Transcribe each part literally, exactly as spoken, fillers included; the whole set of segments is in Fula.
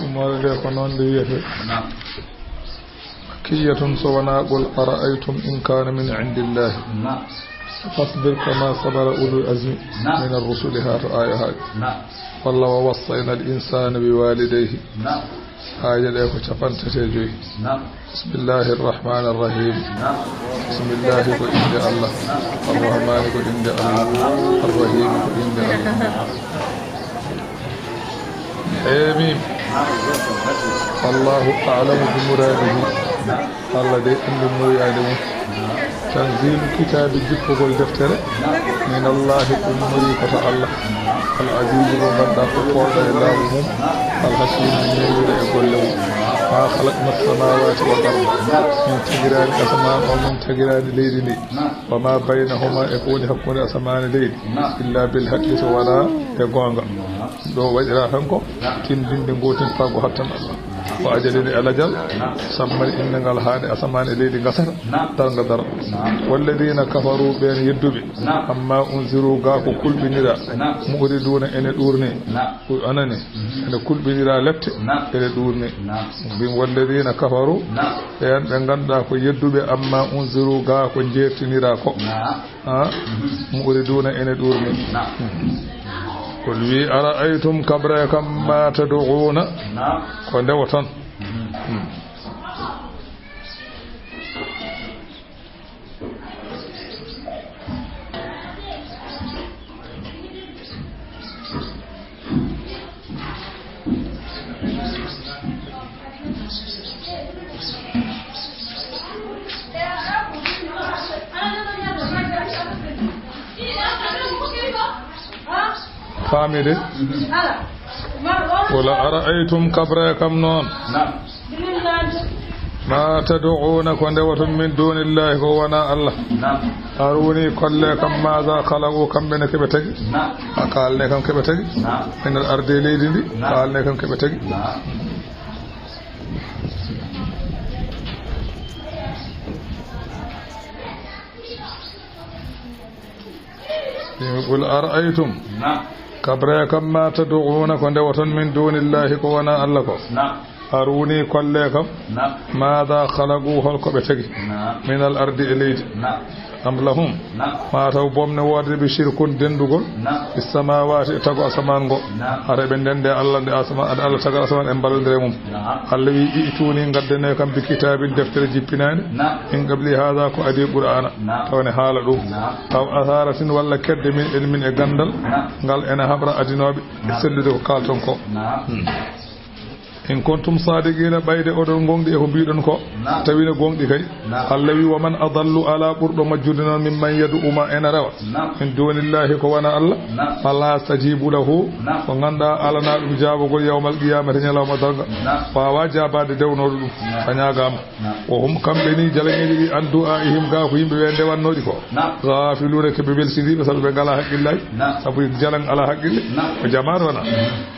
Umar nde ko noon nde wiyetee. Naam. Makkiyatun, so wonaa qul ara'aytum in kaana min indillahi. Naam. Fasbir kama sabara ulul azmi. Naam. Min ar-rusuli, haa to aaya haaɗi. Naam. Walla wa wassayna al insana bi walidayhi. Naam. Aaye ɗe ko capanɗe tati e joyi. Naam. Bismillahi arrahmani arrahim. Naam. Bismillahi ko innde Allah. Naam. Arrahmani ko innde Allah. Naam. Arrahimi ko innde Allah. Amin. Allahu a'lamu bi muradihi. Naam. Allah de anndi moyyaade mum. Tanzilu kitaabi, jippugol deftere, min Allahi, ummori ko to Allah. Al azizi, mo ngannduɗaa ko poolɗo e laamu mum. Al hakimi, newnduɗo e golle mum. Ma khalaqna samawati wal arda, min tagiraani asamaan o, min tagiraani leydi ndi. Wa ma baynahuma, e ko woni hakkunde asamaan e leydi. Illa bil haqqi, so wonaa e goonga. Ɗo waɗira tan ko tinndinde ngootin faago hattan Allah. Wa ajalin, e alajal, musamman, innde ngal haade asamaan e leydi ngasata, darnga dara. Walladina kafaru, ɓeen yedduɓe, amma unziru, gaa ko kulɓinira, mu'riduna, ene ɗuurni. Ko anani, ene kulɓinira lepte, ene ɗuurni. Mbin walladina kafaru, ɓeen ɓe ngannduɗaa ko yedduɓe, amma unziru, gaa ko jeertinira ko. Ha? Mu'riduna, ene ɗuurni. Naam. Qul, wi, ara'aytum, kabre kam, ma tad'una, naam, ko ndewoton. Hmm. Faamide. Qul ara'aytum, kabre kam noon. Naam. Ma tad'una, ko ndewoton, min dunillahi, ko wonaa Allah. Naam. Aruni, kolle kam, maza khalaqu, kamɓe ne keɓe tagi. Naam. A kaalne kam keɓe tagi. Naam. Min al ardi, leydi ndi. Naam. Kaalne kam keɓe tagi. Naam. Qul ara'aytum. Naam. Kabre kam, ma tad'una, ko ndewoton, min dunillahi, ko wonaa Allah ko. Naam. Aruni, kolle kam. Naam. Maza khalaqu, hol ko ɓe tagi. Naam. Min al ardi, e leydi. Naam. Am lahum. Naam. Ma taw boom ne woodde ɓe shirkun, denndugol. Naam. Fis samawati, e tago asamaan ngo. Naam. Hara ɓe ndenndi Allah nde asama-, nde Allah tagal asamaan, en mballondira e mum. Naam. Allah wi, i'tuni, ngaddane kam, bi kitabin, deftere jippinaande. Naam. Min qabli hadha, ko adii Qur'aana. Naam. Taw ne haala ɗum. Naam. Aw atharatin, walla kedde min ilmin, e ganndal. Naam. Ngal ene haɓra adinooɓe. Naam. Sellude ko kaalton ko. Naam. Hmm. In kuntum sadiqina, ɓayde oɗon gooŋɗi e ko mbiɗon ko. Naam. Tawi ne gooŋɗi kay. Naam. Allah wi, wa man adallu, alaa ɓurɗo majjude noon, mimman yad'u, ma ena rewa. Naam. Min dunillahi, ko wonaa Allah. Naam. Ma la yastajibu lahu. Naam. Ko ngannduɗaa alanaa ɗum jaabagol yawmal qiyamati, ñalawma darnga. Naam. Waawaa jaabaade dewnooɗo ɗum. Naam. A ñaagaama. Naam. Wa hum, kamɓe ni, jalaŋeeji ɗi, an du'aihim, gaa ko yimɓe ɓe ndewannooɗi ko. Naam. Ghafiluuna, ko ɓe welsindiiɓe, sabu ɓe ngalaa haqqillaaji. Naam. Sabu jalaŋ alaa haqqille. Naam. Ko jamaanu wonaa.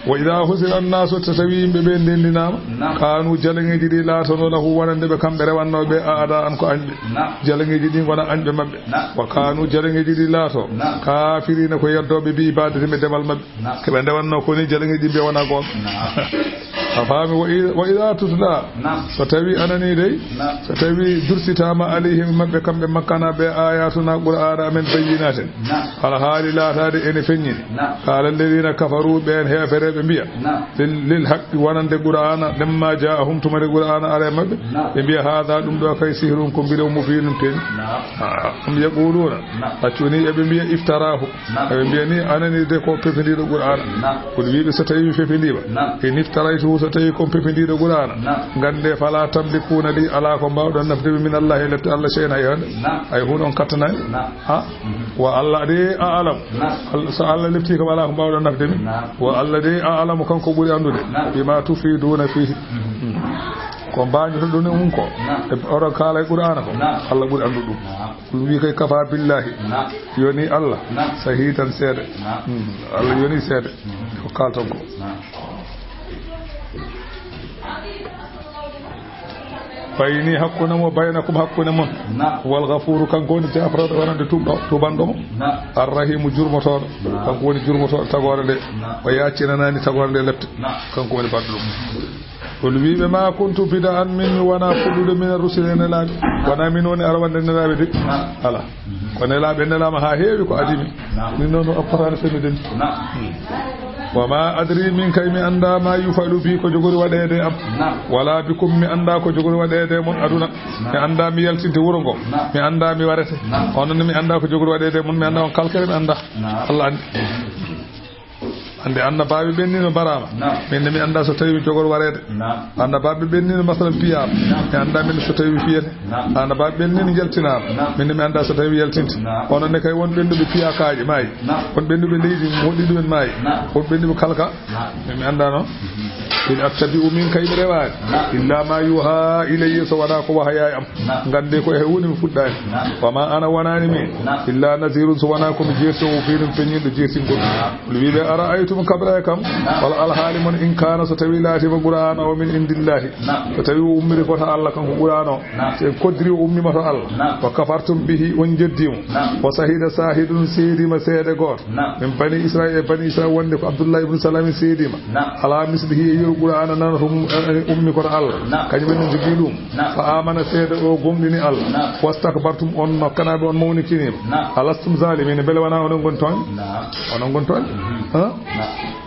Wa idha hushira annaasu, so tawi yimɓe ɓe ndenndinaama. Naam. Kaanu, jalaŋeeji ɗi laatono, lahu, wonande ɓe, kamɓe rewannooɓe, a'da'an, ko añɓe. Naam. Jalaŋeeji ɗi ngona añɓe maɓɓe. Naam. Wa kaanu, jalaŋeeji ɗi laato. Naam. Kafirina, ko yeddooɓe, bi ibadati, ɓe demal maɓɓe. Naam. Ko ɓe ndewannoo ko ni, jalaŋeeji ɗi mbiya wonaa goonga. Naam. A faami? Wa i-, wa idha tutla. Naam. So tawi a nanii dey, naam, so tawi dursitaama alayhim, maɓɓe kamɓe Makkanaaɓe, ayatuna, Qur'aana amen, bayyinatin, naam, alhaali laataade ene feññini. Naam. Qala alladhina kafaru, ɓeen heefereeɓe mbiya, naam, lil, lil haqqi, wonande Qur'aana, lamma ja'ahum, tuma nde Qur'aana ari e maɓɓe, naam, ɓe mbiya, hadha, ɗum ɗo kay, sihrun, ko mbiɗo, mubinun, peeñi. Naam. Ah, am yaquluna, naam, accu ni, eɓe mbiya, iftarahu. Naam. Eɓe mbiya ni, a nanii de ko pefindiiɗo Qur'aana. Naam. Kono wiiɓe, so tawi mi fefindiima. Naam. In iftaraytuhu, so tawi ko pefindiiɗo Qur'aana. Naam. Ngannde, fala tamlikuna li, alaa ko mbaawɗon nafde mi, min Allahi, lepte Allah, shay'an, hay huunde. Naam. Hay huunde on kattanaani. Naam. Ha? Mhm. Wa Allah de a'lamu. Naam. Al-, so Allah leptii kam, alaa ko mbaawɗon nafde mi. Naam. Wa Allah de a'lamu, kanko ɓuri anndude. Naam. Bima tufiduna fihi. Mhm. Hmm. Ko mbañotoɗon e mum ko. Naam. E oɗon kaala e Qur'aana ko. Naam. Allah ɓuri anndude ɗum. Naam. Ɗum wi kay, kafa billahi. Naam. Yoni Allah. Naam. Shahidan, seede. Naam. Hmm. Allah yoni seede. Hmm. Ko kaalton ko. Naam. Bayni, hakkunde am, wa baynakum, hakkunde mon. Naam. Wal Ghafuuru, kanko woni jaafraaɗo, wonande tuubɗo, tuubanɗo mo. Naam. Ar-Rahiimu, jurmotooɗo. Naam. Kanko woni jurmotooɗo tagoore nde. Naam. O yaaccinaani tagoore nde lepte. Naam. Kanko woni baɗɗo ɗum. Qul, wii ɓe, maa kuntu bid'an, min mi wonaa fuɗɗude, mina rusuli, e nelaaɓe. Wonaa min woni arwande nelaaɓe de. Naam. Alaa. Ko nelaaɓe nelaama haa heewi ko adii mi. Naam. Min noon o appotaani so mi denti. Naam. Wa maa adri, min kay mi anndaa maa yufalu bi, ko jogori waɗeede am. Naam. Wala bikum, mi anndaa ko jogori waɗeede mon aduna. Naam. Mi anndaa mi yaltinte wuro ngo. Naam. Mi anndaa mi warete. Naam. Onon ne mi anndaa ko jogori waɗeede mon, mi anndaa on kalkere, mi anndaa. Naam. Allah anndi. Annde annabaaɓe ɓen ni no mbaraama. Naam. Min ne mi anndaa so tawi mi jogori wareede. Naam. Annabaaɓe ɓen ni no masalan piyaama. Naam. Mi anndaa min so tawi mi fiyete. Naam. Annabaaɓe ɓen ni no njaltinaama. Naam. Min ne mi anndaa so tawi mi yaltinte. Naam. Onon ne kay won ɓen ɗo ɓe piyaa kaaƴe maayi. Naam. Won ɓen ɗo ɓe leydi moɗi ɗumen maayi. Naam. Won ɓen ɗo ɓe kalka. Naam. Min mi anndaa noon. In attabi'u, min kay mi rewaani. Naam. Illa ma yuha ilayya, so wonaa ko wahayaa e am. Naam. Nganndee ko e hewni mi fuɗɗaani. Naam. Wa ma ana, wonaani min. Naam. Illa nazirun, so wonaa ko mi jeertoowo feewnun feññinɗo jeertingol. Naam. Qul, wii ɓe, ara'aytum, kaɓraa e kam, naam, wala alhaali mon, in kaana, so tawii laatiima Qur'aana o min indillahi, naam, so tawii o ummiri ko to Allah kanko Qur'aana o, naam, so en koddiri o ummiima to Allah, naam, wa kafartum bihi, on njeddii mo, naam, wa sahida sahidun, seediima seede gooto, naam, min bani Israil, e bani Israil wonde ko Abdullah ibn Salam seediima, naam, ala mislihi, e yeru Qur'aana nana to um-, eh, ummi ko to Allah, naam, kañum en no njogii ɗum. Naam. Fa amana, seede o gomɗini Allah. Naam. Wastakbartum, on nokkanaaɓe, on mawnikiniima. Naam. Alastum zalimina, mbele wonaa onon ngoni tooñ? Naam. Onon ngoni tooñ? Mhm. Ha? Naam.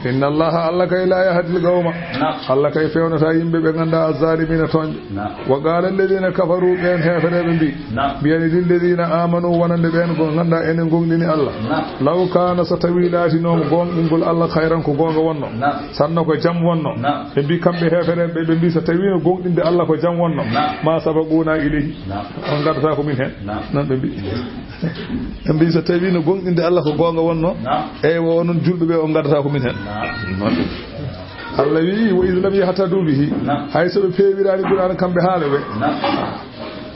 Inna Allaha, Allah kay, la yahdil qawma. Naam. Allah kay fewnataa yimɓe ɓe nganndaa azzalimina tooñɓe. Naam. Wa qala alladhina kafaru, ɓeen heefereeɓe mbii. Naam. Mbiyani lilladhina amanu, wonande ɓeen ko nganndaa enen gomɗini Allah. Naam. Law kaana, so tawii laatinooma goongɗingol Allah khayran ko goonga wonno. Naam. Sanno ko jam wonno. Naam. Ɓe mbii kamɓe heefereeɓe ɓe, ɓe mbii so tawiino goongɗinde Allah ko jam wonno. Naam. Ma sabaquna ilayhi. Naam. On ngaddataa ko min heen. Naam. Noon ɓe mbii. Ɓe mbii so tawiino goongɗinde Allah ko goonga wonno. Naam. Eywa, onon julɓe ɓe, on ngaddataa ko min heen. Naam. Allah wii, wa iz lam yahtadu bihi. Naam. Hay so ɓe peewiraani Qur'aana kamɓe haala ɓe. Naam.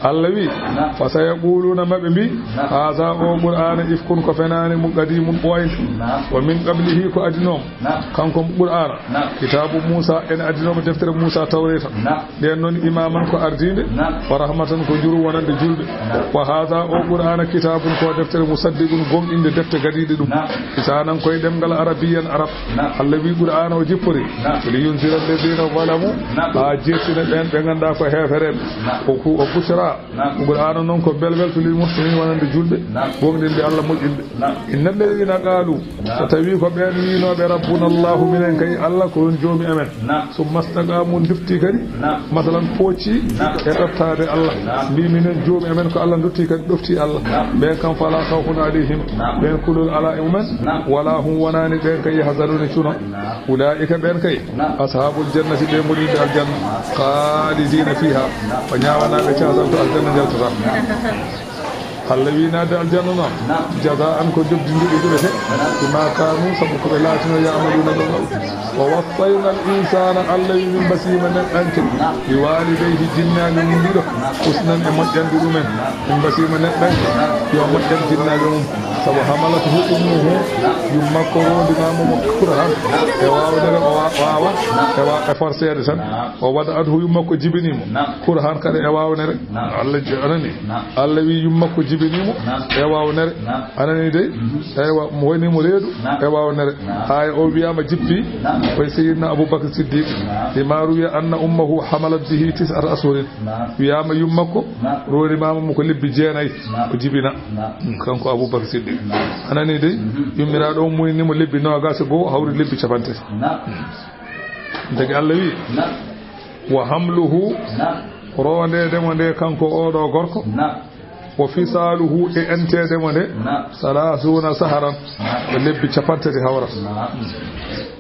Allah wii, naam, fa sayaquluna, maɓe mbii, naam, haza, o Qur'aana, ifkun, ko fenaande mum, qadimun, ɓooynde. Naam. Wa min qablihi, ko adinooma. Naam. Kanko Qur'aana. Naam. Kitaabu Muusa, ene adinooma deftere Muusa Tawreeta. Naam. Nden noon imaaman ko ardiinde. Naam. Wa rahmatan ko juru wonande julɓe. Naam. Wa haza, o Qur'aana, kitaabun ko deftere musaddiqun gomɗinde defte gadiiɗe ɗum. Naam. Lisaanan koye ɗemngal arabiyyan arab. Naam. Allah wii Qur'aana o jippori. Naam. Li yunzira alladhina zalamu. Naam. Haa jeertina ɓeen ɓe nganndaa ko heefereeɓe. Naam. O ku-, o bushra. Naam. Qur'aana noon ko belbel to lil muhsinin wonande julɓe. Naam. Gomɗinde Allah moƴƴinɓe. Naam. Inna alladhina qalu. Naam. So tawii ko ɓeen wiinooɓe rabbuna Allahu, minen kay Allah ko on joomi amen. Naam. Summa staqamu, ndufti kadi. Naam. Masalan, pooci. Naam. E ɗoftaade Allah. Naam. Mbii minen joomi amen ko Allah, ndutti kadi ɗofti Allah. Naam. Ɓeen kam fala khawfun alayhim. Naam. Ɓeen kulol alaa e mumen. Naam. Wala hum, wonaani ɓeen kay yahzanuna cuno. Naam. Ulaa'ika ɓeen kay. Naam. Ashaabul jannati, ɓe ngoni ɓe aljanna. Naam. Khalidina fiha. Naam. Ko ñaawanaaɓe caasal to aljanna njaltata. Naam. Allah wii naatde aljanna noon. Naam. Jazaan ko jobdi ndi ɓe joɓete. Naam. Bima kanu, sabu ko ɓe laatino ya'maluna ɓe waɗa. Wa wassayna al insana, Allah wii min mbasiima neɗɗanke. Naam. Bi walidayhi, jinnaaɓe mum ɗiɗo. Naam. Husnan, e moƴƴande ɗumen. Naam. Min mbasiima neɗɗanke. Naam. Yo moƴƴan jinnaaɓe mum. Sabu hamalathu ummuhu, yummakko roondimaama mo kurhan, e waawnere, o wa-, waawa, e wa-, e forceede tan. Naam. O wada'athu, yummakko jibinii mo. Naam. Kurhan, kadi e waawnere. Naam. Allah ji-, anani. Naam. Allah wii yummakko jibinii mo, naam, e waawnere. Naam. Anani dey? Mhm. Eywa, mo woni mo reedu, naam, e waawnere. Naam. Haa o wiyaama jippi, naam, koye Seydina Abubakar Siddiq. Naam. Lima ruwiya anna ummahu hamalat bihi tis'ata ashhurin. Naam. Wiyaama yummakko, naam, roondimaama mo ko lebbi jeenayi, naam, o jibina. Naam. Mm, kanko Abubakar Siddiq. Naam. Anani dey? Mhm. Yummiraaɗo o muynii mo lebbi noogaas e goo, hawri lebbi capanɗe tati. Naam. Tagi Allah wii, naam, wa hamluhu, naam, roondeede mo nde kanko oɗo gorko, naam, wa fisaaluhu, e enteede mo nde, naam, salaasuuna saharan, naam, ko lebbi capanɗe tati hawrata. Naam.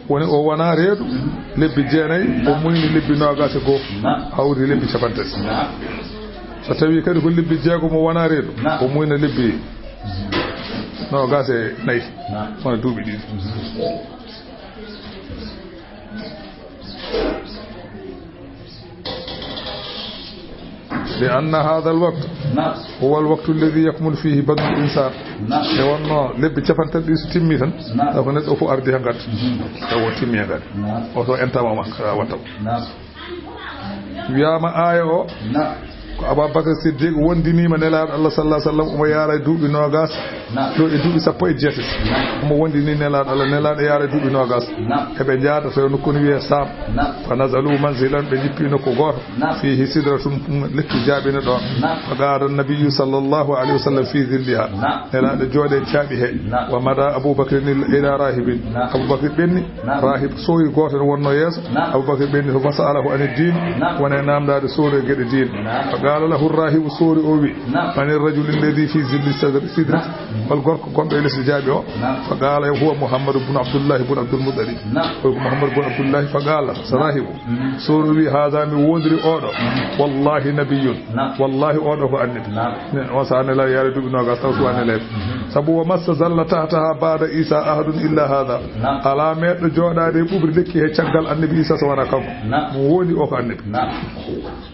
Woni o wonaa reedu, mhm, lebbi jeenayi, o, naam, muyni lebbi noogaas e goo, naam, hawri lebbi capanɗe tati. Naam. So tawii kadi ko lebbi jeegom o wonaa reedu, naam, o muyna lebbi noogaas e nayi, naam, wona duuɓi ɗiɗi. Mhm. Li anna hadha al-waqt, naam, huwa al-waqtu alladhi yakmulu fihi badnu al-insan. Naam. Nde wonno lebbi capanɗe tati ɗi so timmi tan, naam, taw ko neɗɗo o fof ardi heen kadi. Mhm. Taw o timmi heen kadi. Naam. O to entama ma, kala watta. Naam. Wiyaama aaya o, na, ko Ababakar Siddiq wondiniima Nelaaɗo Allah sallallahu alaihi wasallam, omo yaara e duuɓi noogas, na, ɗo e duuɓi sappo e jeetati. Na. Omo wondini Nelaaɗo Allah, Nelaaɗo yaara e duuɓi noogas. Na. Eɓe njaada to nokku no wiyee Saam. Na. Fa nazalu manzilan, ɓe njippi nokku gooto. Na. Fihi sidratun, lekki jaaɓino ɗon. Na. Fa qaala nabiyyu sallallahu alaihi wasallam fi zilliha. Na. Nelaaɗo jooɗe caaɓi he. Na. Wa mada Abubakrin ila rahibin. Na. Abubakar ɓenni. Naam. Rahib sooyi gooto ne wonnoo yeeso. Naam. Abubakar ɓenni to, fasa'alahu ani diin. Naam. Wona e naamndaade soori e geɗe diine. Naam. Fa qaala lahu rahibu, soori o wi, naam, mani rajuli alladi fi zilli sadri-, sidrati? Naam. Hol gorko gonɗo e lesdi jaaɓi o? Naam. Fa qaala, huwa Muhammadu bun Abdullahi bun Abdul Muttalib. Naam. Ko Muhammadu bun Abdullahi. Fa qaala, so rahibu, mhm, soori o wi, haada, mi woondiri oɗo. Mhm. Wallahi nabiyun. Naam. Wallahi oɗo ko annabi. Naam. Ne, on sahaa Nelaaɗo yaari duuɓi noogas taw suwa Nelaaɗo. Mhm. Sabu, wa massa zalla tahtaha ba'da Isa ahadun illa hadha. Naam. Alaa meeɗɗo jooɗaade e ɓuuɓri lekki he caggal annabi Isa so wonaa kanko. Naam. Mo wooni o ko annabi. Naam.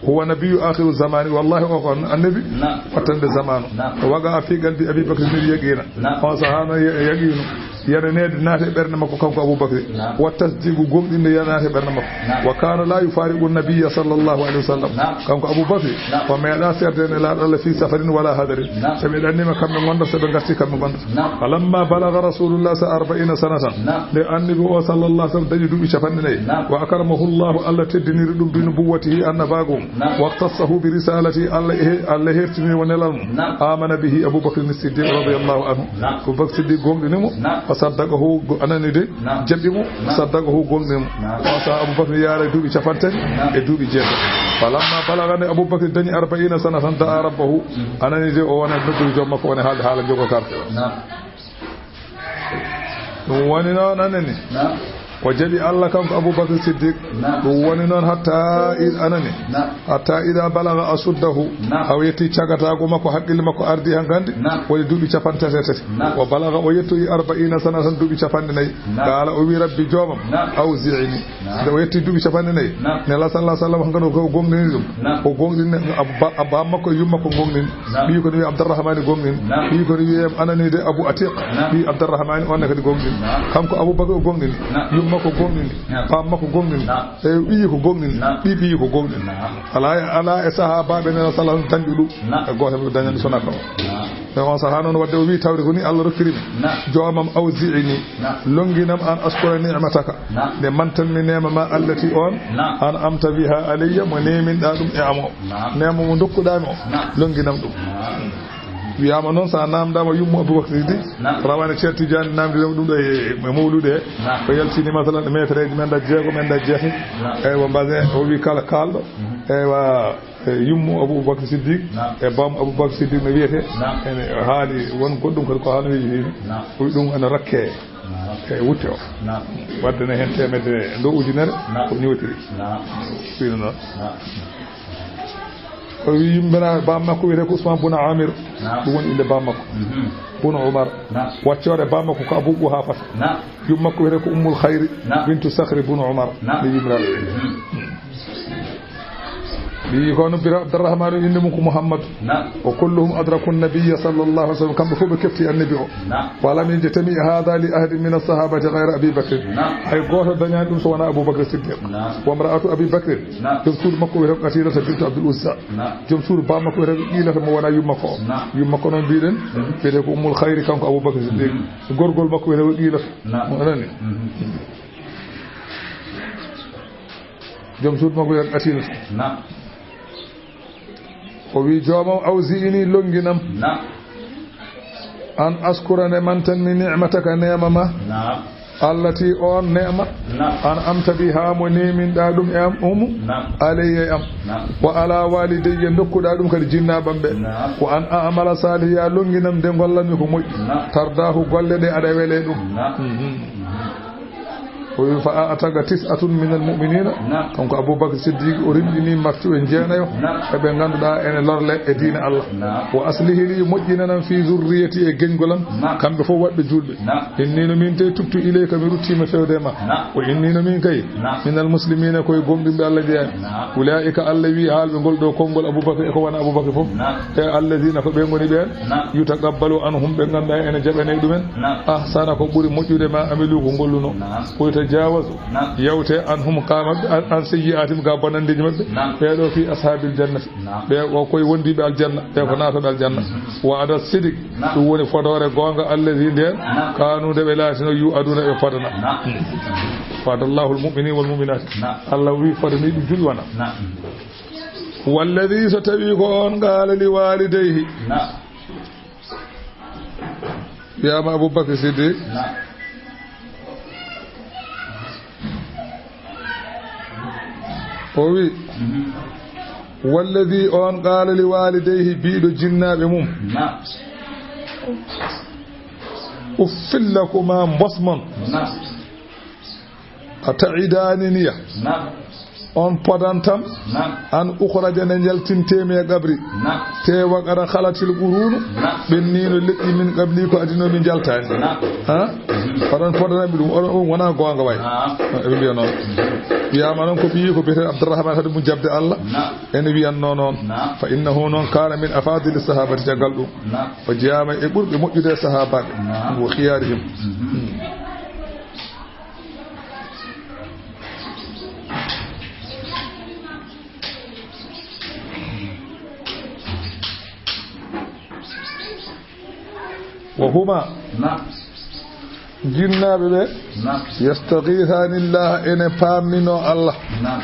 Huwa nabiyyu akhiru zamani. Wallahi o ko annabi, naam, wattande zamanu. Naam. Waqa fi qalbi Abi Bakr bil yaqina. Naam. On sahaa no ya-, yaqiinu yananeede naati e ɓernde makko, kanko Abu Bakri. Naam. Wa tasdiqu, gomɗinde yanaati e ɓernde makko. Naam. Wa kana la yufariqu nabiyya sallallahu alaihi wasallam. Naam. Kanko Abu Bakri, naam, o meeɗa seerde Nelaaɗo Allah fi safarin wala hadarin. Naam. Sabu ɓe anndiima kamɓe ngonda, so ɓe ngarti kamɓe ngonda. Naam. Falamma balagha rasulullah sa arba'ina sanatan. Naam. Nde annabi o sallallahu alaihi wasallam dañi duuɓi capanɗe nayi. Naam. Wa akramahu Allah, Allah teddiniri ɗum bi nubuwwatihi, annabaagu mum. Naam. Waqtassahu bi risalati, Allah he-, Allah hertini mo nelal mum. Naam. Amana bihi Abu Bakr Siddiq radiyallahu anhu. Naam. Abu Bakr Siddiq gomɗini mo. Naam. Fa saddaqahu, go-, anani de, naam, jaɓi mo. Naam. Saddaqahu, gomɗini mo. Naam. On sahaa Abu Bakr yaara e duuɓi capantati, naam, e duuɓi jeetati. Falamma balagha, nde Abu Bakr dañi arba'ina sanatan, da'a rabbahu. Mm. Anani de, o wona noddude joom makko, woni haalde haala jogo karte o. Naam. Ɗum woni noon, anani. Naam. O jaɓi Allah kanko Abu Bakr Siddiq. Naam. Ɗum woni noon hatta i-, anani. Naam. Hatta ida balagha ashuddahu. Naam. Haa o yetti cagataagu makko, haqqille makko ardi hankandi. Naam. Woni duuɓi capanɗe tati e tati. Naam. O balagha, o yettoyi arba'ina sanatan, duuɓi capanɗe nayi. Naam. Qaala, o wi, rabbi, joomam, naam, awzi'ni. Naam. Nde o yetti duuɓi capanɗe nayi, naam, Nelaaɗo sallallahu alaihi wasallam, hankadi ko o gomɗini ɗum. Naam. O gomɗini, abba-, abba makko e yumma makko gomɗini. Naam. Ɓiyi ko no wiya Abdurrahmani gomɗini. Naam. Ɓiyi ko no wiya anani de Abu Atiq. Naam. Ɓiyi Abdurrahmani, on ne kadi gomɗini. Naam. Kanko Abu Bakr o gomɗini. Naam. Yumma ko gomɗini. Naam. Baba makko gomɗini. Naam. E ɓiyi ko gomɗini. Naam. Ɓiyi ɓiyi ko gomɗini. Naam. Alaa, alaa e sahaabaaɓe Nelaaɗo sallallahu alaihi wasallam dañɗo ɗum. Naam. E gooto ɓe dañani sona ko. Naam. E on sahaa noon, wadde o wi, tawde ko ni Allah rokkiri mi. Naam. Joomam, awzi'ni. Naam. Longinam an ashkura ni'mataka. Naam. Nde mantanmi neema ma allati on, naam, an'amta biha alayya, mo neeminɗa ɗum e am o. Naam. Neema mo dokkuɗa mi o. Naam. Longinam ɗum. Naam. Wiyaama noon, so a naamndaama yummo Abubakar Siddiq, naam, rawane Ceerno Tijaani naamndiɗen ɗum ɗo e, e mawlude he. Naam. Ko yaltini, masalan, meetereeji men ɗa jeego, men ɗa jeetati. Naam. Eywa, mbaɗen, o wi kala kaalɗo. Mhm. Eywa, e yummo Abubakar Siddiq, naam, e baam Abubakar Siddiq no wiyetee. Naam. Ene haali won goɗɗum kadi ko haala weeji heewi. Naam. O wi ɗum ene rakke, naam, e wutte o. Naam. Wadde ne heen teemedde e dow ujunere, naam, ko ñowtiri. Naam. Wino noon. Naam. O wi yummbira baam makko wiyetee ko Usman bun Amir. Naam. Ɗum woni innde baam makko. Mhm. Bun Umar. Naam. Waccoore baam makko ko Abu Quhafata. Naam. Yumma makko wiyetee ko Ummul Khayri, naam, bintu Sakhri bun Umar. Naam. Nde yummiraaɗo ɓe. Mhm. Ɓiyi ko no bira Abdurrahman, innde mum ko Muhammad. Naam. Wa kulluhum adraku nabiyya sallallahu alaihi wasallam, kamɓe fof ɓe kefti annabi o. Naam. Wa lam yajtami hadha li ahadin min as-sahabati ghayra Abi Bakr. Naam. Hay gooto dañaani ɗum so wonaa Abu Bakr Siddiq. Naam. Wa imra'atu Abi Bakr. Naam. Joom suudu makko wiyetee ko Qatilata bintu Abdul Uzza. Naam. Joom suudu baam makko wiyetee ko Qiilata mo wonaa yumma ko. Naam. Yumma ko noon mbiɗen, mhm, wiyetee ko Ummul Khayri, kanko Abu Bakr Siddiq. Mhm. Gorgol makko wiyetee ko Qiilata. Naam. Mo anani. Mhm. Joom suudu makko wiyetee Qatilata. Naam. O wi, joomam, awzi'ni, longinam. Naam. An ashkura, nde mantanmi, ni'mataka, neema ma. Naam. Allati, on neema. Naam. An'amta biha, mo neeminɗa ɗum e am, umu. Naam. Alayya, e am. Naam. Wa ala walidayya, dokkuɗa ɗum kadi jinnaabam ɓe. Naam. Wa an a'mala salihan, longinam nde ngollanmi ko moƴƴi. Naam. Tardahu, golle ɗe aɗa wele ɗum. Naam. Mhm. O wi, fa a'taqa tis'atun minal mu'minina. Naam. Kanko Abubakar Siddiq, o rimɗini martuɓe jeenayo. Naam. E ɓe ngannduɗaa ene lorle e diine Allah. Naam. Wa aslihi li, moƴƴinanam, fi zurriyati, e geñgol am. Naam. Kamɓe fof waɗɓe juulɓe. Naam. Inni no min te tubtu ilayka, mi ruttiima fewde ma. Naam. Wa inni no min kay, naam, minal muslimina, ko e gomɗinɓe Allah jeyaa. Naam. Ulaa'ika, Allah wi, haalɓe ngol ɗo konngol Abubakar e ko wona Abubakar fof. Naam. E alladina, ko ɓe ngoni ɓeen. Naam. Yutaqabbalu anhum, ɓe ngannduɗaa ene jaɓanee ɗumen. Naam. Ahsana, ko ɓuri moƴƴude ma amilu, ko ngolluno. Naam. Ko wiyetee Jawazu. Naam. Yawte anhum ka maɓɓe, an, an sayyi'atim ga bonandeji maɓɓe. Naam. Ɓe ɗo fi ashabil jannati. Naam. Ɓe o koye wondiɓe aljanna, ɓe ko naatoɓe aljanna. Wa'ada sidiq. Naam. Ɗum woni fodoore goonga allazi nden. Naam. Kanu nde ɓe laatino yu'aduna ɓe fodana. Naam. Wa'adallahu al-mu'minina wal mu'minat. Naam. Allah wi fodani ɗum julɓe wana. Naam. Wallazi so tawi ko on qala li walidayhi. Naam. Wiyama Abubakar Siddiq. Naam. O wi, mhm, wallazi on qala li walidayhi, biɗo jinnaɓe mum. Naam. Uffil lakuma, mbosmon. Naam. A ta'idaniniya. Naam. On podantam. Naam. An ukhraja nde jaltintemi e qabri. Naam. Te wa qad khalatil qurunu. Naam. Ɓennino leƴƴi min qabli ko adinomi jaltani. Naam. Ha? Oɗon podanami ɗum, oɗon, ɗum wona goonga way. Naam. Eɓe mbiya noon. Wiyama noon ko ɓiyi ko biyeteɗo Abdourahmane, hade mum jabde Allah. Naam. Ene wiyanno noon. Naam. Fa innahu noon kana min afadili sahabati caggal ɗum. Naam. O jeyama e ɓurɓe moƴƴude e sahabaɓe. Naam. Wo khiyarihim. Mhm. Wa huma. Naam. Jinnaaɓe ɓe. Naam. Yastaghithani Allah, ene pamnino Allah. Naam.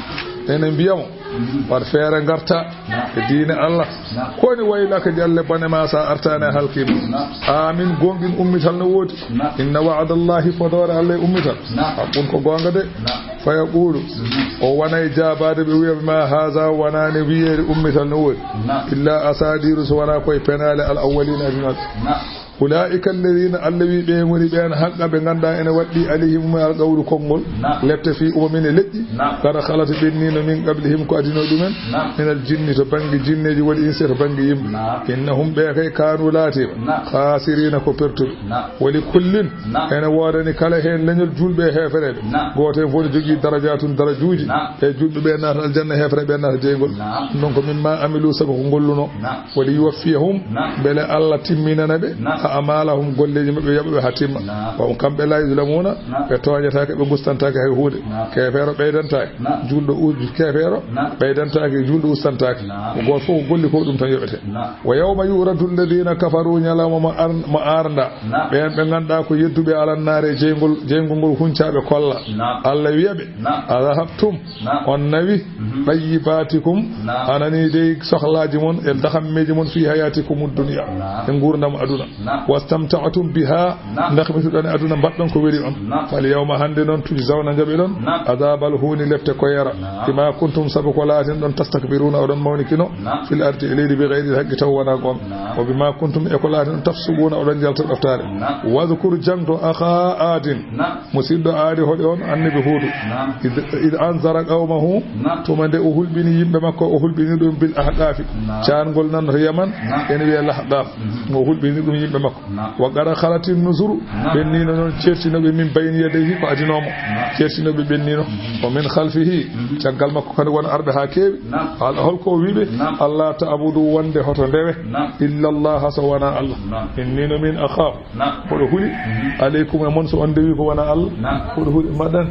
Ene mbiya mo. Mhm. Waɗ feere ngarta. Naam. E diine Allah. Naam. Koni waylaka jalle bone ma sa artani a halkima. Naam. Amin, gonɗin ummital no woodi. Naam. Inna wa'dallahi, fodoore Allah e ummital. Naam. Haqqun, ko goonga de. Naam. Fa yaqulu, mhm, o wonay jaabaade ɓe wiya ma haza, wonani wiyeede ummital no woodi. Naam. Illa asadiru, so wona koye penaale al awwalina aduna. Naam. Ulaa'ika alladhina, Allah wi ɓe ngoni ɓeen haqqa ɓe ngannduɗaa ene waɗɗi alayhim alqawlu konngol. Naam. Lepte fi umamin e leƴƴi. Naam. Qad khalat ɓennino min qablihim ko adino ɗumen. Naam. Minal jinni to bannge jinneeji wal insi to bannge yimɓe. Naam. Innahum ɓe kay kanu laatiima. Naam. Khasirina ko pertuɓe. Naam. Wa li kullin. Naam. Ene woodani kala heen leñol juulɓe e heefereɓe. Naam. Gooto heen fof ne jogii darajatun darajuuji. Naam. E juulɓe ɓe naata aljanna, heefere ɓe naata jeyngol. Naam. Ɗum ɗon ko mimma amilu, sabu ko ngolluno. Naam. Wa li yuwaffiyahum, naam, mbele Allah timminana ɓe, naam, a'malahum, golleeji maɓɓe, yoɓa ɓe haa timma. Naam. Wa hum, kamɓe, la yuzlamuna, naam, ɓe tooñataake, ɓe ngustantaake hay huunde. Naam. Keefeero ɓeydantaake, naam, juulɗo u-, keefeero, naam, ɓeydantaake, juulɗo ustantaake. Naam. Ko gooto fof ko golli ko ɗum tan yoɓete. Naam. Wa yawma yu'radu alladhina kafaru, ñalawma mo ar-, mo arda. Naam. Ɓeen ɓe ngannduɗaa ko yedduɓe alannaare e jeyngol, jeyngol ngol huncaaɓe kolla. Naam. Allah wiya ɓe, naam, adhahabtum, naam, on nawi, mhm, tayyibatikum, naam, anani dey sohlaaji mon e dahammeeji mon fi hayatikum dunya, naam, e nguurndam aduna. Naam. Wastamta'tum biha, naam, ndakhmituɗon e aduna, mbaɗɗon ko weli on. Naam. Fal yawma, hannde noon, tujzawna, njaɓiɗon, naam, adhabal huuni, lepte koyera. Naam. Bima kuntum, sabu ko laatinɗon, tastakbiruna, oɗon mawnikino, naam, fil ardi, e leydi, bi ghayril haqqi, taw wonaa goonga. Naam. Wa bima kuntum, e ko laatinɗon, tafsuquna, oɗon njalta ɗoftaare. Naam. Wadhkur, jangto, akha Adin. Naam. Musiɗɗo Aadi hoɗi on, annabi Huudu. Naam. Id, id anzara qawmahu, naam, tuma nde o hulɓini yimɓe makko, o hulɓini ɗum bil ahqaafi. Naam. Caangol nan to Yaman, naam, ene wiya Lahqaaf. Mhm. O hulɓini ɗum yimɓe makko. Naam. Wa qad khalati nuzuru, naam, ɓennino noon ceertinoɓe min bayni yadayhi ko adinoomo. Naam. Ceertinoɓe ɓennino. Mhm. Wa min khalfihi, mhm, caggal makko kadi won arɓe haa keewi. Naam. Al-, holko o wiɓe? Naam. Alla ta'budu, wonde hoto ndewe. Naam. Illa Allah, so wona Allah. Naam. Innino min akhafu. Naam. Mboɗo huli, mhm, aleykum e mon, so on ndewi ko wona Allah. Naam. Mboɗo huli, mbaɗan.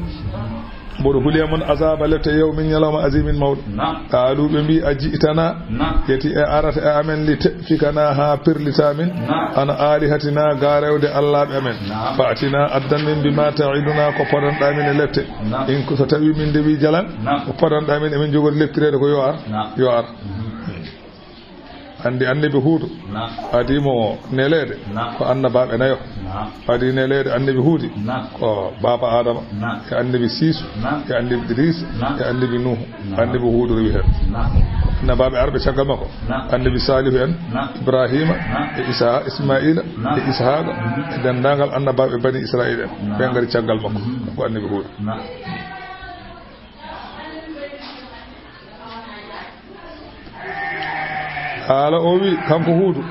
Mboɗo huli e mon azaba lepte yawmin, ñalawma, azimin, mawɗo. Naam. Qaalu, ɓe mbi, a ji'tana, naam, yeti e arata e amen, li ta'fikana, haa perlita min, naam, an alihatina, gaa rewde allaaɓe amen. Naam. Fa'tina, addan min, bima ta'iduna, ko podanɗa min e lepte. Naam. In ko so tawi min ndewi jalan, naam, ko podanɗa min, emin jogori leptireede ko yo ar, naam, yo ar. Mhm. Anndi annabi Huudu, naam, adii mo neleede, naam, ko annabaaɓe nayo. Naam. Adii neleede annabi Huudi, naam, ko baaba Aadama, naam, e annabi Siisu, naam, e annabi Idriis, naam, e annabi Nuuhu. Naam. Annabi Huudu rewi heen. Naam. Annabaaɓe arɓe caggal makko, naam, annabi Saalihu en, naam, Ibraahiima, naam, e Isa-, Ismaa'iila, naam, e Ishaaqa, mhm, e denndaangal annabaaɓe Bani Israa'iila en, naam, ɓe ngari caggal makko, mhm, ko annabi Huudu. Naam. Haala o wi, kanko Huudu,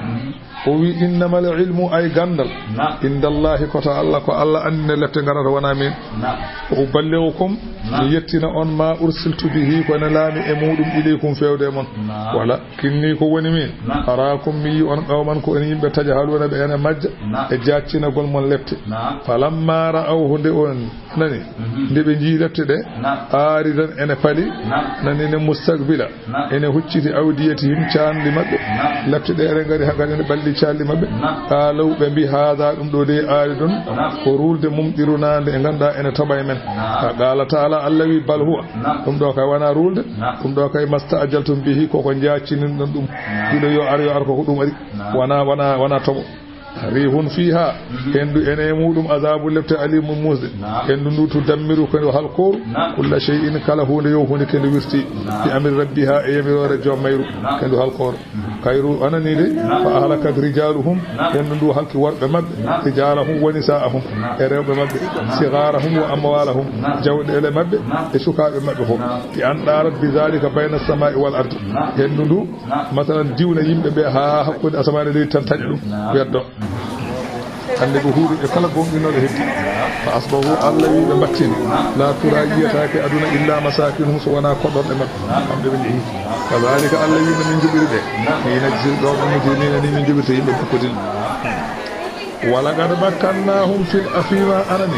o wi, innamal ilmu, ay ganndal, naam, indallahi, ko to Allah, ko Allah anndi nde lepte ngarata, wona min. Naam. Wa uballighukum, naam, mi yettina on, ma ursiltu bihi, ko nelaami e muɗum, ilaykum, fewde e mon. Naam. Walakinni, ko woni min, naam, araakum, mi yi on, qawman, ko on yimɓe, tajhaluuna, ɓe ene majja, naam, e jaaccinagol mon lepte. Naam. Falamma ra'awhu, nde on Nani, nde ɓe njii lepte ɗe, aaridan ene pali, nani ne mustaqbila, ene hucciti awdiyatihim, caanɗi maɓɓe. Lepte ɗe ene ngari haa ngari ene ɓalli caanɗi maɓɓe. Qaalaw, ɓe mbi, haada, ɗum ɗo de aaridun, ko ruulde mumɗiruna nde e ngannduɗaa ene toɓa e men. Qaala taala, Allah wi, bal huwa, ɗum ɗo kay wona ruulde, ɗum ɗo kay mastaajaltum bihi, koko njaaccinin ɗon ɗum. Ɗiɗo yo ar, yo ar, koko ɗum ari. Wona, wona, wona toɓo. Rihun fiha, henndu ene e muɗum, azabu, lepte, alimun, musde. Henndu ndu tudammiru, ko ndu halkooru, kulla shay'in, kala huunde yo huunde ke ndu wirti, bi amri rabbiha, e yamiroore joom mayru, ke ndu halkooru. Kayru anani de, fa ahlakat rijaluhum, henndu ndu halki worɓe maɓɓe, rijalahum wa nisa'ahum, e rewɓe maɓɓe, sigarahum wa amwalahum, jawɗeele maɓɓe, e sukaaɓe maɓɓe fof. Bi an darat bi zalika bayna samai wal ardi. Henndu ndu Masalan, diwna yimɓe ɓe haa hakkunde asamaan e leydi tan taƴa ɗum, weddo. Hannde ko huuɗo e kala gomɗinooɗo heddi. Fa asbahu, Allah wi ɓe mbattini. La tura yiyataake aduna illa masakinuhum so wonaa koɗorɗe maɓɓe. Kamɓe ɓe njehi. Kadhalika Allah wi no min njoɓiri ɓe. Linajzil qawmal mujrimina ni min njoɓirta yimɓe bakkodin. Walaqad makkannahum fil, fima anani.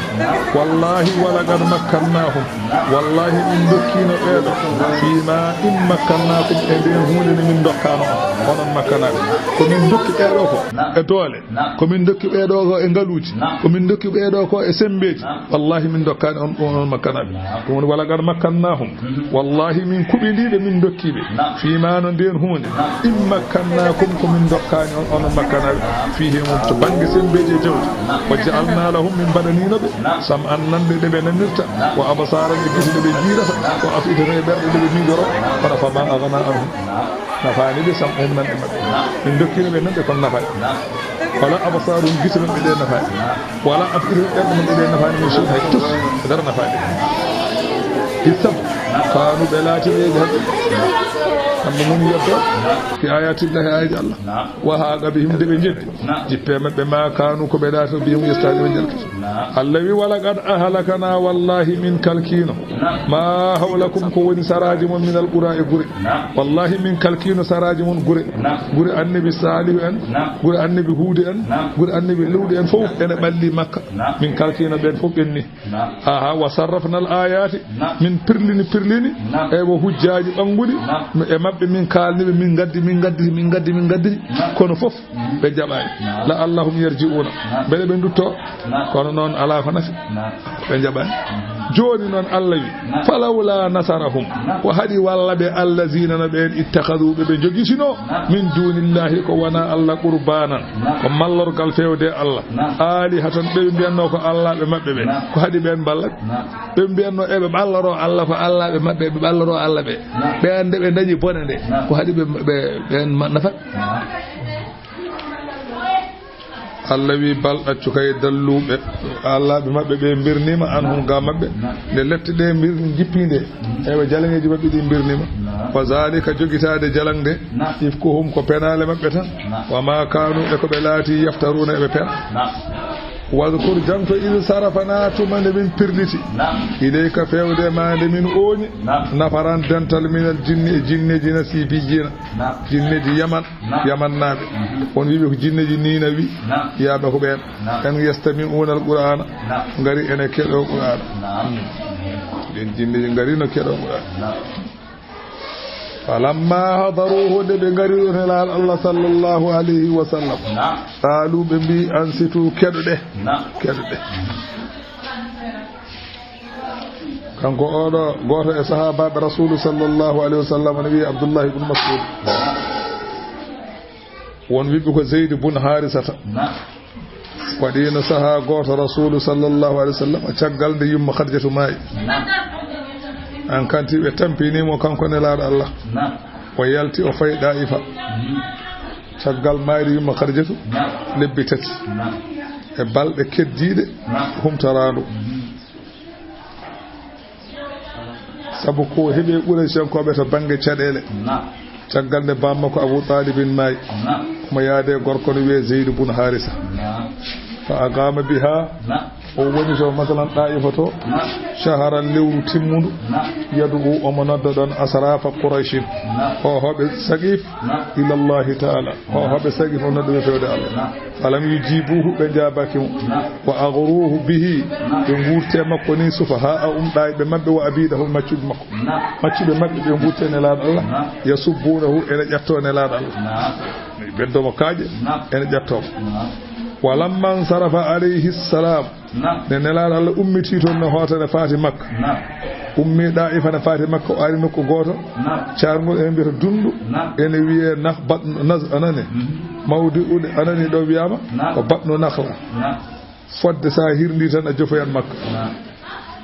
Wallahi walaqad makkannahum. Wallahi min dokkino ɓeeɗo. Fima in makkannakum e nden huunde nde min dokkano on. Onon makkanaɓe. Ko min dokki ɓeeɗo ko e doole. Ko min dokki ɓeeɗo ko e ngaluuji. Ko min dokki ɓeeɗo ko e sembeeji. Wallahi min dokkani on, on, on makkanaɓe. Ɗum woni walaqad makkannahum. Wallahi min kuɓindiɓe min dokkiɓe. Fima no nden huunde. In makkannakum ko min dokkani on, onon makkanaɓe. Fihi mum to bangge sembeeji e jawdi. Wa ja'alna lahum min mbaɗanino ɓe. Sam'an nanɗe ɗe ɓe nanirta. Wa absaran e gite ɗe ɓe jiirata. Wa af'idatan e ɓerɗe ɗe ɓe miijoro. Kono fama aghna anhum. Nafaani ɓe sam'uhum nanɗe maɓɓe. Min dokkino ɓe nanɗe kono nafaani. Wala absaruhum gite maɓɓe ɗe nafaani. Wala af'idatuhum ɓerɗe maɓɓe ɗe nafaani min shay'in hay tus. Dara nafaani. Hisab. Kanu ɓe laati ɓe yejhadu. Kamɓe ngoni yeddo. Fi ayatillahi ayati Allah. Wa haqa bihim de ɓe jeddi. Jippe maɓɓe ma kanu ko ɓe laati bihim yestadi ɓe jalkata. Allah wi, "Walaqad ahlakna, wallahi min kalkino. Ma hawlakum ko woni saraaji mon min alqura e gure. Wallahi min kalkino saraaji mon gure. Gure annabi Salihu en, gure annabi Huudu en, gure annabi Luudu en fof ene ɓalli Makka. Min kalkino ɓen fof ɓenni. Aha, wa sarrafna al ayati, min pirlini, pirlini, e wo hujjaaji ɓannguɗi, e maɓɓe min kaalni ɓe, min ngaddi, min ngaddi, min ngaddi, min ngaddi, kono fof ɓe jaɓaani. La'allahum yarji'una, mbele ɓe ndutto, kono noon alaa ko nafi, ɓe jaɓaani. Jooni noon Allah wi, falawla nasarahum, ko haɗi walla ɓe allazina no ɓeen ittakhadhu ɓe ɓe jogitino min dunillahi ko wona Allah qurbanan, ko mallorgal fewde Allah, alihatan ɓe ɓe mbiyatno ko Allah ɓe maɓɓe ɓe, ko haɗi ɓeen balla ɓe ɓe mbiyatno eɓe ɓalloro Allah ko Allah ɓe maɓɓe ɓe ɓalloro Allah ɓe, ɓe annde ɓe dañi bone nde, ko haɗi ɓe ɓe ɓeen ma-, nafa. Allah wi, bal ɗaccu kay dalluɓe, Allah ɓe maɓɓe ɓe mbirnima, anhum ga maɓɓe, nde lette ɗe mbir-, jippi nde, ewa jalaŋeeji maɓɓe ɗi mbirnima. Wa zalika jogitaade jalaŋ nde, ifkuhum ko penaale maɓɓe tan. Wa ma kanu e ko ɓe laati yaftaruna eɓe pena. Wadkur janto id sarafana tuma nde min pirliti. Ilayka fewde ma nde min ooñi. Nafaran dental minal jinni e jinneeji nasibiyina. Jinneeji Yaman. Yamannaaɓe. On wiɓe ko jinneeji Ninawi. Yaaɓe ko ɓeen. En yastami'una al-Qur'ana. Ngari ene keɗo Qur'ana. Ɗen jinneeji ngari no keɗo Qur'ana. Falamma hadaruhu, nde ɓe ngari ɗo Nelaaɗo Allah sallallahu alayhi wa sallam. Qaalu, ɓe mbi, ansitu, keɗoɗe. Keɗoɗe. Kanko oɗo gooto e sahaabaaɓe Rasuulu sallallahu alayhi wa sallam ne wiye Abdullahi ibn Mas'ud. Won wiɓe ko Zeydi bun Haarisata. Waɗiino sahaa gooto Rasuulu sallallahu alayhi wa sallam, caggal nde yumma Khadijatu maayi. An kanti ɓe tampinimo kanko Nelaaɗo Allah. O yalti o fayi Ɗaa'ifa. Caggal maayde yumma Khadijatu, lebbi tati. E balɗe keddiiɗe, humtoraandu. Sabu ko heɓi e Qurayshankooɓe to bannge caɗeele. Caggal nde bammakko Abu Talibin maayi, omo yaade gorko no wiyee Zeydu bun Harisa. Fa aqama biha, O woni to, masalan, Ɗaa'ifa to, na, shaharan, lewru timmundu, na, yad'u, omo nodda ɗon asrafa Qurayshin, na, hoohooɓe Saqiif, na, ilallahi ta'ala. Hoohooɓe Saqiif o noddi ɓe fewde Allah. Na. Falam yujibuhu, ɓe njaabaaki mo. Na. Wa aghruhu bihi, na, ɓe nguurti e makko ni sufahaa'ahum, ɗaayɓe maɓɓe, wa abidahum, maccuɓe makko. Na. Maccuɓe maɓɓe ɓe nguurti e Nelaaɗo Allah, na, yasubbunahu, ene ƴattoo Nelaaɗo Allah. Na. Ɓeddo mo kaaƴe, na, ene ƴattoo mo. Na. Walamma nsarafa alayhi salam, na, nde Nelaaɗo Allah ummitii toon, no hoota ne faati Makka. Na. Ummii Ɗaa'ifa ne faati Makka, o ari nokku gooto. Na. Caarngol ene mbiyata Dundu. Na. Ene wiyee Nah-, Bat-, Naz-, anani. Mhm. Mawdi uɗe anani ɗo wiyaama, na, ko Batnu Nakhla. Na. Fodde so a hirndii tan a jofoyan Makka. Na.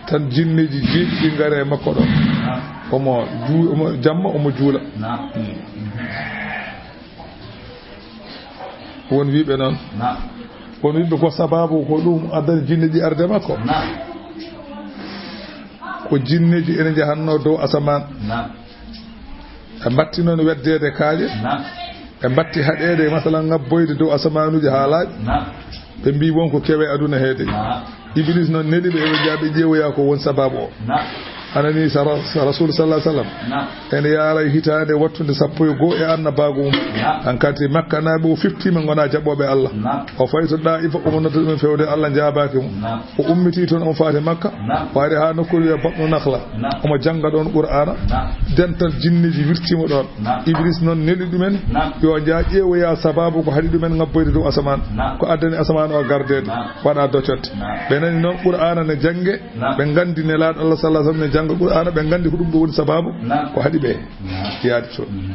Tan jinneeji jeeɗiɗi ngara e makko ɗo. Na. Omo juu-, omo jamma, omo juula. Na. Mhm. Won wiiɓe noon. Na. Won wiiɓe ko sababu ko ɗum addani jinneeji arde makko. Na. Ko jinneeji ene njahannoo dow asamaan. Na. Ɓe mbatti noon weddeede kaaƴe. Na. Ɓe mbatti haɗeede, masalan, ŋabboyde dow asamaanuuji haa laaɓi. Na. Ɓe mbii won ko kewe aduna heede. Na. Iblis noon neli ɓe, eɓe njaa ɓe ƴeewoya ko won sababu o. Na. Hana ni sa ra-, sa Rasul sallallahu alaihi wasallam, na, ene yaaray hitaande wattunde sappo e goo e annabaagu mum. Na. Hankadi Makkanaaɓe o fiftiima ngona jaɓooɓe Allah. Na. O fayi to Ɗaa'ifa, omo nodda ɗumen fewde Allah njaabaaki mo. Na. O ummitii toon, omo faati Makka. Na. O ari haa nokkuure wiyee Batnu Nakhla. Na. Omo jannga ɗoon Qur'aana. Na. Dental jinneeji wirtiima ɗoon. Na. Iblis noon neli ɗumen, na, yo njaa ƴeewoya sababu ko haɗi ɗumen ŋabboyde dow asamaan. Na. Ko addani asamaan o gardeede. Na. Waɗa docotte. Na. Ɓe nani noon Qur'aana ne jannge, na, ɓe nganndi Nelaaɗo Allah sallallahu alaihi wasallam ne jannga Qur'aana, ɓe nganndi ko ɗum ɗo woni sababu, na, ko haɗi ɓe, na, yaade toon. Mhm.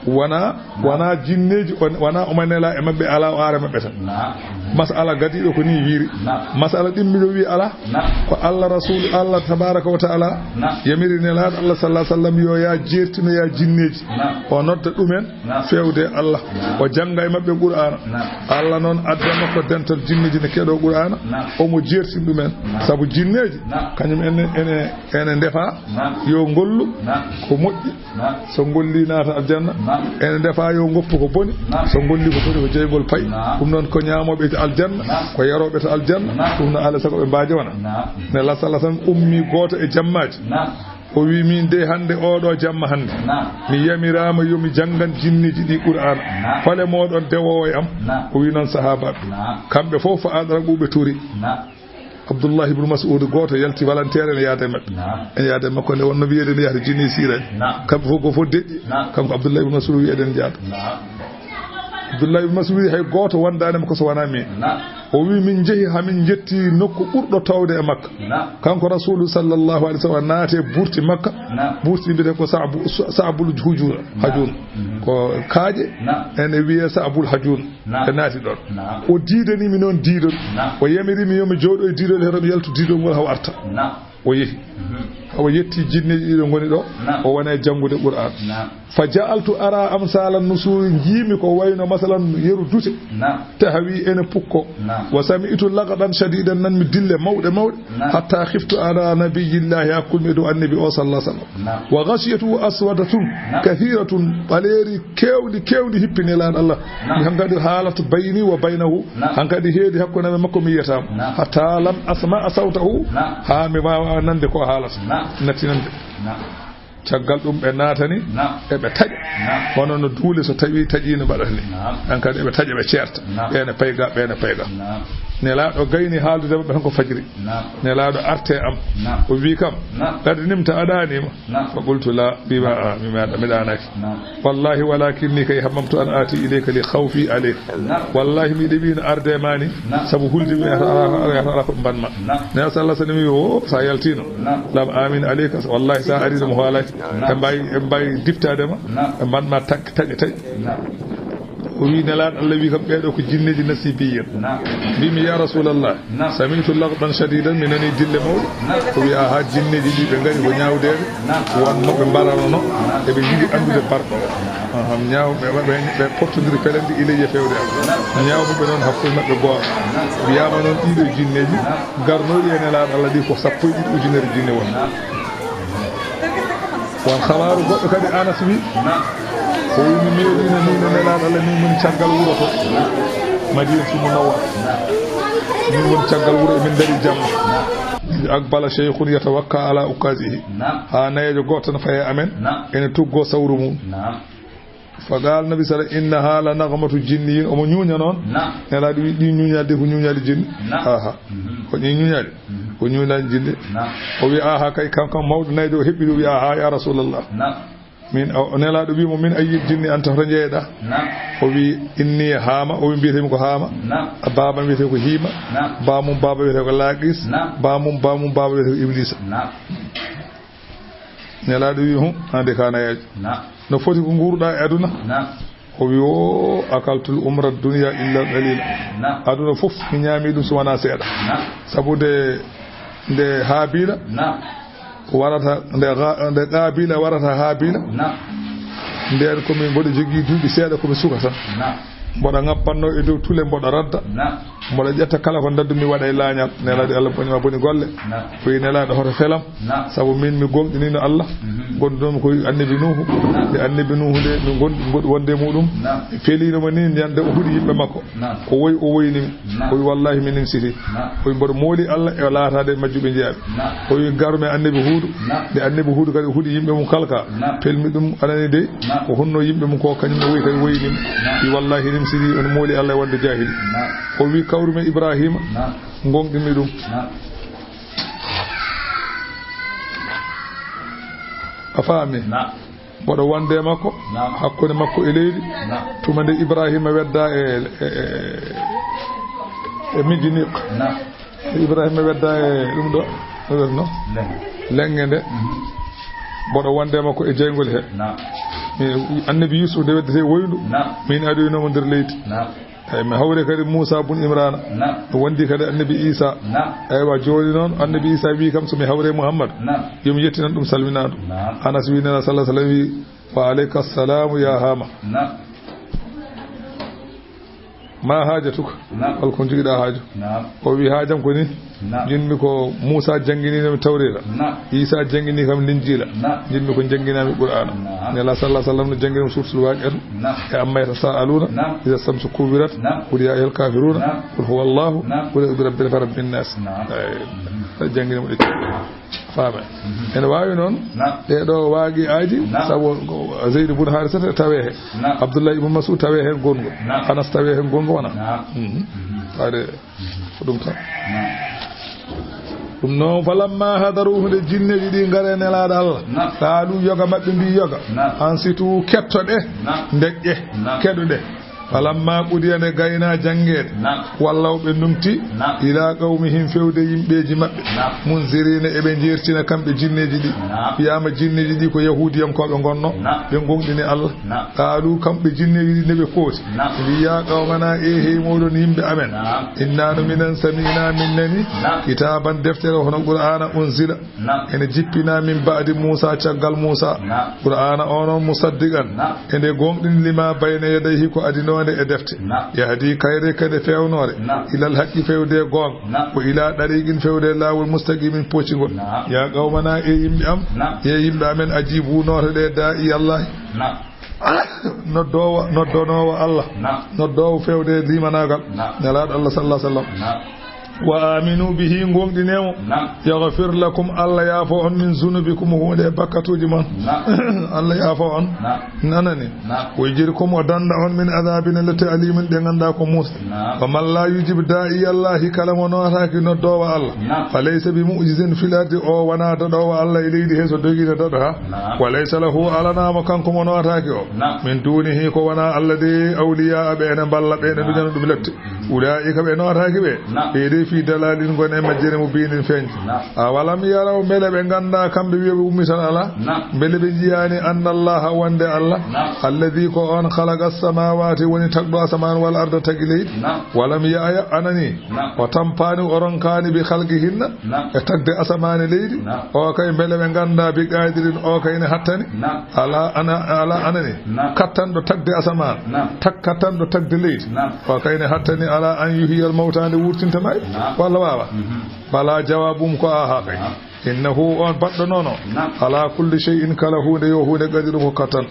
Wona, na, wona jinneeji, on, wona omo nela e maɓɓe, alaa o ara maɓɓe tan. Na. Masala gadiiɗo ko ni wiiri. Na. Masala ɗimmiɗo wi alaa. Na. Ko Allah Rasul, Allah tabaraka wa ta'ala, na, yamiri Nelaaɗo Allah sallallahu alaihi wasallam yo yaa jeertinoya jinneeji. Na. O nodda ɗumen, na, fewde Allah. Na. O jannga e maɓɓe Qur'aana. Na. Allah noon adda makko dental jinneeji ne keɗoo Qur'aana. Na. Omo jeertini ɗumen. Na. Sabu jinneeji, na, kañum ene, ene, ene ndefa, na, yo ngollu, na, ko moƴƴi. Na. So ngolli naata aljanna. Na. Ene ndefa yo ngoppu ko boni. Na. So ngolli ko boni ko jeyngol pay. Na. Ɗum noon ko ñaamooɓe aljanna, na, ko yarooɓe to aljanna. Na. Ɗum no alaa sago ɓe mbaajo wona. Na. Nelaaɗo sallallahu alaihi wasallam ummi gooto e jammaaji. Na. O wi min de hannde oɗo jamma hannde. Na. Mi yamiraama yo mi janngan jinneeji ɗi Qur'aana. Na. Hole mooɗon dewoowo e am? Na. O wi noon sahaabaaɓe. Na. Kamɓe fof fa adraku ɓe turi. Na. Abdullah ibn Mas'ud gooto yalti volontaire ene yaada e maɓɓe. Na. Ene yaada e makko nde wonno wiyeede nde yahata jinni siirani. Na. Kamɓe fof ko fof deƴƴi. Na. Kanko Abdullah ibn Mas'ud wiyeede ne yaada. Na. Abdullah ibn Mas'ud wi hay gooto wondaani mo ko so wonaa min. Na. O wi min njehi haa min njetti nokku ɓurɗo towde e Makka. Na. Kanko Rasulu sallallahu alaihi wasallam naati e burti Makka. Na. Burti mbiyetee ko Sa'bu-, Sa'bul Hujun. Na. Hajun. Mhm. Ko kaaƴe. Na. Ene wiyee Sa'bul Hajun. Na. Ɓe naati ɗoon. Na. O diidanii mi noon diidol. Na. O yamiri mi yo mi jooɗo e diidol, hero mi yaltu diidol ngol haw arta. Na. O yehi. Mhm. Hawa yetti jinneeji ɗiɗo ngoni ɗo. Na. O wona e janngude Qur'aan. Na. Fa ja'altu ara amsala nusuri, njiimi ko wayno masalan yeru dute. Na. Tahawi ene pukko. Na. Wa sami'tu laqadan shadidan, nan mi dille mawɗe mawɗe. Na. Hatta khiftu ala nabiyyillahi, haa kulmi e dow annabi o sallallahu alaihi wasallam. Na. Wa ghashiyatu aswadatun, na, kathiratun, ɓaleeri keewɗi, keewɗi hippi Nelaaɗo Allah. Na. Mi hankadi haalat bayni wa baynahu. Na. Hankadi heedi hakkunde am e makko mi yiyataamo. Na. Hatta lam asma'a sawtahu. Na. Haa mi waawa nande ko haalata. Na. Natti nande. Na. Caggal ɗum ɓe naatani, na, eɓe taƴa. Na. Hono no duule so tawi taƴi no mbaɗata ni. Na. Hankadi eɓe taƴa, ɓe ceerta. Na. Ɓe ne payga, ɓe ne payga. Na. Nelaaɗo gayni haaldude maɓɓe tan ko fajiri. Na. Nelaaɗo arte am. Na. O wi kam, na, qad nimta, a ɗaaniima. Na. Fa qultu la, wiima, a, mi meeɗa, mi ɗaanaaki. Na. Wallahi walakinni kay hammamtu an aati ilayka li khawfi alayka. Na. Wallahi miɗo wiino arde ma ni, na, sabu hulde mi yahata ala, yahata ala ko ɓe mbanma. Na. Nelaaɗo sallallahu alaihi wasallam wi o, sa yaltino. Na. Lam amin alayka, wallahi sa arino mi hoolaaki. Na. Ɓe mbawi, ɓe mbawi diptade ma. Na. Ɓe mbanma tak-, taƴe taƴe. Na. O wi Nelaaɗo Allah wi kam ɓeeɗo ko jinneeji nasibiyen. Na. Mbimi ya Rasulallah, na, sami'tu laqdan shadidan, mi nani dille mawɗe. Na. O wi aha, jinneeji ɗi ɓe ngari ko ñaawdeede. Na. Wonno ɓe mbaranono, na, eɓe njiɗi anndude barɗo o. Aha, ñaaw-, ɓe, ɓe, ɓe pottodiri pelende ilayya fewde am. Na. Ñaawmuɓe noon hakkunde maɓɓe goonga. Na. Wiyaama noon ɗiɗo jinneeji, na, garnooɗi e Nelaaɗo Allah ɗi ko sappo e ɗiɗi ujunere jinne won. Na. Won habaaru goɗɗo kadi Anas wi, na, o wi mi meeɗino ni no Nelaaɗo Allah ni mum caggal wuro to. Na. Madinatu Munawwara. Na. Min woni caggal wuro, emin ndarii jamma. Naam. Aqbala shaykhun yatawakka ala ukkazihi. Naam. Haa nayeejo gooto tan fayi e amen. Naam. Ene tuggoo sawru mum. Naam. Fa qaala nabi sala, innaha la naghmatu jinniyin, omo ñuuña noon. Naam. Nelaaɗo wi, ɗi ñuuñaali de ko ñuuñaali jinni. Naam. Aha. Mhm. Ko ɗi ñuuñaali? Mhm. Ko ñuuñaali jinni. Naam. O wi, aha kay, kam kam mawɗo nayeejo o heɓɓi ɗum, o wi, aha, ya Rasulallah. Naam. Min, o, Nelaaɗo wi mo, min ayyil jinni anta, hoto njeeyɗa? Naam. O wi, inni Haama, o wi, mbiyetee mi ko Haama. Naam. Baaba mbiyetee ko Hiima. Naam. Baamum baaba wiyetee ko Laaqis. Naam. Baamum, baamum baaba wiyetee ko Ibliisa. Naam. Nelaaɗo wi, hum, hande ka nayeejo. Naam. No foti ko nguurɗa e aduna? Naam. O wi, o, akaltul umra dunya illa qalila. Naam. Aduna fof mi ñaami ɗum so wonaa seeɗa. Naam. Sabu nde, nde Haabila. Naam. Warata, nde Ga-, nde Qaabila warata Haabila. Naam. Ndeen ko mi, mboɗo jogii duuɓi seeɗa, ko mi suka tan. Naam. Mboɗo ŋappatnoo e dow tule, mboɗo radda. Naam. Mboɗo ƴetta kala ko ndaɗdu mi waɗa e laañal. Nelaaɗo Allah boni ma boni golle. Naam. Ko wi Nelaaɗo hoto felam. Naam. Sabu min mi gomɗiniino Allah. Mhm. Gondunoomi ko annabi Nuuhu. Naam. Nde annabi Nuuhu nde mi gon-, gon-, wonde e muɗum. Naam. Feliino mo ni ñande o huɗi yimɓe makko. Naam. O woyi, o woyini mi. Naam. O wi, wallahi mi nimsiti. Naam. O wi, mboɗo mooli Allah e laataade e majjuɓe njiyaaɓe. Naam. O wi, garmi e annabi Huudu. Naam. Nde annabi Huudu kadi huɗi yimɓe mum kalka. Naam. Pelmi ɗum anani de. Naam. Ko honno yimɓe mum ko kañum ne woyi kadi woyini mi. Naam. Wi, wallahi nimsiti, on mooli Allah e wonde jaahili. Naam. O wi, kawrumi e Ibrahima. Naam. Gonɗinmi ɗum. Naam. A faami? Naam. Mboɗo wonde e makko, naam, hakkunde makko e leydi, naam, tuma nde Ibrahima wedda e, e, e, e Mijiniq. Naam. Ibrahima wedda e ɗum ɗo, no wiyeteno? Lenge. Lenge nde. Mhm. Mboɗo wonde e makko e jeyngol he. Naam. Mi, annabi Yusuf nde weddete woyndu, naam, min adoynomo nder leydi. Naam. Eyi, mi hawre kadi Muusa bun Imrana. Naam. Mi wondi kadi annabi Isa. Naam. Eywa, jooni noon annabi Isa wi kam so mi hawre Muhammad, naam, yo mi yettinan ɗum salminaandu. Naam. Anas wi, Nela sallallahu alaihi wasallam wi, wa alayka assalamu ya Hama. Naam. Ma hajatuka? Naam. Hol ko njogiɗa haaju? Naam. O wi, haajam ko ni, naam, jinmi ko Muusa jannginino mi Tawreeta. Naam. Isa janngini kam Linjiila. Naam. Jinmi ko jannginami Qur'aana. Naam. Nela sallallahu alaihi wasallam no janngini mo Suuratul Waaqi'atu. Naam. E amma yatasaaluna. Naam. Iza shamsu kuwirat. Naam. Qul ya ayyuhal kafiruna. Naam. Qul huwa Allahu. Naam. Qul a'udhu bi rabbil falaq, rabbin nas. Naam. Eyi. Mhm. Janngini mo ɗe. Faama. Mhm. Ene waawi noon. Naam. Ɗee ɗo waaqi'aaji, naam, sabu ko Zeydu bun Haarisata tawee he. Naam. Abdullahi ibn Mas'ud tawee heen goonga. Naam. Anas tawee heen goonga wona. Naam. Mhm. Mhm. Faade ko ɗum tan. Naam. Ɗum noon, falamma hadaruhu, nde jinneeji ɗi ngari e Nelaaɗo Allah. Naam. Qaalu, yoga maɓɓe mbi yoga. Naam. Ansitu, kettoɗe. Naam. Ndeƴƴe. Naam. Keɗoɗe. Falamma qudiya, nde gayna janngeede. Naam. Wallaw ɓe ndumti. Naam. Ila qawmihim, fewde yimɓeeji maɓɓe. Naam. Munzirina, eɓe njeertina kamɓe jinneeji ɗi. Naam. Wiyaama jinneeji ɗi ko yahuudiyankooɓe ngonno. Naam. Ɓe gonɗini Allah. Naam. Qaalu, kamɓe jinneeji ɗi nde ɓe kooti. Naam. Mbi, ya qawmana, e hey mooɗon yimɓe amen. Naam. Inna no minen sami'na, min nani. Naam. Kitaaban, deftere, hono Qur'aana, unzila. Naam. Ene jippina min ba'di Muusa, caggal Muusa. Naam. Qur'aana o noon musaddiqan. Naam. Ene gonɗini lima bayna yadayhi, ko adinoonde e defte. Naam. Yahdi, kayre kede fewnoore. Naam. Ilal haqqi, fewde goonga. Naam. Wa ila dariqin, fewde laawol mustaqimin, poccingol. Naam. Ya qawmana, e yimɓe am. Naam. E yimɓe amen, ajibu, nootoɗe daa'i Allah. Naam. Noddoowo, noddonoowo Allah. Naam. Noddoowo fewde limanaagal. Naam. Nelaaɗo Allah sallallahu alaihi wasallam. Naam. Wa aminu bihi, gonɗinee mo. Naam. Yaghfir lakum, Allah yaafo on, min zunubikum, huunde e bakkatuuji mon. Naam. Allah yaafo on. Naam. Nanani. Naam. Wa yujirkum, o danda on, min adabin, lette, alimin, ɗe ngannduɗaa ko muusɗe. Naam. Wa man la yujib da'i Allahi, kala mo nootaaki noddoowo Allah. Naam. Fa laysa bi mu'jizin fil ardi, o wonaa daɗoowo Allah e leydi he, so dogiino daɗo ha. Naam. Wa laysa lahu, alanaa mo kanko mo nootaaki o. Naam. Min dunihi, ko wonaa Allah de, awliya, ɓe ene mballa, ɓe ene duñana ɗum lette. Ulaa'ika, ɓe nootaaki ɓe. Naam. Ɓe de fi dalalin, ngoni e majjere mubinin, feeñɗo. Naam. Awalam yaraw, mbele ɓe nganndaa kamɓe wi'uɓe ummital alaa? Naam. Mbele ɓe njiyaani anna Allaha, wonde Allah? Naam. Alladhi, ko on, khalaqa as-samawati, woni tagɗo asamaan, wal arda, tagi leydi? Naam. Walam ya'ya, anani? Naam. O tampaani, o ronkaani, bi khalqihinna, naam, e tagde asamaan e leydi? Naam. O kay, mbele ɓe nganndaa, bi qadirin, o kay ne hattani? Naam. Ala ana, ala anani? Naam. Kattanɗo tagde asamaan, naam, tak-, kattanɗo tagde leydi? Naam. O kay ne hattani ala an yuhyiyal mawta, nde wurtinta maayɓe? Naam. Walla waawa? Mhm. Bala, jawaabum ko aha kay. Naam. Innahu, on baɗɗo noon o, ala kulli shay'in, kala huunde yo huunde, qadirun, ko kattan.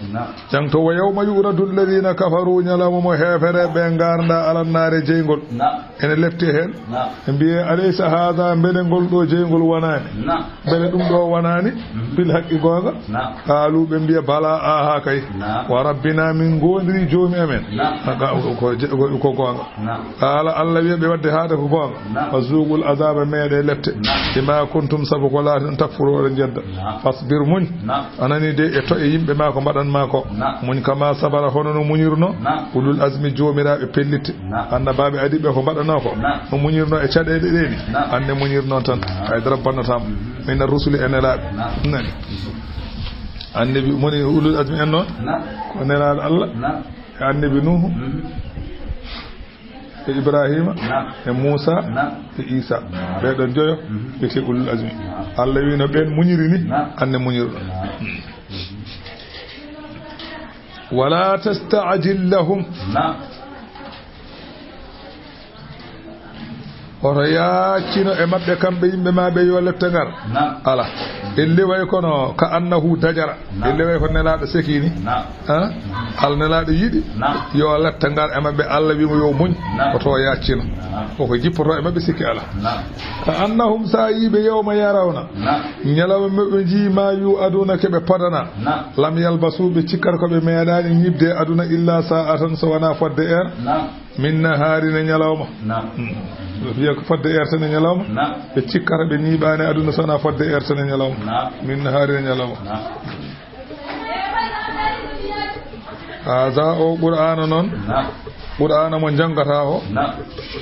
Jangto, wa yawma yu'radu alladhina kafaru, ñalawma mo heefereɓe ngarda alannaare jeyngol. Ene lepte heen. Ɓe mbiye, alaysa hadha, mbele ngol ɗo jeyngol wonaani? Mbele ɗum ɗo wonaani? Bil haqqi, goonga? Qaalu, ɓe mbiya, bala, aha kay. Wa rabbina, min goondiri joomi amen. Ko, ko, ko goonga. Qaala, Allah wiya ɓe, wadde haade ko goonga. Fa zuuqul azaaba, meeɗe lepte. Bima kuntum, sabu ko laati on, takfuru, oɗon jedda. Fasbir, muñ. A nani de e to e yimɓe ma ko mbaɗan ma ko. Muñ kama sabara, hono no muñirno ulul azmi, joomiraaɓe pellitte. Annabaaɓe adiiɓe ko mbaɗanoo ko. No muñirno e caɗeele ɗe ni. Anne muñirno tan. Hay dara bannataamo. Min rusuli, e nelaaɓe. Nani. Annabi moni ulul azmi en noon. Ko nelaaɗo Allah. E annabi Nuhu. E Ibrahima, e Muusa, e Iisa. Ɓee ɗoon joyo, wiyetee ulul azmi. Allah wii no ɓeen muñiri ni, anne muñirɗo. Wala tasta'jil lahum. Oto yaaccino e maɓɓe kamɓe yimɓe ma ɓe yo lepte ngar. Ala. Elli way kono ka annahu dajara. Elli way ko nelaaɗo seki ni. Ha? Al nelaaɗo yiɗi yo lepte ngar e maɓɓe, Allah wii mo yo muñ. Oto yaaccino. Koko jippoto e maɓɓe, sikki ala. Ka annahum, sa yiiɓe, yawma yarawna, ñalawma ɓe njii, ma yu'aduna, ke ɓe podana. Lam yalbasu, ɓe cikkat ko ɓe meeɗaani ñiɓde aduna, illa sa'atan, so wonaa fodde heure. Min nahaari, ne ñalawma. Ɓe fiya ko fodde heure tan e ñalawma. Ɓe cikkata ɓe ñiiɓaani aduna so wonaa fodde heure tan e ñalawma. Min nahaari, ne ñalawma. Haza, o Qur'aana noon, Qur'aana mo njanngata o,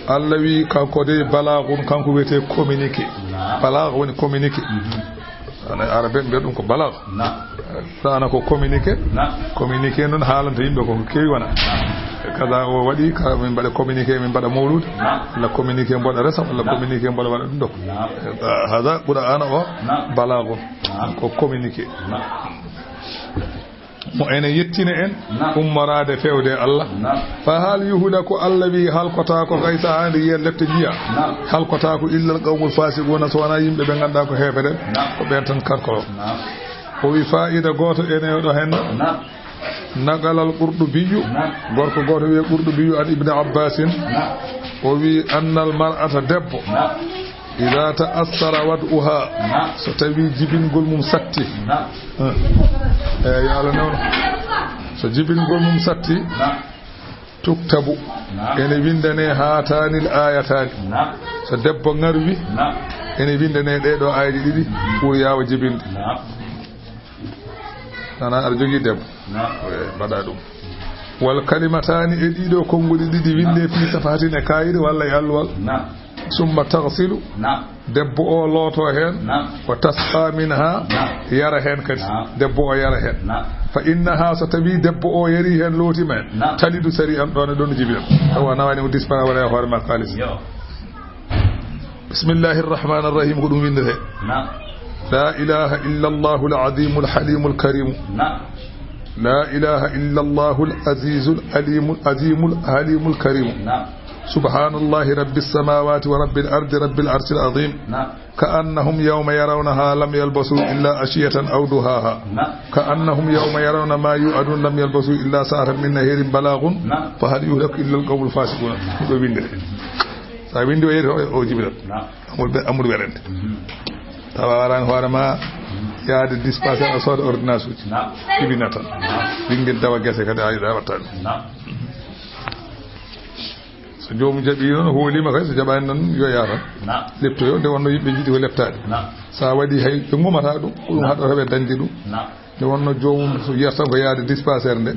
Allah wi kanko de balaagun, kanko wiyetee communiqué. Balaagu woni communiqué. Ana arabe mbiya ɗum ko balaagu. Qur'aana ko communiqué. Communiqué noon haalanta yimɓe ko keewi wona. Kaza o waɗi, ka min mbaɗa communiqué, min mbaɗa mawluude. Walla communiqué mboɗa resa, walla communiqué mboɗa waɗa ɗum ɗo. Haza Qur'aana o balaagun. Ko communiqué. Mo ene yettina en ummoraade fewde Allah. Fa hal yuhlaku, Allah wi halkotaako kay, so haandi yiya lepte njiya. Halkotaako illa al qawmul fasiquna, so wonaa yimɓe ɓe ngannduɗaa ko heefere, ko ɓeen tan karkoro. O wi faa'ida gooto ene ɗo heen. Naqala al Qurtubiyyu, gorko gooto wiye Qurtubiyyu, an Ibni Abbasin. O wi annal mar'ata, debbo, ida ta'assara wad'uha, so tawi jibingol mum satti. Eyi, yo Allah newno. So jibingol mum satti, tuktabu, ene windane hatanil ayatani. So debbo ŋarwi, ene windane ɗee ɗo ayɗe ɗiɗi pour yaawa jibinde. Nana aɗa jogii debbo. Eyi, mbaɗa ɗum. Wal kalimataani, e ɗiɗo konnguɗi ɗiɗi winde fi safahatin e kaayiri walla e alluwal. Summa taghsilu. Debbo o looto heen. Wa tasqa minha. Yara heen kadi. Debbo o yara heen. Fa innaha, so tawi debbo o yari heen, lootima heen. Talidu sari'an, ɗon e ɗon jibina. Tawa nawani mo dispara wala e hoore makko halis. Bismillahi arrahmani arrahim, ko ɗum windete. La ilaha illa Allahu al-azimu al-halimu al-karimu. La ilaha illa Allahu al-azizu al-alimu al-azimu al-halimu al-karimu. Subhanallahi rabbi as-samawati wa rabbi al-ardi rabbi al-arshi al-azim. Ka annahum yawma yarawnaha lam yalbasu illa ashiyatan aw duhaha. Ka annahum yawma yarawna ma yu'adun lam yalbasu illa sa'atan min nahirin balaghun. Fa hal yuhlaku illa al-qawmul fasiqun. Ko ɗo windete. So a windi o yeeto o, o jibirat. Amul be-, amul werante. Tawa warani hoore ma yaade dispensaire a sooda ordonnance uji. Jibinata. Ɓinngel dawa gese kadi a yiɗa watta ɗum. So joomum jaɓi noon, hoolima kay, so jaɓani noon yo yaa tan. Leptoyo, nde wonno yimɓe jiɗi ko leptaade. So a waɗi hay ɓe ngumata ɗum, ko ɗum haɗata ɓe dañde ɗum. Nde wonno joomum so yiyata tan ko yaade dispensaire nde.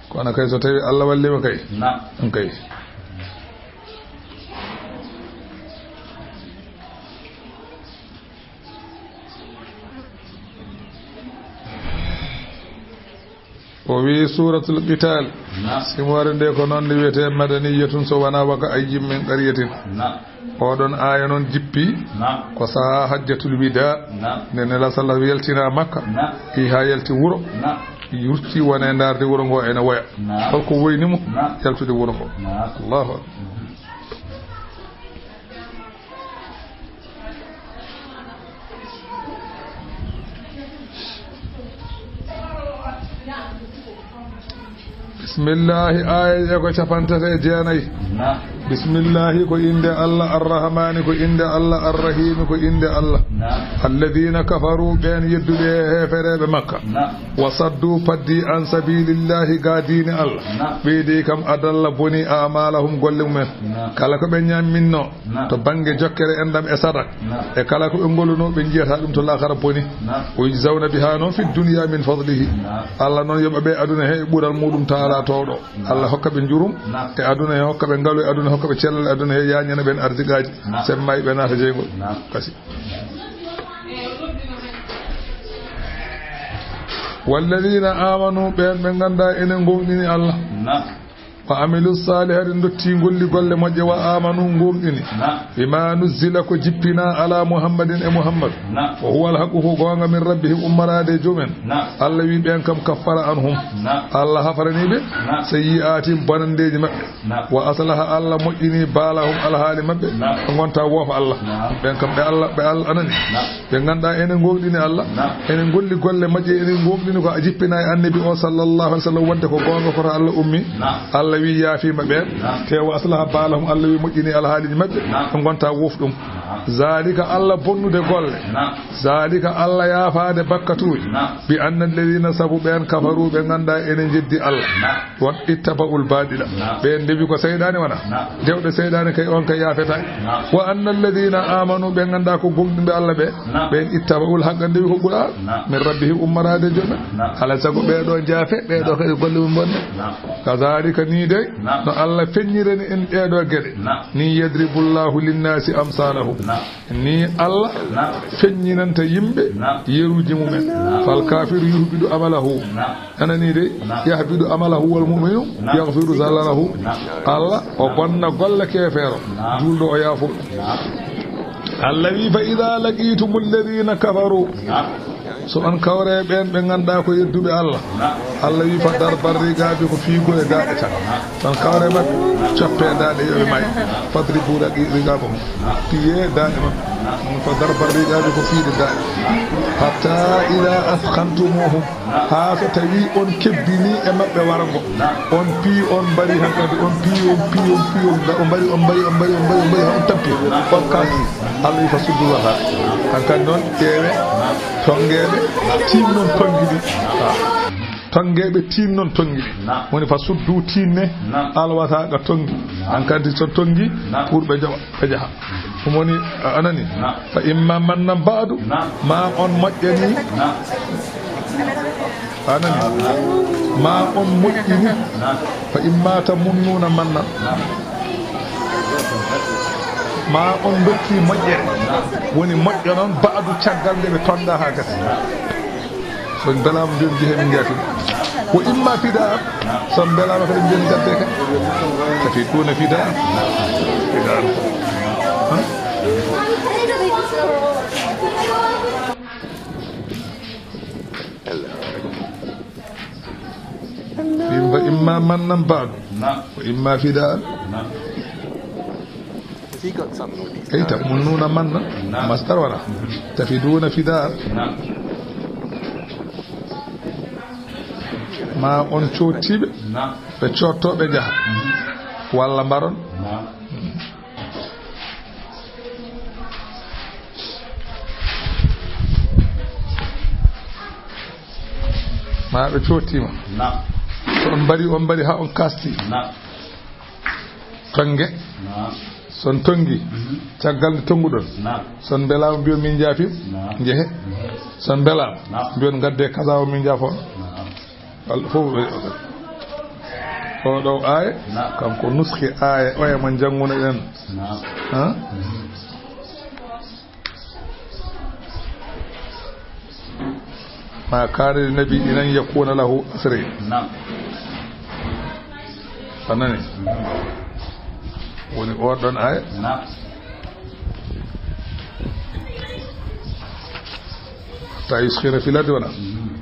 Kono kay so tawi Allah wallima kay. Ɗum kay. O wi Suratul Qital. Simoore nde ko noon nde wiyetee madaniyatun so wonaa waka ayyin min qaryatin. Oɗon aaya noon jippi ko saha hajjatul wida. Nde Nela sallah yaltina Makka. Iha yalti wuro. Yurti wone ndaarde wuro ngo ene woya. Holko woyni mo? Yaltude wuro ngo. Allahu akbar. Bismillahi, aya e ko capantati e jeenayi. Bismillahi ko innde Allah, Arrahmani ko innde Allah, Arrahimi ko innde Allah. Alladina kafaru, ɓeen yedduɓe e heefereɓe Makka. Wa saddu, paddi, an sabilillahi, ga diine Allah. Ɓeydi kam adalla boni amalahum golle mumen. Kala ko ɓe ñamminno to bannge jokkere enɗam e sadak, e kala ko ɓe ngolluno, ɓe njiyata ɗum to laakara boni. O yujzawna biha noon fi dunya min fadlihi. Allah noon yoɓa ɓe aduna he e ɓural muɗum taala towɗo. Allah hokka ɓe njurum e aduna he, hokka ɓe ngalu e aduna, hokka ɓe cellal e aduna he, yañana ɓen arsiqaaji, semma e ɓe naata jeyngol. Kasi. Walladina amanu, ɓeen ɓe ngannda ene ngomɗini Allah. Wa amilu salihati, dotti golli golle moƴƴe, wa amanu, ngomɗini. Bima nuzzila, ko jippina, ala Muhammadin, e Muhammad. Wa huwa alhaqu, ko goonga, min rabbihim, ummorade e joomen. Allah wi ɓeen kam kaffara anhum. Allah hafarani ɓe sayyi'atihim, bonandeeji maɓɓe. Wa aslaha, Allah moƴƴini, balahum, alhaali maɓɓe. Ɓe ngonta woofa Allah. Ɓeen kam ɓe Allah, ɓe Allah anani. Ɓe ngannda ene ngomɗini Allah, ene ngolli golle moƴƴe, ene ngomɗini ko a jippina e annabi o sallallahu alaihi wasallam wonde ko goonga ko to Allah ummi. Allah wi yaafima ɓeen, te wa aslaha balahum, Allah wi moƴƴini alhaaliji maɓɓe, ɓe ngonta woof ɗum. Zalika, Allah bonnude golle. Zalika, Allah yaafaade bakkatuuji. Bi anna alladina, sabu ɓeen, kafaru, ɓe ngannda ene jeddi Allah. Won ittaba'ul baɗila. Ɓeen ndewi ko seyɗaane wona. Dewɗo seyɗaane kay, on kay yaafetaake. Wa anna alladina amanu, ɓe ngannda ko gomɗinɓe Allah ɓe, ɓeen ittaba'ul haqqa, ndewi ko Qur'an. Min rabbihim, ummorade joomen. Alaa sago ɓee ɗo njaafe, ɓee ɗo kadi golle mum bonne. Kazalika, ni dey, no Allah feññirani en ɗee ɗo geɗe. Ni yadribullahu linnasi amsalahum. Ni Allah feññinanta yimɓe yeruuji mumen. Fal kafiru yuhbidu amalahu. Anani de, yahbidu amalahu wal mu'minu yaghfiru zalalahu. Allah o bonna golle keefeero, juulɗo o yaafo. Allah wi, fa ida laqitum alladina kafaru. So on kawre ɓeen ɓe ngannda ko yedduɓe Allah. Allah wi, fa darbar riqabi, ko fiigo e daaɗe tan. Tan kawre maɓɓe, coppe daaɗe yo ɓe may. Fadribu raqi-, riqabahum. Piye daaɗe maɓɓe. Fa darbar riqabi ko fiide daaɗe. Hatta ida askantumuhum. Haa so tawi on kebbini e maɓɓe wargo. On pii, on mbari hankadi, on pii, on pii, on pii, on da-, on mbari, on mbari, on mbari, on mbari, on mbari, haa on tampi. On kaasi. Allah wi fa suddu wata. Hankadi noon ƴeewe tonngeeɓe, tinnon tonngi ɗi. Tonngeeɓe tinnon tonngi ɗi. Woni fa suddu tinne, alwata ga tonngi. Hankadi so tonngi, pour ɓe jaɓa, ɓe jaha. Ɗum woni, a, anani? Fa imma mannan ba'du, ma on moƴƴani. Anani? Ma on moƴƴini. Fa imma tamunnuna mannan. Ma on dokki moƴƴere. Woni moƴƴo noon ba'du caggal nde ɓe tonda haa gasi. So on mbelaama, mbiyon, "Njehen, min njaafima." Wa imma fida'an, so on mbelaama kadi, mbiyon, "Ngadde ka." Tafiduna fida'an. Fida'an. Wa imma mannan ba'du. Wa imma fida'an. Eyi, tamunnuna manna, masdar wala. Tafiduna fida'an. Ma on coottiiɓe, ɓe cootto, ɓe njaha. Walla mbaron. Ma ɓe coottiima. So on mbari, on mbari haa on kaasti. Tonnge. So on tonngi, caggal nde tonnguɗon. So on mbelaama, mbiyon, "Min njaafima." Njehe. So on mbelaama, mbiyon, "Ngadde kaza o, min njaafo." Walla fof, o ɗo aaya, kanko nuski aaya oya mo njannguno ɗen. Ha? Ma kana li nabiyyin an yakuna lahu asra. Naam. A nani? Woni oɗon aaya. Naam. Hatta yuskhina fil ardi wala. Mhm.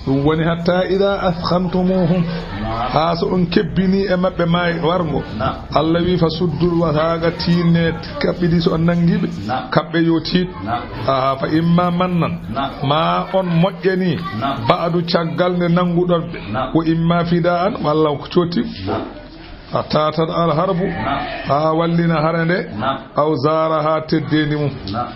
Ɗum woni hatta ida askantumuhum. Haa so on kebbinii e maɓɓe maay warngo. Naam. Allah wi, "Fa suddul wasaaqa, tiinne kaɓɓe ɗi, so on nanngi ɓe, naam, kaɓɓe yo tiiɗ." Naam. Aha, fa imma mannan. Naam. Ma on moƴƴanii. Naam. Ba'du, caggal nde nannguɗon ɓe. Naam. Wa imma fida'an, walla ko cotti. Naam. Hatta tablugal harbu. Naam. Haa wallina hare nde. Naam. Aw zaara, haa teddeendi mum. Naam.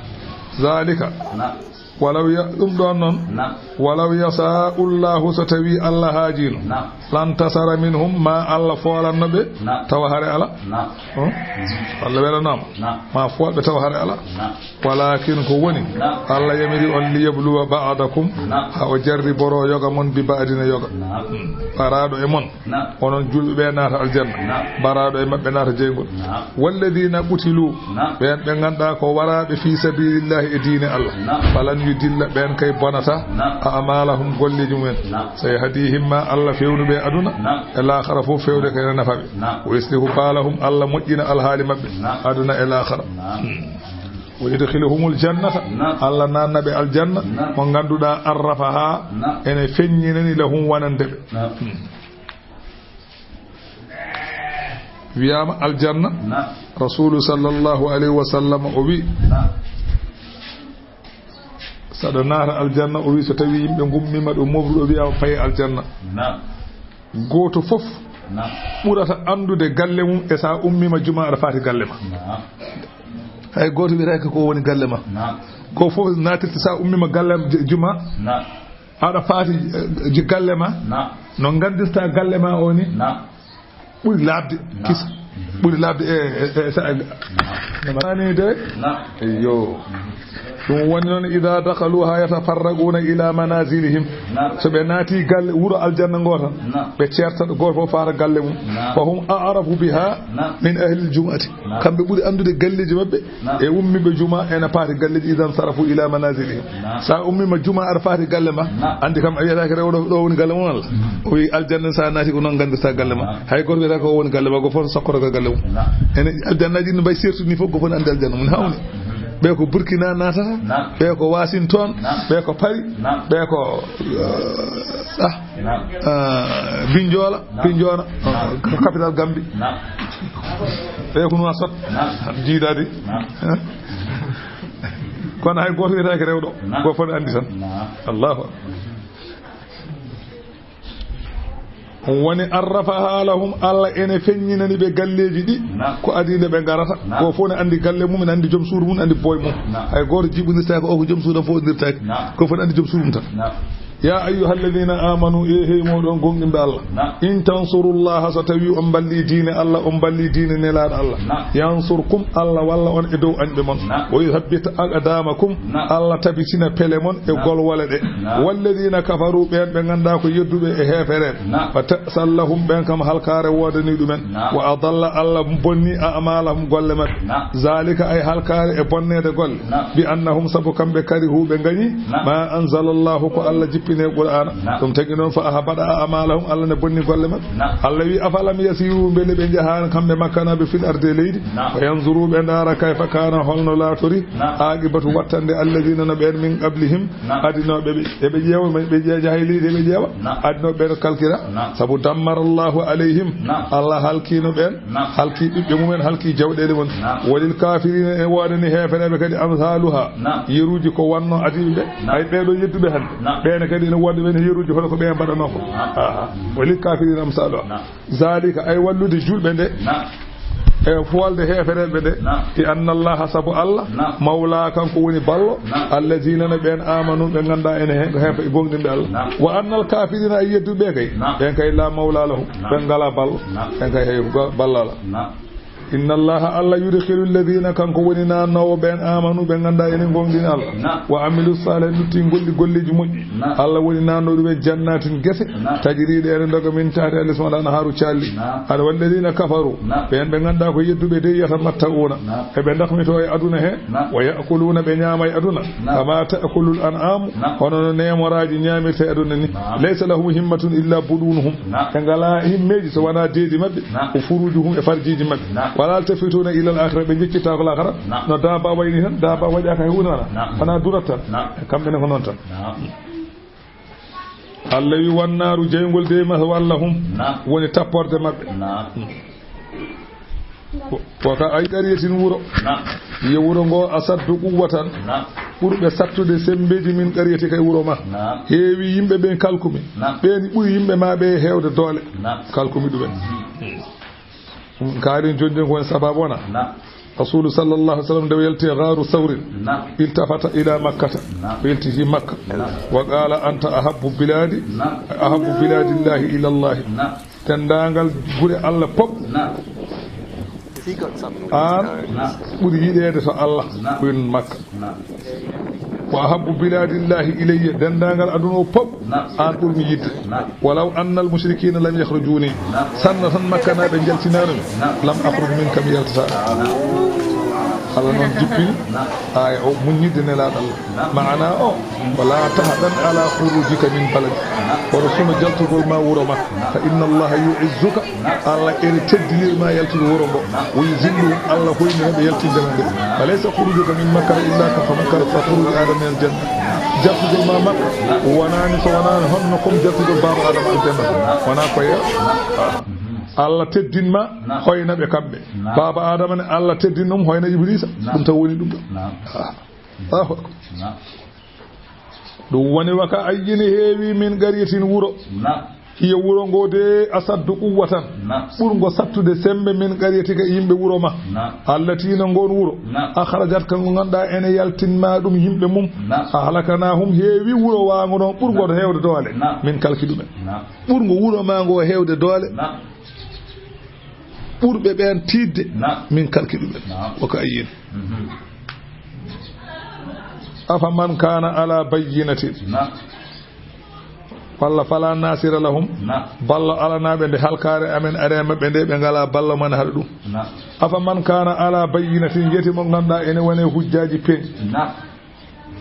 Zaalika. Naam. Walaw ya-, ɗum ɗoon noon. Naam. Walaw yashaa'u Llaahu, so tawii Allah haajiino. Naam. Lantasara minhum, ma Allah foolanno ɓe, naam, tawa hare alaa. Naam. Hmm? Allah welanaama. Naam. Ma fool ɓe tawa hare alaa. Naam. Walaakin ko woni, naam, Allah yamiri on liyabluwa ba'dakum, naam, haa o jarriboro yoga mon bi ba'din e yoga. Naam. Hmm. Baraaɗo e mon. Naam. Onon juulɓe ɓe naata aljanna. Naam. Baraaɗo e maɓɓe naata jeyngol. Naam. Walladiina qutiluu, naam, ɓeen ɓe ngannduɗaa ko waraaɓe fii sabiilillaahi e diine Allah. Naam. Falan yudilla, ɓeen kay bonata. Naam. A'maalahum, golleeji mumen. Naam. Sayahdihim, ma Allah fewnu ɓe aduna. Naam. E laakhara fof fewde kay ene nafa ɓe. Naam. Wa yuslihu baalahum, Allah moƴƴina alhaali maɓɓe. Naam. Aduna e laakhara. Naam. Hmm. Wa yudkhiluhumul jannata. Naam. Allah naatna ɓe aljanna. Naam. Mo ngannduɗaa arrafahaa, naam, ene feññinani lahum wonande ɓe. Naam. Hmm. Wiyaama aljanna. Naam. Rasuulu sallallahu alayhi wa sallam o wi, naam, saɗa naata aljanna, o wi, so tawii yimɓe ngummiima ɗo mofruɗo, wiyaama paye aljanna. Naam. Gooto fof, naam, ɓurata anndude galle mum e so a ummiima juma aɗa faati galle ma. Naam. Hay gooto wiyetaake ko woni galle ma. Naam. Ko fof naatirta so a ummiima galle j-, juma. Naam. Aɗa faati, eh, ji galle ma. Naam. No nganndirta galle ma o ni. Naam. Ɓuri laaɓde. Naam. Kisa. Ɓuri laaɓde e, e, e, sa-, naam, ani de. Naam. Eyyo. Ɗum woni noon, idaa dakhaluuhaa yatafarraquuna ilaa manaazilihim. Naam. So ɓe naati galle, wuro aljanna ngo tan, naam, ɓe ceerta, gooto fof faata galle mum. Naam. Fa hum a'rafu bihaa, naam, min ahlil jumu'ati. Naam. Kamɓe ɓuri anndude galleeji maɓɓe. Naam. E ummiiɓe juma ene paati galleeji, idan sarafu ila manazilihim. Naam. Sa ummiima juma aɗa faati galle ma, naam, anndi kam a wiyataake rewɗo ɗo woni galle mum Allah. Mm. O wi aljanna sa naati ko noon nganndirta galle ma. Naam. Hay gooto wiyata ko o woni galle ma, ko fof sakkoto ko galle mum. Naam. Ene aljannaji ɗi no mbayi sertude ni fof, ko fof ne anndi aljanna mum hawni. Naam. Ɓe ko Burkina naatata, naam, ɓe ko Washington, naam, ɓe ko Paris, naam, ɓe ko, eh, ah, naam, eh, Binjoola, naam, Binjoola, naam, eh, ko capital Gambie. Naam. Ɓe ko Nouakchott. Naam. Jiidaade. Naam. Kono hay gooto wiyetaake rewɗo. Naam. Ko fof ne anndi tan. Naam. Allahu akbar. Ɗum woni arrafaha lahum, Allah ene feññinani ɓe galleeji ɗi, naam, ko adii nde ɓe ngarata. Naam. Ko fof ne anndi galle mum, ne anndi joom suudu mum, ne anndi boy mum. Naam. Hay gooto jiɓondirtaake o ko joom suudu am fof ondirtaake. Naam. Ko fof ne anndi joom suudu mum tan. Naam. Ya ayyuhal ladina amanu, e hey mooɗon gonɗinɓe Allah. Naam. In tansurullaha, so tawi on mballi diine Allah, on mballi diine Nelaaɗo Allah. Naam. Yansurkum, Allah walla on e dow añɓe mon. Naam. Wa yuthabbit aqdamakum, naam, Allah tabitina pele mon e, naam, golwole ɗe. Naam. Walladina kafaru, ɓeen ɓe ngannduɗaa ko yedduɓe e heefereɓe. Naam. Fa ta'san lahum, ɓeen kam halkaare woodanii ɗumen. Naam. Wa adalla, Allah bonni a'malahum, golle maɓɓe. Naam. Zalika, ay halkaare e bonneede golle. Naam. Bi annahum, sabu kamɓe, karihu, ɓe ngañi, naam, ma anzalallahu, ko Allah jippini e Qur'aana. Naam. Ɗum tagi noon, fa ahbata a'malahum, Allah ne bonni golle maɓɓe. Naam. Allah wi, afalam yasiru, mbele ɓe njahaano kamɓe Makkanaaɓe fil ardi e leydi? Naam. Fa yanzuru, ɓe ndaara, kayfa kaana, holno laatori, naam, aqibatu, wattande, alladina, no ɓeen, min qablihim, naam, adinooɓe ɓe, eɓe ƴeewa, ɓe ƴeewa, njaha e leydi, eɓe ƴeewa. Naam. Adinooɓe ɓeen kalkira. Naam. Sabu dammara Allahu alayhim, naam, Allah halkiino ɓeen. Naam. Halki ɓiɓɓe mumen, halki jawɗeele mum. Naam. Walil kafirina, e woodani heefereɓe kadi, amsaluha. Naam. Yeruuji ko wonno adiiɓe ɓe. Naam. Hay ɓeeɗo yedduɓe hannde. Naam. Ɓeene kadi ene woodi ɓeen yeruuji hono ko ɓe mbaɗanoo ko. Naam. Aha. Walil kafirina amsaluha. Naam. Zalika, ay wallude julɓe nde. Naam. E foolde heefereɓe nde. Naam. Bi anna Allaha, sabu Allah. Naam. Mawla, kanko woni ballo. Naam. Allazina, no ɓeen, amanu, ɓe ngannduɗaa ene he-, heefe gonɗinɓe Allah. Naam. Wa annal kafirina, ay yedduɓe kay. Naam. Ɓeen kay la mawla lahum. Naam. Ɓe ngalaa ballo. Naam. Ɓen kay hay go-, ballala. Naam. Inna Allaha, Allah, yudkhilu alladhina, kanko woni naatnoowo ɓeen, amanu, ɓe ngannduɗaa ene gonɗini Allah. Naam. Wa amilu salihat, lutti golli golleeji moƴƴi. Naam. Allah woni naatnoowo ɗumen jannatin, gese, naam, tajri, ɗe ene ndoga, min tahtiha, les mum al anharu, calli. Naam. Aɗa walladhina kafaru, naam, ɓeen ɓe ngannduɗaa ko yedduɓe de, yatamatta'una, naam, eɓe dakmito e aduna he. Naam. Wa ya'kuluna, ɓe ñaama e aduna. Naam. Kama ta'kulul an'amu, naam, hono no neemoraaji ñaamirta e aduna ni. Naam. Laysa lahum himmatun illa budunuhum. Naam. Ɓe ngalaa himmeeji so wonaa deedi maɓɓe. Naam. Wa furujuhum, e farjiiji maɓɓe. Naam. Wala yaltafituna ila al akhirah, ɓe njeccitaako laakhara. Naam. No daaba wayni tan, daaba waɗaaka he huunde wala. Naam. Wonaa durat tan. Naam. Kamɓe ne ko noon tan. Naam. Allah wi: "Wannaaru, jeyngol de, maswal lahum, woni tapporde maɓɓe." Ko, ko ka ay qaryatin, wuro. Yo wuro ngo asaddu quwwatan, ɓurɓe sattude sembeeji, min qaryatika, e wuro ma. Heewi yimɓe ɓen kalkumi. Ɓen ɓuri yimɓe ma ɓe heewde doole. Kalkumi ɗumen. Ɗum kaari jonde ko woni sababu wona. Rasulu sallallahu alaihi wasallam nde o yalti gaaru Sawrin, iltafata ila Makkata, o yaltiti Makka. Wa qala: "Anta ahabbu biladi, ahabbu biladillahi ila Allah." Denndaangal gure Allah pop, an ɓuri yiɗeede to Allah ko woni Makka. "Wa ahabbu biladillahi ilayya", denndaangal aduna o pop, an ɓurmi yiɗde. "Walaw annal mushrikina lam yakhrujuni", sanno tan Makkanaaɓe njaltinaano mi, "lam akhruj minka", mi yaltata. Allah noon jippini aaya o, muññidde Nelaaɗo Allah. Maana o: "Wala tahzan ala khurujika min baladi." Hoto suno jaltugol ma wuro ma. "Fa inna Allaha yu'izzuka", Allah ene teddinir ma yaltude wuro ngo. "Wa yuzilluhum", Allah hoynina ɓe yaltinde ma nde. "Wa laysa khurujuka min Makkata illa ka, fa Makkata ka khuruji Adama min al-janna." Jaltugol ma Makka wonaani so wonaani honno comme jaltugol baaba Adama aljanna. Wona ko yeeso. Allah teddin ma, hoyna ɓe kamɓe. Baaba Adama ne, Allah teddin ɗum, hoyna Iblisa. Ɗum taw woni ɗum ɗo. Ah. Allahu akbar. Ɗum woni: "Wa ka ayyin", heewi, "min qaryatin", wuro. "Hiya", wuro ngo de, "asaddu quwwatan", ɓurngo sattude sembe, "min qaryatika", yimɓe wuro ma. "Allati", no ngon wuro. "Akhrajatka", ngo ngannduɗaa ene yaltin ma ɗum yimɓe mum. "Ahlaknahum", heewi wuro waango noon ɓurngo to heewde doole. Min kalki ɗumen. Ɓurngo wuro ma ngo heewde doole. Ɓurɓe ɓeen tiiɗde, min kalki ɗumen. Wa ka ayyin. "Afa man kana ala bayyinatin." Walla: "Fala nasira lahum." Ballo alanaaɓe nde halkaare amen ari e maɓɓe nde, ɓe ngalaa ballo mana haɗa ɗum. "Afa man kana ala bayyinatin", yeti mo ngannduɗaa ene wone hujjaaji peeñ.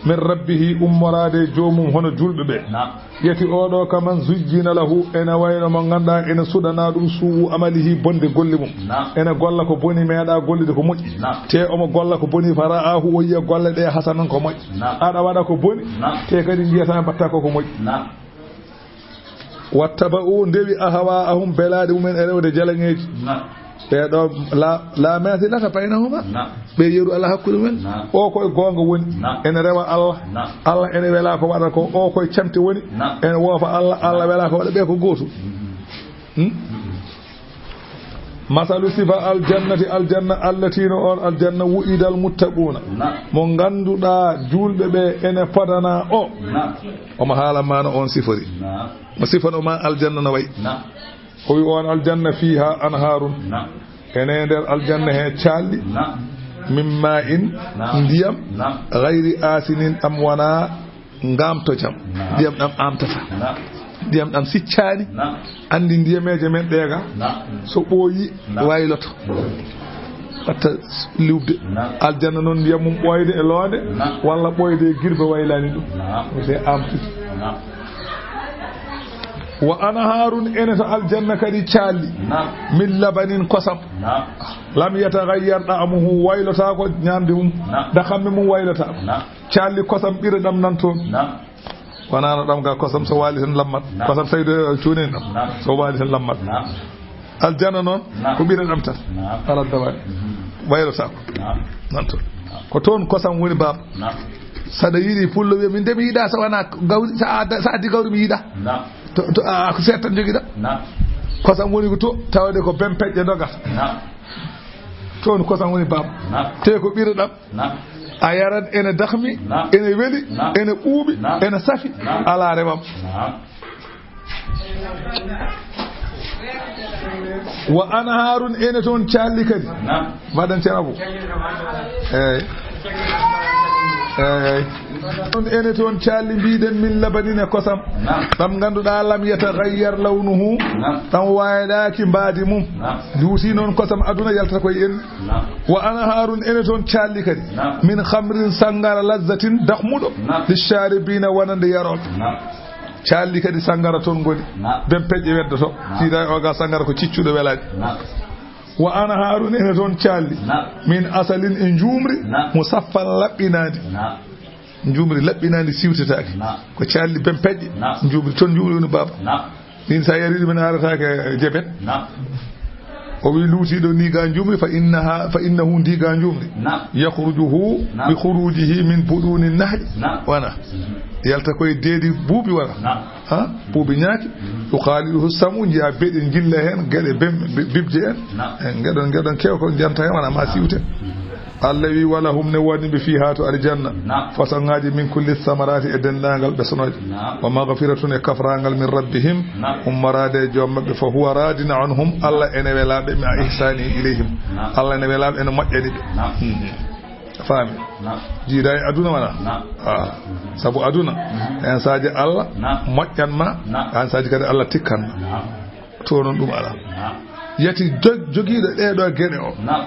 "Min rabbihi", ummoraade e joomum hono julɓe ɓe. Yeti oɗo: "Kaman zuyyina lahu", ene wayno mo ngannduɗaa ene suɗanaa ɗum "su'u amalihi", bonde golle mum. Ene golla ko boni, meeɗa gollude ko moƴƴi. Te omo golla ko boni, "fara'ahu", o yiya golle ɗe "hasanan", ko moƴƴi. Aɗa waɗa ko boni, te kadi njiyata mbatta ko ko moƴƴi. "Wattaba'u", ndewi, "ahwa'ahum", belaaɗe mumen e rewde jalaŋeeji. Ɓe ɗo la, la mathilata baynahuma. Ɓe yeru ala hakkunde mumen. O koye goonga woni. Ene rewa Allah. Allah ene wela ko waɗa ko. O koye camte woni. Ene woofa Allah. Allah wela ko waɗa. Ɓe ko gootum. Hmm? "Masalu", sifa aljannati, aljanna, "allati", no on aljanna, "wu'idal muttaquuna", mo ngannduɗaa juulɓe ɓe ene podana o. Omo haala maana on sifori. Mo sifano ma aljanna no wayi. O wi on aljanna: "Fiha anharun", ene nder aljanna he caalli. "Min ma'in", ndiyam. "Ghayri asinin", ɗam wona ngamtojam. Ndiyam ɗam amtata. Ndiyam ɗam siccaani. Anndi ndiyameeje men ɗeega, so ɓooyi, wayloto. Ɓatta liwde. Aljanna noon, ndiyam mum ɓooyde e loonde, walla ɓooyde e girbe, waylaani ɗum. Wiyetee amtude. "Wa anharun", ene to aljanna kadi caalli. "Min labanin", kosam. "Lam yataghayyar da'muhu", waylotaako ñaamde mum. "Dakamme" mum waylotaako. Caalli kosam ɓire ɗam nan toon. Wonaa no ɗam ga kosam so waali tan lammat. Kosam tawi ɗo cuunani ɗam. So waali tan lammat. Aljanna noon, ko ɓire ɗam tan. Alaa dawaani. Waylotaako. Nan toon. Ko toon kosam woni, baaba. Saɗa yiɗi, pullo wiya: "Min de mi yiɗaa so wonaa gawri, so a, so a addi gawri mi yiɗaa." To, to, a, ko seeɗa tan njogiɗaa. Kosam woni ko to, tawde ko bempeƴƴe ndogata. Toon kosam woni, baaba. Te ko ɓire ɗam. A yarat, ene dakmi, ene weli, ene ɓuuɓi, ene safi, alaa rewam. "Wa anharun", ene toon caalli kadi. Mbaɗen cena bo. Eey. Eey. Ɗum ene toon caalli, mbiɗen, "min labanin", e kosam. Ɗam ngannduɗaa: "lam yataghayyar lawnuhu", ɗam waylaaki mbaadi mum. Juuti noon kosam aduna yaltata koye en. "Wa anharun", ene toon caalli kadi. "Min khamrin", sanngara, "lazzatin", dakmuɗo, "lisharibina", wonande yarooɓe. Caalli kadi sanngara toon ngoni. Bempeƴƴe weddoto. Siida o ga sanngara ko ciccuɗo welaani. "Wa anharun", ene toon caalli. "Min asalin", e njuumri. "Musaffan", laɓɓinaandi. Njuumri laɓɓinaandi siwtetaake. Naam. Ko calli ben peƴƴe. Naam. Njuumri toon njuumri woni baaba. Naam. Ɗin sa yari ɗum en arataake jebet. Naam. O wi luutiiɗo ni ga njuumri, fa innaha, fa innahu ndi ga njuumri. Naam. Yakhrujuhu Naam. bi khurujihi min buduni nahri. Naam. Wana. Mhm. Yalta koye deedi buubi wana. Naam. Ha? Buubi ñaaki. Mhm. Yukhaliduhu samu, njiya beɗe jilla heen, geɗe bem-, bi-, bibje en. Naam. En geɗon, geɗon kew ko janta heen wana ma siwte. Mhm. Allah wi, "Wala hum ne woni ɓe fiha to aljanna." Naam. Façon ngaaji min kulli samarati e denndaangal ɓesnooje. Naam. Wa maghfiratun e kafraangal min rabbihim. Naam. Ummoraade e joom maɓɓe fa huwa radin anhum. Allah ene wela ɓe ma ihsani ilayhim. Naam. Allah ene wela ɓe ene moƴƴani ɓe. Naam. Hmm. Faami? Naam. Jiida e aduna wana? Naam. Ah. Sabu aduna, Mhm. en saaji Allah Naam. moƴƴan ma, Naam. en saaji kadi Allah tikkan ma. Naam. To noon ɗum alaa. Naam. Yati jog-, jogiiɗo ɗee ɗoo geɗe o. Naam.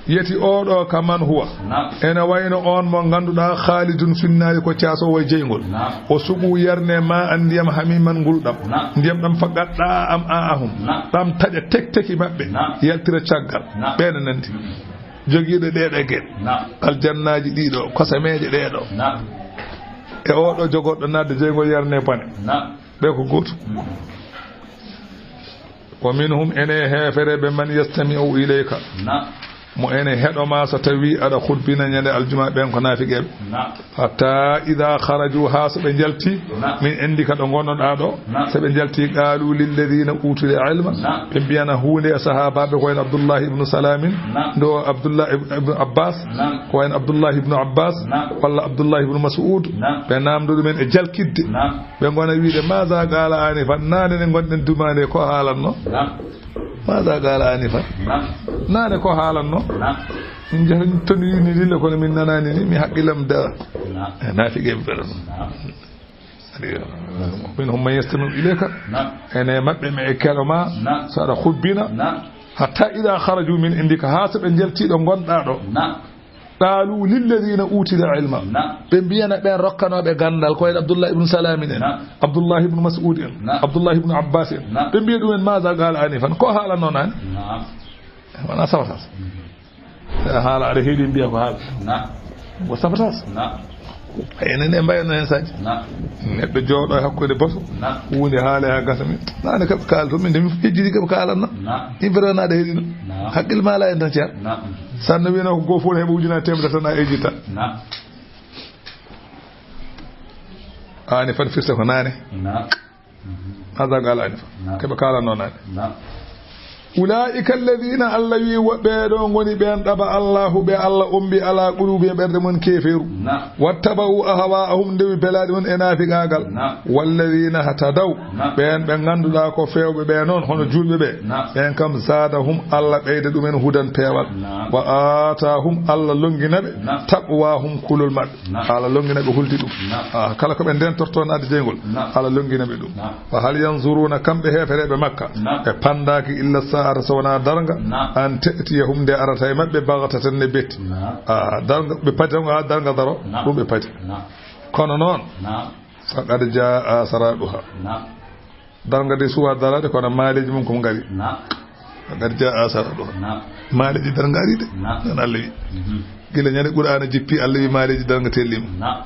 Yati oo ɗoo ka man huwa. Naam. Ene wayno on mo ngannduɗaa khalidun finnaari ko caasoowo e jeyngol. Naam. O suɓu yarne ma an ndiyam hamiman ngulɗam. Naam. Ndiyam ɗam fa gaɗɗa am a ahum. Naam. Ɗam taƴa tekteki maɓɓe. Naam. Yaltira caggal. Naam. Ɓeen nandi. Mm. Jogiiɗo ɗee ɗoo geɗe. Naam. Aljannaaji ɗiɗo, kosameeje ɗee ɗoo. Naam. E oo ɗoo jogorɗo naatde jeyngol yarne bone. Naam. Ɓe ko gootum. Mm. Wa minhum, ene heefereɓe, man yastami'u ilayka. Naam. Mo ene heɗo ma so tawi aɗa khutbina ñande aljuma, ɓen ko naafiqeɓe. Naam. Hatta idha kharaju, ha so ɓe jalti, Naam. min andi ka ɗo ngonnoɗa ɗo, Naam. so ɓe jalti, qalu lilladhina utul ilma, Naam. ɓe mbiyana huunde e sahabaɓe ko en Abdullah ibn Salamin, Naam. ndo Abdullah ibn, ibn Abbas, Naam. ko en Abdullah ibn Abbas, Naam. walla Abdullah ibn Mas'ud, Naam. ɓe namdo ɗumen e jalkidde. Naam. Ɓe ngona wiide, "Maza qala anifan?" Naane ne ngonɗen dumaande, ko haalanno? Naam. "Maza qala anifan?" Naam. Naane ko haalanno? Naam. Min njahri toon yini lille, kono min nanaani ni, mi haqqillam da. Naam. Eh, naafiqe ɓe ɗon. Naam. Minhum man yastami'u ilayka. Naam. Ene maɓɓe me e keɗo ma. Naam. So aɗa hubbina. Naam. Hatta ida kharaju min indika, haa so ɓe njalti ɗo ngonɗa ɗo. Naam. Qalu lilladhina utul ilma. Naam. Ɓe mbiyana ɓen rokkanooɓe ganndal, ko en Abdullah ibn Salamin en, Naam. Abdullah ibn Mas'ud en, Naam. Abdullah ibn Abbas en. Naam. Ɓe mbiya ɗumen, "Maza qala anifan?" Ko haalanno naane? Naam. Wona safata. Mhm. Haala aɗa heɗi mbiya ko haala. Naam. Ko safata. Naam. Enen e mbayno hen saji. Naam. Neɗɗo jooɗo e hakkunde boso. Naam. Huunde haale ha gasa min. Naane kaɓe kaala to min de min fof yejjidi kaɓe kaalanno. Naam. Yimɓe ɗo naɗa heɗino. Naam. Hakkille ma ala en tan ceer. Naam. Sanno wino ko goo fof heɓa ujunaaji temedere tan a ejjita. Naam. Ani fat firta ko naane. Naam. Maza qala anifa. Naam. Keɓe kaalanno naane. Naam. Ulaa'ika alladhina, Allah wi, wo ɓee ɗoo ngoni ɓeen ɗaɓa Allahu, ɓe Allah ombi ala qulubi e ɓerɗe mum keefeeru. Naam. Wattaba'u ahwa'ahum, ndewi belaaɗi mum e naafiqaagal. Naam. Walladhina hatadaw, Naam. ɓeen ɓe ngannduɗaa ko feewɓe ɓe noon, hono juulɓe ɓe. Naam. Ɓeen kam zaadahum, Allah ɓeyda ɗumen hudan peewal. Naam. Wa aataahum, Allah lonngina ɓe Naam. taqwaahum kulol maɓɓe. Naam. Haala lonngina ɓe hulde ɗum. Naam. Ah, kala ko ɓe ndentorto naatde jeyngol, Naam. haala lonngina ɓe ɗum. Naam. Wa hal yanzuruna, kamɓe heefereɓe Makka, Naam. ɓe pandaaki illa sa'ata, so wonaa darnga, Naam. an ta'tiyahum, nde arata e maɓɓe, baghtatan, ne betti. Naam. Ah, darnga, ɓe padi tan ko haa darnga daro, Naam. ɗum ɓe padi. Naam. Kono noon, Naam. faqad jaa asraduha. Naam. Darnga de suwa daraade, kono maaleeji mum ko ngari. Naam. Faqad jaa asraduha. Naam. Maaleeji darnga ari de. Naam. Nan Allah wi. Mhm. Gila ñande Qur'aana jippi, Allah wi maaleeji darnga tellima. Naam.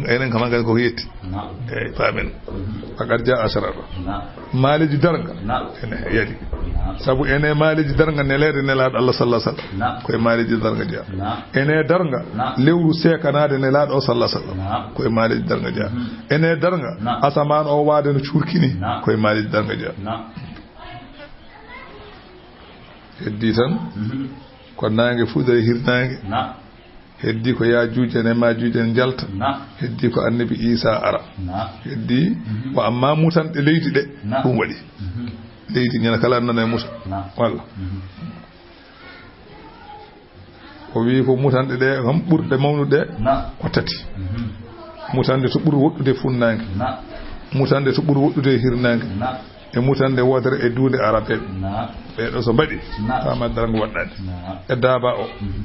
Enen kam ngari ko yetti. Naam. Eey, paamen. Mhm. Faqad jaa asraduha. Naam. Maaleeji darnga. Naam. Ene yadi. Naam. Sabu ene maaleeji darnga neleede nelaaɗo Allah sallallahu alaihi wasallam. Naam. Ko e maaleeji darnga jeyaa. Naam. Ene darnga Naam. lewru seekanaade nelaaɗo o sallallahu alaihi wasallam. Naam. Ko e maaleeji darnga jeyaa. Mhm. Ene darnga Naam. asamaan o waade no cuurki ni. Naam. Ko e maaleeji darnga jeyaa. Naam. Heddi tan Mhm. ko naange fuɗɗoyta e hirnaange. Naam. Heddi ko Yaajuuj en e Maajuuj en njalta. Naam. Heddi ko Annabi Iisaa ara. Naam. Heddi Mhm. ko amma mutanɗe leydi ɗe, Naam. ɗum waɗi. Mhm. Leydi ñande kala nana e muta. Naam. Walla. Mhm. O wi ko mutanɗe ɗe kam ɓurɗe mawnude Naam. ko tati. Mhm. Mutanɗe to ɓuri woɗɗude funnaange. Naam. Mutanɗe to ɓuri woɗɗude hirnaange. Naam. E mutanɗe wootere e duunde arabeeɓe. Naam. Ɓee ɗoo so mbaɗi, Naam. faama darnga waɗɗaani. Naam. E daaba o. Mhm.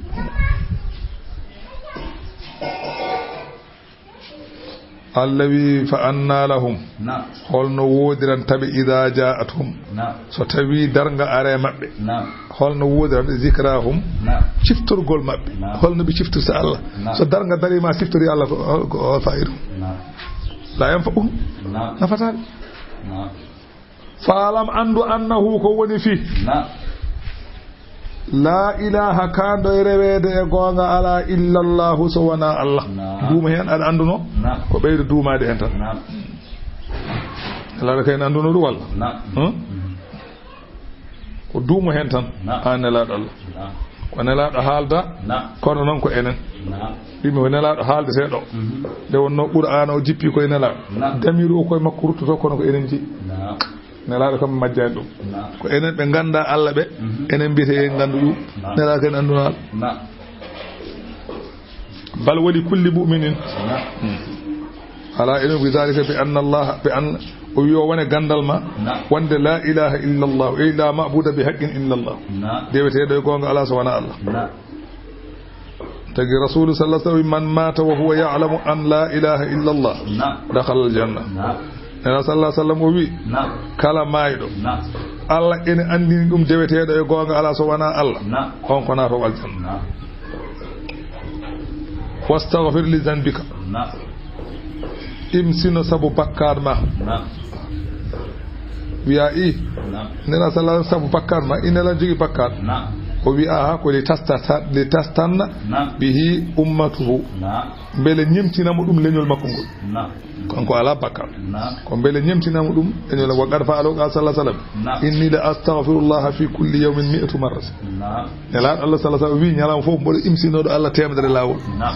Allah wi, "Fa anna lahum." Naam. Holno woodiran taɓe, "Idaa jaa'athum." Naam. So tawi darnga are maɓɓe. Naam. Holno woodiran ɓe, "Zikrahum." Naam. Ciftorgol maɓɓe. Naam. Holno ɓe ciftirta Allah? Naam. So darnga darii ma ciftori Allah ko, ko, ko faayidu? Naam. La yanfa'uhum. Naam. Nafataa ɓe. Naam. Faalam, anndu, annahu, ko woni fii. Naam. Laa ilaaha, kaanɗo e reweede e goonga alaa, illallahu, so wonaa Allah. Naam. Duuma heen, aɗa annduno? Naam. Ko ɓeydo duumaade heen tan. Naam. Nelaaɗo kay ne annduno ɗum walla? Naam. Hmm? Ko duumo heen tan. Naam. Aan nelaaɗo Allah. Naam. Ko nelaaɗo haalda, naam, kono noon ko enen. Naam. Ɗum ko nelaaɗo haaldeteeɗo. Mhm. Nde wonnoo Qur'aana o jippi koye nelaaɗo. Naam. Damiiru o koye makko ruttoto, kono ko enen jeyi. Naam. Nelaaɗo kam majjaani ɗum. Naam. Ko enen ɓe nganndaa Allah ɓe, mhm, enen mbiyetee en nganndu ɗum. Naam. Nelaaɗo kay ne annduno Allah. Naam. Bal wali kulli mu'minin. Naam. Hmm. Alaa ilmu bi daalika, bi anna Allah, bi an, o wi o wone ganndal ma, naam, wonde laa ilaaha illa Allah, ey laa ma'buuda bi haqqin illa Allah. Naam. Deweteeɗo e goonga alaa so wonaa Allah. Naam. Tagi Rasuulu sallallahu alaihi wasallam, "Man maata wa huwa ya'lamu an laa ilaaha illa Allah, naam, dakhala al-janna." Naam. Nelaaɗo sallallahu alaihi wasallam o wi, naam, kala maayɗo, naam, Allah ene anndini ɗum deweteeɗo e goonga alaa so wonaa Allah, naam, on ko naatoowo aljanna. Naam. "Wastaghfir li zanbika." Naam. Imsino sabu bakkaat ma. Naam. Wiya i. Naam. Nelaaɗo sallallahu alaihi wasallam sabu bakkaat ma, i nelaaɗo jogii bakkaat. Naam. O wi, aha, ko li tasta-, li tastanna, naam, bihi ummatuhu. Naam. Mbele ñemtina mo ɗum leñol makko ngol. Naam. Kanko alaa bakkaat. Naam. Ko mbele ñemtina mo ɗum leñol, wa qad fa'alahu, qala sallallahu alaihi wasallam. Naam. Inni la astaghfirullaha fi kulli yawmin mi'ata marra. Naam. Nelaaɗo Allah sallallahu alaihi wasallam wi, ñalawma fof mboɗo imsinooɗo Allah teemedere laawol. Naam.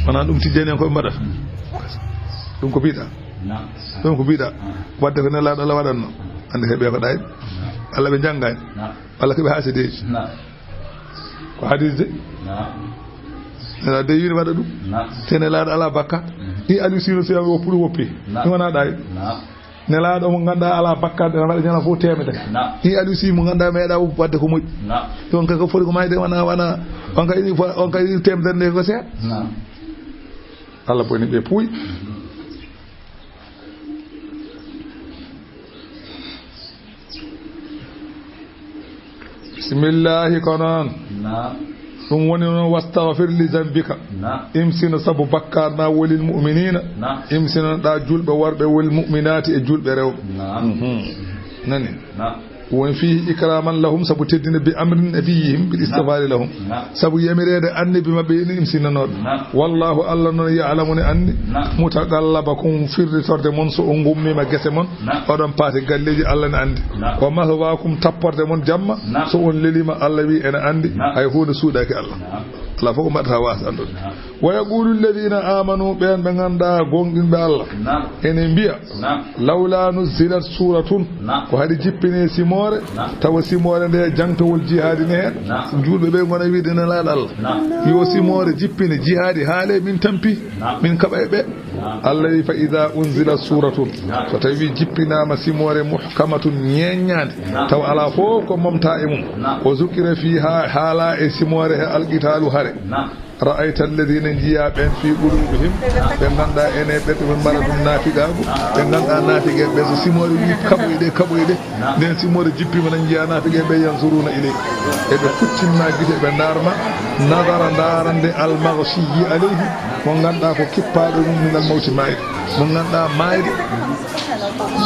Wonaa ɗum tijjani en ko ɓe mbaɗata. Ɗum ko bidaa. Naam. Ɗum ko bidaa. Naam. Wadde ko nelaaɗo Allah waɗatno. Ande heɓe ko ɗaay. Naam. Allah ɓe njanngaani. Naam. Walla ko ɓe haasideeji. Naam. Ko hadis de. Naam. Nelaaɗo de wiide waɗa ɗum. Naam. Te nelaaɗo alaa bakkaat. Mhm. I Aliou Sino so o puru woppi. Naam. Ɗum wonaa ɗaay. Naam. Nelaaɗo mo ngannduɗaa alaa bakkaat, ene waɗa ñalawma fof teemedere. Naam. Ni Aliou Sy mo ngannduɗaa meeɗaa woppu wadde ko moƴƴi. Naam. On kay ko foti ko maayde wona, wona, on kay, on kay teemedere nde ko seeɗa. Naam. Allah boni ɓe puuy. Bismillahi ko noon. Naam. Ɗum woni noon, "Wastaghfir li zanbika." Naam. Imsino sabu bakkaat ma, "walil mu'minina." Naam. Imsinoɗaa julɓe worɓe, "wal mu'minati," e julɓe rewɓe. Naam. Mhm. Nani? Naam. Woni fihi ikraman lahum, sabu teddinde, bi amri nabiyihim bil istighfari lahum. Naam. Sabu yamireede annabi maɓɓe ene imsinanooɓe. Naam. Wallahu, Allah noon, ya'lamu ne anndi, naam, mutaqallabakum, firritorde mon, so on ngummiima gese mon, naam, oɗon paati galleeji, Allah ne anndi. Naam. Wa mathwaakum, tapporde mon jamma, naam, so on leliima, Allah wi ene anndi, naam, hay huunde suuɗaaki Allah. Naam. Alaa fof ko mbaɗata waasa anndude. Naam. Wa yaqulu alladhina amanu, ɓeen ɓe ngannduɗaa goonɗinɓe Allah, naam, ene mbiya, naam, lawla nuzzilat suratun, naam, ko haɗi jippine simoore, naam, tawa simoore nde jangtowol jihaadi ne heen. Naam. Julɓe ɓe ngona wiide nelaaɗo Allah, naam, yo simoore jippine jihaadi, haale min tampi, naam, min kaɓa e ɓe. Naam. Allah wi, "Fa idha unzilat suratun." Naam. So tawi jippinaama simoore muhkamatun ñeeññaande, naam, tawa alaa fof ko momta e mum. Naam. Wa zukira fiha, haala e simoore he alqitalu hare. Naam. Ra'ayta alladhina, njiya ɓeen, fi qulubihim, ɓe ngannduɗaa ene ɓerɗe mum maradun, naafiqaagu, ɓe ngannduɗaa naafiqe ɓe so simoore wi kaɓoy ɗe, kaɓoy ɗe, nden simoore jippiima, na njiya naafiqe ɓe, yanzuruna ilayka, eɓe kuccinma gite, ɓe ndaarma, nadara, ndaarande, al-maghshiyyi alayhi, mo ngannduɗaa ko kippaaɗo mum, min al-mawti, maayde, mo ngannduɗaa maayde,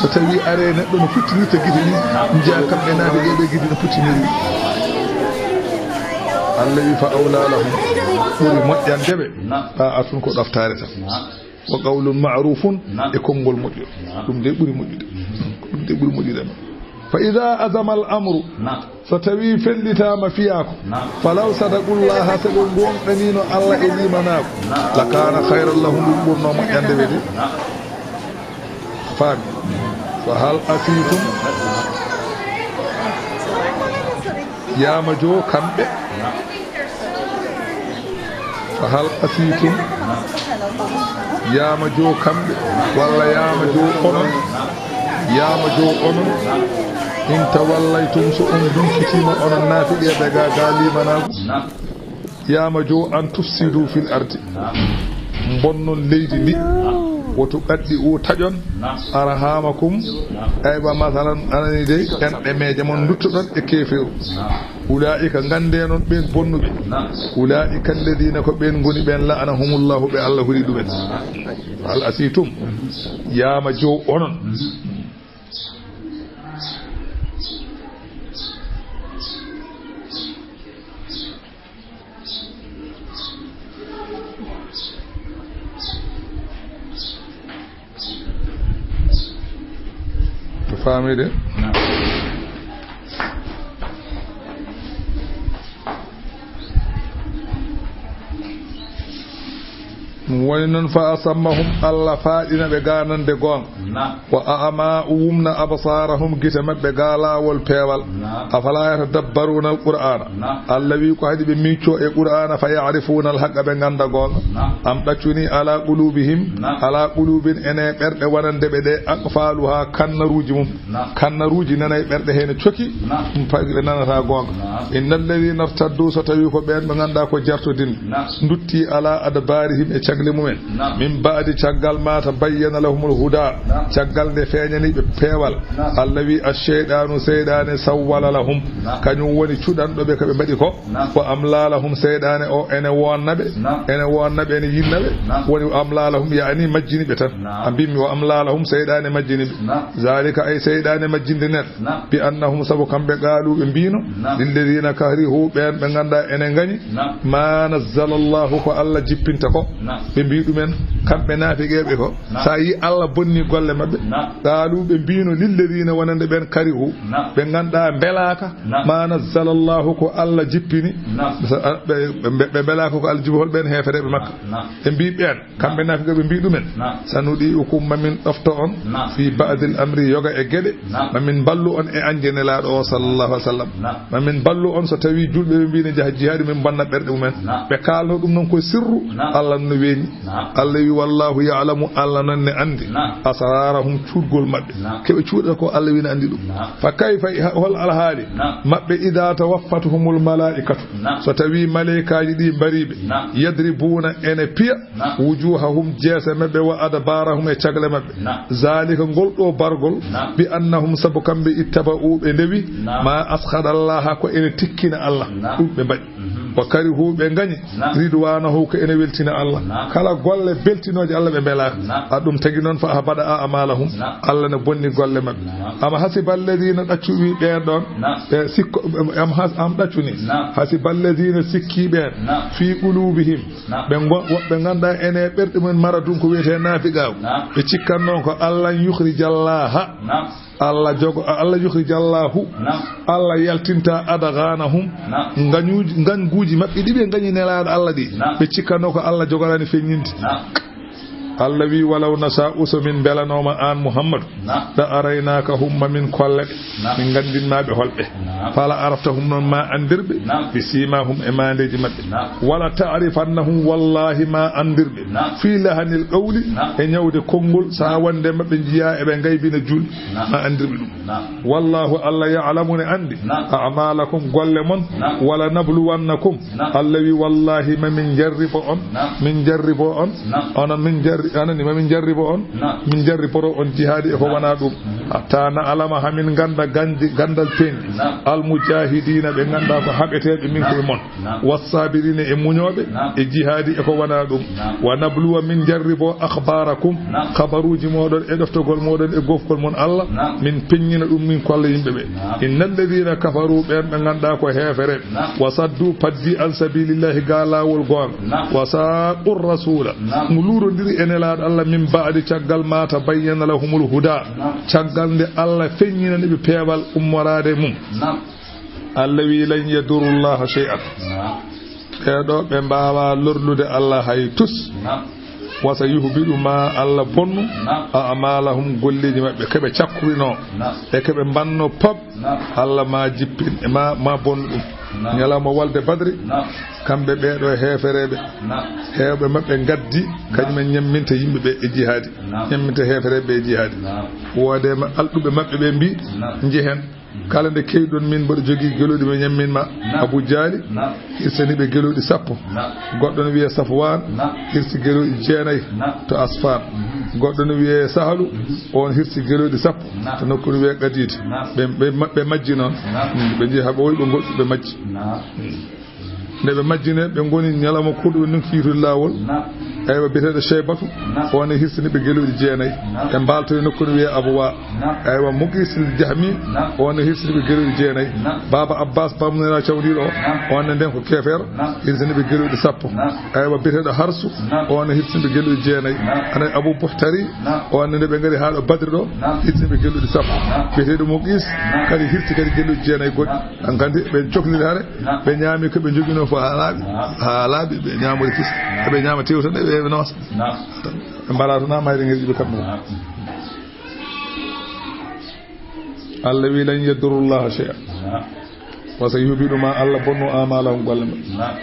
so tawi are neɗɗo no futtinirta gite ni, njiya kamɓe naafiqe ɓe gite no futtiniri. Allah wi, "Fa awla lahum," ɓuri moƴƴande ɓe, naam, ta'atun, ko ɗoftaare tan. Naam. Wa qawlun ma'rufun, naam, e konngol moƴƴo. Naam. Ɗum de ɓuri moƴƴude. Mhm. Ɗum de ɓuri moƴƴude. Fa idha azama al amru, naam, so tawi fellitaama fiyaako, naam, falaw sadaqullaha, so ɓe goonɗaniino Allah e liimanaagu, naam, lakana khayran lahum, ɗum ɓurno moƴƴande ɓe de. Naam. Faami. Fa hal asitum, yaama jo kamɓe. Fa hal asitum, yaama jo kamɓe, walla yaama jo onon, yaama jo onon, in tawallaytum, so on dunkitiima onon naafiqe ɓe ga, ga liimanaagu. Yaama jo an tufsidu fil ardi, bonnon leydi ndi. Woto ɓaddi o taƴon. Arhamakum. Eywa, masalan, anani dey, en ɗe meeje mon nduttoɗon e keefeeru. Ulaa'ika, nganndee noon ɓeen bonnuɓe. Ulaa'ika alladina, ko ɓeen ngoni ɓeen, la'anahumullahu, ɓe Allah huli ɗumen. Hal asitum, yaama jow onon. To faami de. Ɗum woni noon, fa asammahum, Allah faaɗina ɓe ganande goonga. Wa a'ma, o wumna, absarahum, gite maɓɓe ga laawol peewal. Afala yatadabbaruna alqur'ana. Allah wi ko haɗi ɓe miicco e qur'ana, fa ya'rifuna alhaqqa, ɓe ngannda goonga. Am ɗaccuni ala qulubihim, ala qulubin, ene ɓerɗe wonande ɓe ɗe, aqfaluha, kannaruuji mum. Kannaruuji nana e ɓerɗe hee ne coki, ɗum fawi ɓe nanata goonga. Inna alladina irtaddu, so tawi ko ɓeen ɓe ngannda ko jartodin, ndutti ala adbarihim, e cagle mumen. Min ba'di, caggal ma tabayyana lahumul huda, caggal nde feeñani ɓe peewal. Allah wi, ash-shaytanu, seyɗaane, sawwala lahum, kañum woni cuɗanɗo ɓe ko ɓe mbaɗi ko. Wa amla lahum, seyɗaane o ene wonna ɓe, ene wonna ɓe, ene yinna ɓe. Woni amla lahum, yaani majjini ɓe tan. A mbimmi, wa amla lahum, seyɗaane majjini ɓe. Zalika, ay seyɗaane majjinde nen. Bi annahum, sabu kamɓe, qaalu, ɓe mbiino, lilladina karihu, ɓeen ɓe ngannda ene ngañi, ma nazzala Allahu, ko Allah jippinta ko. Ɓe mbi ɗumen, kamɓe naafiqeeɓe ko, so a yi Allah bonni golle maɓɓe, qaalu, ɓe mbiino, lilladina, wonande ɓeen, karihu, ɓe ngannda mbelaaka, ma nazzala Allahu, ko Allah jippini. Ɓe, ɓe, ɓe mbelaaka ko Allah jippini, hol ɓeen heefereeɓe Makka. Ɓe mbi ɓeen, kamɓe naafiqeeɓe mbi ɗumen, sanudi ukum, mamin ɗofto on, fi ba'dil amri, yoga e geɗe, mamin mballu on e anje Nelaaɗo o, sallallahu alaihi wasallam. Mamin mballu on so tawi julɓe ɓe mbi ne njaha jihaadi, min bonna ɓerɗe mumen. Ɓe kaalno ɗum noon ko sirru, Allah no weeñi. Allah wi, wallahu ya'lamu, Allah noon ne anndi, asrarahum, cuuɗgol maɓɓe. Keɓe cuuɗata ko, Allah wi ne anndi ɗum. Fa kayfa, hol alhaali maɓɓe, ida tawaffatuhumul malaikatu, so tawi maleykaaji ɗi mbari ɓe, yadribuna, ene piya, wujuhahum, jeese maɓɓe, wa adbarahum, e cagle maɓɓe. Zalika, ngol ɗo bargol, bi annahum, sabu kamɓe, ittaba'u, ɓe ndewi, ma askhada Allaha, ko ene tikkina Allah, ɗum ɓe mbaɗi. Wa karihu, ɓe ngañi, ridwanahu, ko ene weltina Allah. Kala golle beltinooje Allah ɓe mbelaaka. A ɗum tagi noon, fa ahbada a'malahum, Allah ne bonni golle maɓɓe. Am hasiba alladina, ɗaccu wi ɓeen ɗoon, ɓe sikko, am has-, am ɗaccuni. Hasiba alladina, sikki ɓeen, fi qulubihim, ɓe ngo-, woɓɓe ngannda ene ɓerɗe mumen maradun, ko wiyetee naafiqaagu. Ɓe cikkanno ko Allah yukhrijallaha. Allah jogo, Allah yukhrijallahu. Allah yaltinta adghanahum. Ngañuuji, ngañguuji maɓɓe ɗi ɓe ngañi Nelaaɗo Allah ɗi. Ɓe cikkanno ko Allah jogoraani feññinde. Allah wi, walaw nasha'u, so min mbelanooma aan Muhammadu, la araynakahum, ma min kolle ɓe. Min nganndin ma ɓe holɓe. Fala araftahum, noon ma anndir ɓe. Bi simahum, e maandeeji maɓɓe. Wala ta'rifannahum, wallahi ma anndir ɓe. Fi lahanil qawli, e ñawde konngol, so a wonde maɓɓe njiya eɓe ngaybina juulɓe, ma anndir ɓe ɗum. Wallahu, Allah ya'lamu, ne anndi, a'malakum, golle mon. Wala nabluwannakum, Allah wi, wallahi, ma min jarribo on. Min jarribo on. Onon min jarri-, anani, ma min jarribo on. Min jarriboro on jihaadi e ko wona ɗum. Hatta na'lama, ha min ganda ganji, gandal pendi. Al mujahidina, ɓe ganda ko haɓeteɓe min koye mon. Wassabirina, e muñoɓe e jihaadi e ko wona ɗum. Wa nabluwa, min jarribo, akhbarakum, khabaruji moɗon e ɗoftogol moɗon e gofgol mon Allah. Min peññina ɗum, min kolla yimɓe ɓe. Innal ladina kafaru, ɓen ɓe ganda ko heefereɓe. Wa saddu, paddi, an sabilillahi, ga lawol gonga. Wa shaqu rasula, ngu luurodiri e Nelaaɗo Allah, min ba'di, caggal ma tabayyana lahumul huda, caggal nde Allah feññinani ɓe peewal ummoraade mum. Allah wi, lan yadurullaha shay'an. Ɓeeɗo ɓe mbaawa lorlude Allah hay tus. Wa sayuhbidu, ma Allah bonnu, a'malahum, golleeji maɓɓe, keɓe cakkurino e keɓe mbanno pop. Allah ma jippin, ma, ma bonnu ɗum. Ñalawma walde Badri, kamɓe ɓeeɗo heefereɓe, heewɓe maɓɓe gaddi, kañumen ñamminta yimɓe ɓe e jihaadi, ñamminta heefereɓe ɓe e jihaadi. Woode ma-, alɗuɓe maɓɓe ɓe mbi, njehen. Kala nde kewiɗon min mboɗo jogii gelooɗi mo ñammin ma. Abu Jahli hirsani ɓe gelooɗi sappo. Goɗɗo no wiya Safwan hirsi gelooɗi jeenayi to Asfan. Goɗɗo no wiyee Sahalu, on hirsi gelooɗi sappo. Naam. To nokku no wiyee Qadiid. Naam. Ɓe, ɓe, ɓe majji noon. Naam. Mm, ɓe njehi haa ɓooyi, ɓe ngoɗɗi, ɓe majji. Naam. Nde ɓe majjine, ɓe ngoni ñalawma kurɗo, ɓe ndonki yiytude laawol. Naam. Eywa, biyeteeɗo Cheybatu, naam, on ne hirsini ɓe gelooɗi jeenayi. Naam. Ɓe mbaaltoyi nokku no wiyee Abuwa. Naam. Eywa, Muqisil Jahmi, naam, on ne hirsini ɓe gelooɗi jeenayi. Naam. Baaba Abbas, baamu Nelaaɗo cawdiiɗo o, naam, on ne nden ko keefeero, naam, hirsini ɓe gelooɗi sappo. Naam. Eywa, biyeteeɗo Harsu, naam, on ne hirsini ɓe gelooɗi jeenayi. Naam. Ana Abu Buhtari, naam, on ne nde ɓe ngari haa ɗo Badri ɗo, naam, hirsini ɓe gelooɗi sappo. Naam. Biyeteeɗo Muqis, naam, kadi hirsi kadi gelooɗi jeenayi goɗɗi. Naam. Hankadi ɓe cokli hare, naam, ɓe ñaami ko ɓe njoginoo fof haa laaɓi. Naam. Haa laaɓi, ɓe ñaamori kis. Naam. Ɓe ñaama tewta ɗe, ɓe noosa. Naam. Ɓe mbaɗa toon haa mayre ngel ɓe kamɓe. Naam. Allah wi: "Lan yadurrullaha shay'a." Naam. Wa sayuhbidu ma, Allah bonno amalahum, golle maɓɓe. Naam.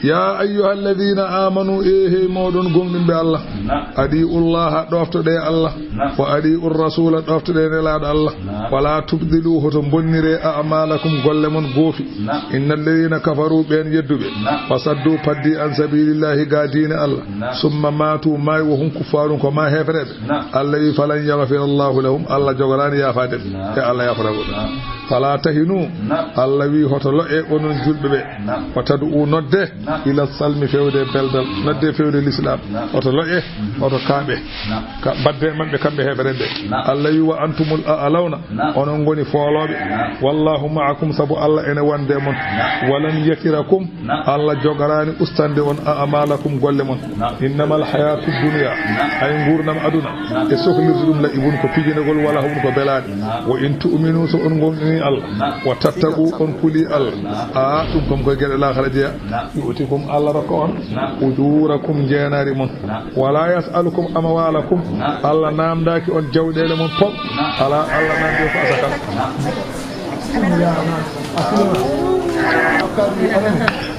Ya ayyuhalladhina amanu, e hey moɗon gomɗinɓe Allah. Naam. Adi'ullaha, ɗoftoɗe Allah. Naam. Wa adi'ur rasula, ɗoftoɗe Nelaaɗo Allah. Naam. Wala tubdilu, hoto bonnire a'malakum, golle mon goofi. Naam. Innal ladhina kafaru, ɓeen yedduɓe. Naam. Wa saddu, paddi, an sabilillahi, ga diine Allah. Naam. Summa matu, maayi, wa hum kuffarun, ko ma heefereɓe. Naam. Allah wi: "Falan yaghfira Allahu lahum", Allah jogoraani yaafaade ɓe. Naam. E Allah yaafata goɗɗo. Naam. Fala tahinu. Naam. Allah wi: "Hoto lo'e onon julɓe ɓe." Naam. Wa tad'u, nodde. Naam. Ila salmi, fewde beldal. Naam. Nodde fewde l'islam. Naam. Hoto lo'e, mhm, hoto kaaɓe. Naam. Ka badde maɓɓe kamɓe heefereɓe. Naam. Allah wi: "Wa antumul a'launa." Naam. Onon ngoni foolooɓe. Naam. Wallahu ma'akum, sabu Allah ene wonde mon. Naam. Walan yatirakum. Naam. Allah jogoraani ustaande on a'malakum, golle mon. Naam. Innamal hayatu dunya. Naam. Hay nguurndam aduna. Naam. E sohlirde ɗum la'ibun, ko pijinagol, wala hawun, ko belaade. Naam. Wa in tu'minu, so on gomɗini Allah. Naam. Wa tattaqu, on kuli Allah. Naam. A, ɗum kam koye geɗe laakhara jeya. Naam. Yu'tikum, Allah rokka on. Naam. Ujurakum, jeenaari mon. Naam. Wala yas'alukum amwalakum. Naam. Allah naamndaaki on jawɗeele mon pop. Naam. Ala, Allah naamndi ko asakal. Naam.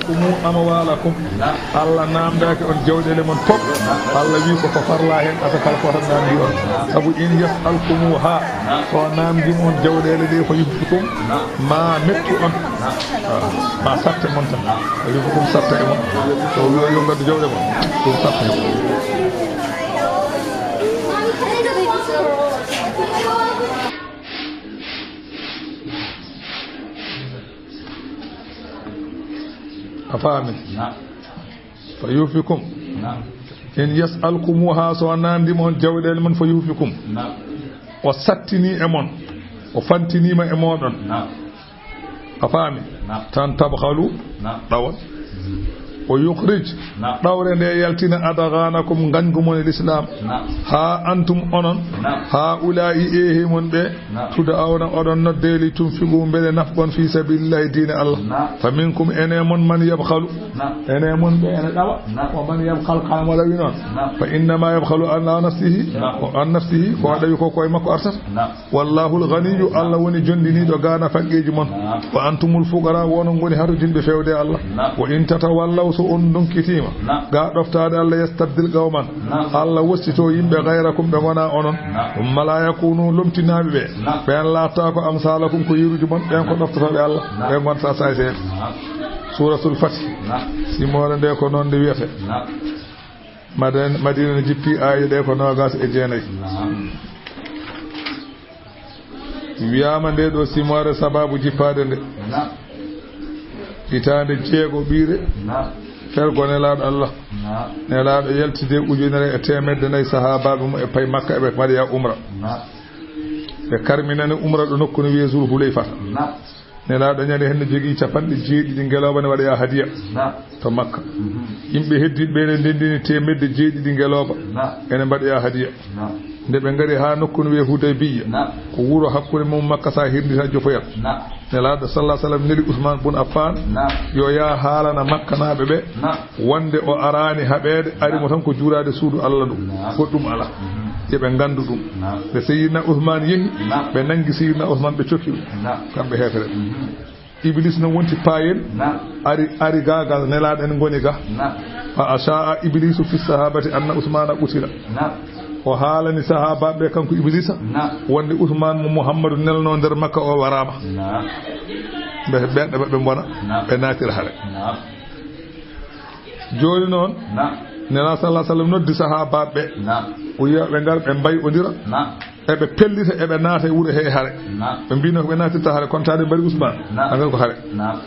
Umu amwalakum. Naam. Allah naamndaaki on jawɗeele mon pop. Naam. Allah wi ko, ko farla heen asakal ko tan naamndi on. Naam. Sabu in yas'alkumuha, naam, so naamndi on jawɗeele ɗe, fa yuhfikum, naam, ma mettu on. Naam. Ah, ma satte mon tan. Naam. Yuhfikum, satta e mon. So wi yo ngaddu jawɗe mon, ɗum satta e mon. A faami? Naam. Fa yuhfikum. Naam. In yas'alkumuha, so o naamndiima on jawɗeele mon, fa yuhfikum. Naam. O sattini e mon, o fantiniima e mooɗon. Naam. A faami? Naam. Tan tabkhalu, naam, ɗawon. O yukhrij, naam, ɗawre nde yaltina adghanakum, ngañgu mon e l'islam. Naam. Ha antum onon, naam, haula'i, eehi mon ɓe, naam, tud'awna, oɗon nodde, li tunfiqu, mbele nafqon fi sabilillahi, diine Allah. Naam. Fa minkum, ene mon, man yabkhalu. Naam. Ene mon ɓe ene ɗawa. Naam. Wa man yabkhal, kala mo ɗawi noon. Naam. Fa innama yabkhalu an, an nafsihi. Naam. Ko an nafsihi, ko, naam, o ɗawi ko koye makko artata. Naam. Wallahul ghaniyyu, Allah woni jondiniiɗo gaana faqqeeji mon. Naam. Wa antumul fuqara, wono ngoni harujinɓe fewde Allah. Naam. Wa in tatawallaw, so on ndonkitiima, naam, ga ɗoftaade Allah, yastabdil qawman, naam, Allah wossito yimɓe ghayrakum, ɓe ngona onon. Naam. Thumma la yakunu, lomtinaaɓe ɓe, naam, ɓen laattaako amsalakum, ko yeruuji mon, ɓen ko ɗoftotooɓe Allah, naam, ɓe ngonta saay seeɗa. Naam. Suratul Fath. Naam. Simoore nde ko noon nde wiyata. Naam. Madan-, Madina ne jippi aaye ɗe ko noogas e jeenayi. Naam. Wiyaama nde ɗo simoore sababu jippaade nde. Naam. Hitaande jeego ɓiire. Naam. Fergo Nelaaɗo Allah. Naam. Nelaaɗo yaltide ujunere e teemedde nayi sahaabaaɓe mum e pay Makka, eɓe mbaɗoya umra. Naam. Ɓe karminani umra ɗo nokku no wiyee Zul Hulayfata. Naam. Nelaaɗo ñande heen ne jogii capanɗe jeeɗiɗi ngelooba ne waɗoya hadiya. Naam. To Makka. Mhm. Yimɓe heddiiɓe ɓe ne ndenndini teemedde jeeɗiɗi ngelooba. Naam. Ene mbaɗoya hadiya. Naam. Nde ɓe ngari haa nokku no wiyee Hudaybiyya. Naam. Ko wuro hakkunde mum Makka, so a hirnditii a jofoyat. Naam. Nelaaɗo sallallahu alaihi wasallam neli Usmaan bun Affaan. Naam. Yo yah haalana Makkanaaɓe ɓe. Naam. Wonde o araani haɓeede, ari mo tan ko juuraade suudu Allah ndu. Naam. Goɗɗum alaa. Mhm. Yo ɓe nganndu ɗum. Naam. Nde Seydina Usmaan yehi, naam, ɓe nanngi Seydina Usmaan, ɓe cokki ɗum. Naam. Kamɓe heefereɓe. Mhm. Iblis no wonti paayel, naam, ari, ari gaagal Nelaaɗo en ngoni ga. Naam. Fa asha'a Iblisu fi sahabati anna Usmaana qutila. Naam. O haalani sahaabaaɓe ɓe, kanko Iblisa, naam, wonde Usmaan mo Muhammadu nelno nder Makka o waraama. Naam. Ɓe, ɓe, ɓe, ɓe mbona, naam, ɓe naatira hare. Naam. Jooni noon, naam, Nelaaɗo sallallahu alaihi wasallam noddi sahaabaaɓe ɓe. Naam. O wiya ɓe ngar ɓe mbay'ondira. Naam. Eɓe pellita, eɓe naata e wuro he hare. Naam. Ɓe mbino ko ɓe naatirta hare, kontaade mbari Usmaan. Naam. Angal ko hare. Naam.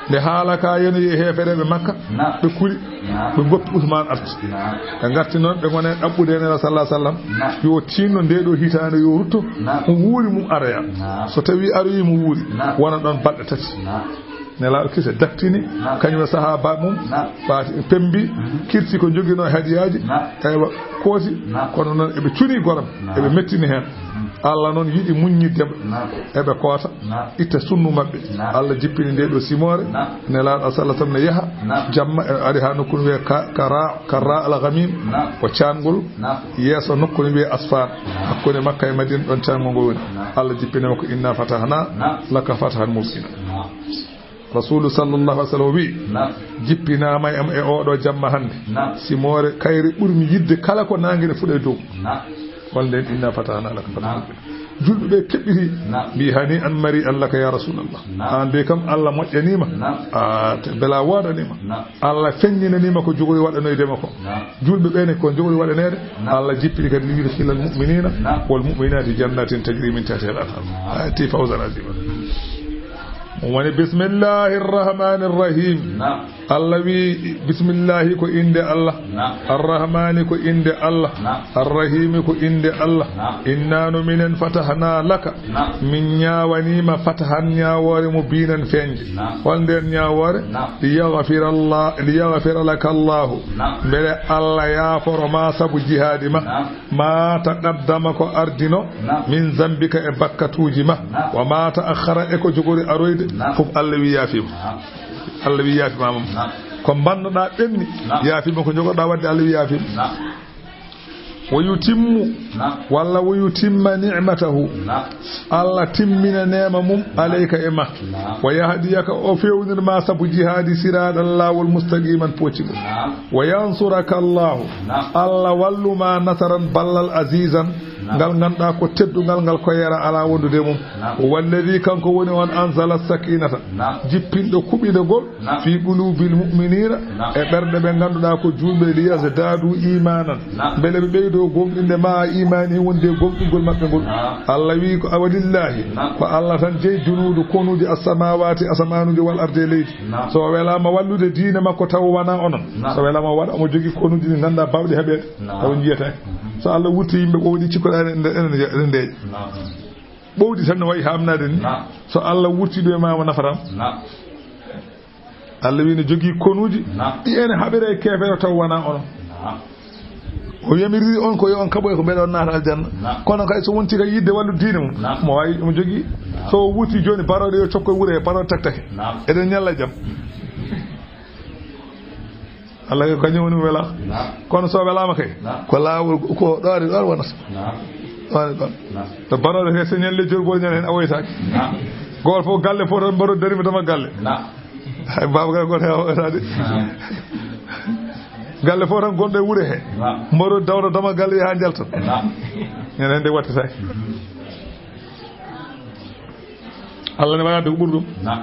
Nde haala ka yenoyi e heefereeɓe Makka, naam, ɓe kuli, naam, ɓe ngoppi Usmaan arti. Naam. Ɓe ngarti noon, ɓe ngone ɗaɓɓude Nelaaɗo sallallahu alaihi wasallam. Naam. Yo tinno nde ɗo hitaande yo rutto, naam, mo wuuri mum aroya. Naam. So tawi aroyi mo wuuri, naam, wona ɗon balɗe tati. Naam. Nelaaɗo kisa daktini, naam, kañum e sahaaba mum, naam, faati pembi, mhm, kirsi ko joginoo hadiyaaji, naam, eywa, koosi, naam, kono noon eɓe cuni goram, naam, eɓe mettini heen. Mhm. Allah noon yiɗi muññidde ɓe. Naam. Eɓe koota, naam, itta sunnu maɓɓe. Naam. Allah jippini nde ɗo simoore. Naam. Nelaaɗo sallallahu alaihi wasallam ne yaha, naam, jamma, e ari haa nokku no wiyee ka, ka ra, ka ra al ghamim, naam, ko caangol, naam, yeeso nokku no wiyee Asfaan. Naam. Hakkunde Makka e Madina ɗon caangol ngol woni. Naam. Allah jippini mo ko inna fatahna, naam, laka fathan mubina. Naam. Rasulu sallallahu alaihi wasallam wi, naam, jippinaama e am e oɗo jamma hannde. Naam. Simoore kayre ɓurmi yidde kala ko naange ne fuɗa e dow. Naam. Wonde en inna fatahna laka fathan, naam, mubina. Julɓe ɓe keɓɓiti, naam, mbi hani an mari an laka ya Rasulallah. Naam. An de kam Allah moƴƴaniima. Naam. A te bela woodaniima. Naam. Allah feññinaniima ko jogori waɗanoyde ma ko. Naam. Julɓe ɓe ne ko jogori waɗaneede. Naam. Allah jippini kadi li yudkhilal mu'minina, naam, wal mu'minati jannatin tajri min tahtiha al anhar. Naam. A ti fawzan azima. Woni bismillahir rahmanir rahim. Naam. Allah wi bismillahi ko innde Allah. Naam. Arrahmani ko innde Allah. Naam. Arrahimi ko innde Allah. Naam. Inna no minen fatahna laka. Naam. Min ñaawaniima fatahan ñaawoore mo biinan feeñde. Naam. Hol ndeen ñaawoore? Naam. Liyaghfira Allah, liyaghfira laka Allahu. Naam. Mbele Allah yaaforo ma sabu jihaadi ma. Naam. Ma taqaddama ko ardino. Naam. Min zambika e bakkatuuji ma. Naam. Wa ma ta'akhkhara e ko jogori aroyde. Naam. Fof Allah wi yaafiima. Naam. Allah wi yaafiima mum. Naam. Ko mbannoɗaa ɓenni. Naam. Yaafiima ko jogorɗaa waɗde Allah wi yaafiima. Naam. Wa yutimmu, naam, walla wa yutimma ni'matahu. Naam. Allah timmina neema mum, naam, alayka e ma. Naam. Wa yahdiyaka o fewnir ma sabu jihaadi siraaɗan laawol mustaqiman poccigo. Naam. Wa yansuraka Allahu. Naam. Allah wallu ma nasaran ballal azizan. Naam. Ngal ngannduɗaa ko teddungal ngal ko yera alaa wondude mum. Naam. Walladhi kanko woni on anzala sakinata. Naam. Jippinɗo kuɓinagol. Naam. Fi qulubil mu'minina, naam, e ɓerɗe ɓe ngannduɗaa ko juulɓe, liyazdadu imanan, naam, mbele ɓe ɓeydo gomɗinde ma imani wonde gomɗingol maɓɓe ngol. Naam. Allah wi ko awalillahi, naam, ko Allah tan jeyi junuudu konuuji assamawati, asamanuuji wal arde e leydi. Naam. So o welama wallude diine makko taw wona onon. Naam. So welama waɗa omo jogii konuuji ɗi ngannduɗaa bawɗi heɓeede. Naam. Taw jiyata. Mhm. So Allah wurti yimɓe ɓowɗi cikkoɗaa enen, enen, enen ndeeƴa. Naam. Ɓowɗi tan no wayi hamnaade ni. Naam. So Allah wurti ɗo e ma mo nafatam. Naam. Allah wi no jogii konuuji, naam, ɗi ene haɓira e keefeero taw wona onon. Naam. O yamiriri on ko yo on kaɓoy ko mbeɗa on naata aljanna. Naam. Kono kay so wonti kay yidde wallude diine mum, naam, mo wawi omo jogii. Naam. So o wuti jooni barooɗe yo cokko e wure he, barooɗe taktake. Naam. Eɗen ñalla jam. Allah ko kañum woni wela. Naam. Kono so welama kay, naam, ko laawol ko ɗoore ɗoore wonata. Naam. Ɗoore ɗoore. Naam. To barooɗe he so ñalle jorbol ñande hen a woytaaki. Naam. Goto fof galle fof tan mbaɗo darima dama galle. Naam. Hay baaba kay goto he a woytaade. Naam. Galle fof tan gonɗo e wure he. Naam. Mbaɗo dawro dama galle yaha jalta. Naam. Ñande hen de wattitaaki. Mhm. Allah ne waɗa ko ɓuri ɗum. Naam.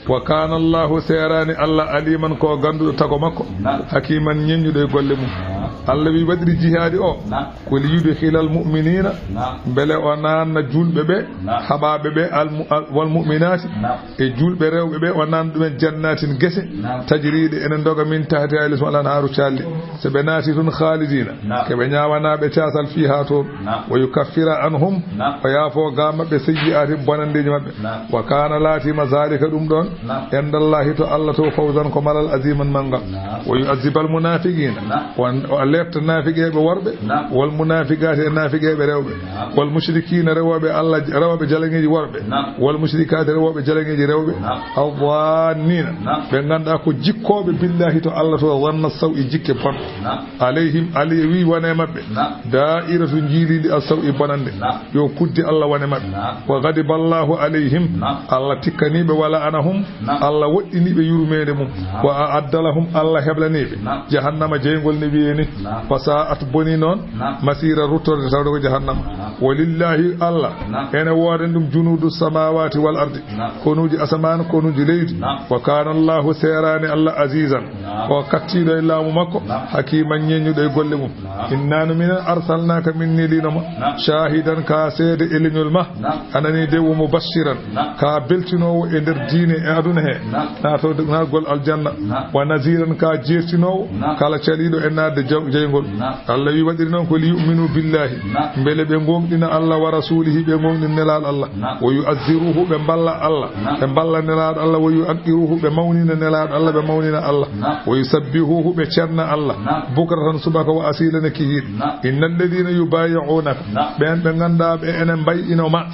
Wa kana Allahu, seeraani Allah, aliman ko gannduɗo tago makko, naam, hakiman ñeññuɗo e golle mum. Naam. Allah wi waɗiri jihaadi o, naam, ko li yudkhilal mu'minina, naam, mbele o naanna julɓe ɓe, naam, haɓaaɓe ɓe, al mu-, al-, wal mu'minati, naam, e julɓe rewɓe ɓe, o naanna ɗumen jannatin gese, naam, tajriɗe ene ndoga min tahtiha les al anharu calli. So ɓe naati tun khalidina, naam, ko ɓe ñaawanaaɓe caasal fiha toon. Naam. Wa yukaffira anhum, naam, o yaafo ga maɓɓe sayyi'aatihim bonanndeeji maɓɓe. Naam. Wa kana laatima zalika ɗum ɗon, naam, indallahi to Allah to fawzan ko malal aziman manngal. Naam. Wa yu'azzibal munafiqina, naam, o, o lerta naafiqeeɓe worɓe, naam, wal munafiqati e naafiqeeɓe rewɓe, naam, wal mushrikina rewooɓe Allah, rewooɓe jalaŋeeji worɓe, naam, wal mushrikati rewooɓe jalaŋeeji rewɓe, naam, adh-dhannina, naam, ɓe ngannduɗaa ko jikkooɓe billahi to Allah to dhanna saw e jikke bonɗo. Naam. Alayhim, Ali wi wona e maɓɓe. Naam. Da'iratu jiilindi as-saw e bonannde. Naam. Yo kuddi Allah wona e maɓɓe. Naam. Wa ghadiba Allahu alayhim. Naam. Allah tikkani ɓe wa la'anahum. Naam. Allah woɗɗini ɓe yurmeende mum. Naam. Wa a'adda lahum, Allah heblani ɓe. Naam. Jahannama jeyngol ne wiye ni. Naam. Wa sa'at, boni noon. Masira, ruttorde tawde ko jahannama. Wa lillahi, Allah. Ene woodani ɗum junuudu samawati wal ardi. Konuuji asamaan, konuuji leydi. Wa kana Allahu, seeraani Allah, azizan. Ko kattiiɗo e laamu makko. Hakiman, ñeññuɗo e golle mum. Inna no minen arsalnaka, min neliino ma. Shahidan, ka seede e leñol ma. A nani de, wa mubashiran, ka beltinoowo e nder diine e aduna he. Naatorde, naatgol aljanna. Wa naziran, ka jeertinoowo kala caliiɗo e naatde jaw-, jeyngol. Allah wi waɗiri noon ko li yu'minu billahi. Mbele ɓe gooŋɗina Allah wa rasulihi, ɓe gooŋɗina nelaaɗo Allah. Wa yu'azziruhu, ɓe mballa Allah. Ɓe mballa nelaaɗo Allah. Wa yu'aqqiruhu, ɓe mawnina nelaaɗo Allah, ɓe mawnina Allah. Wa yusabbihuhu, ɓe ceerna Allah. Bukratan, subaka, wa asilan, e kihiiɗe. Inna alladhina yubayi'unaka, ɓeen ɓe ngannduɗaa ɓe ene mbay'ino ma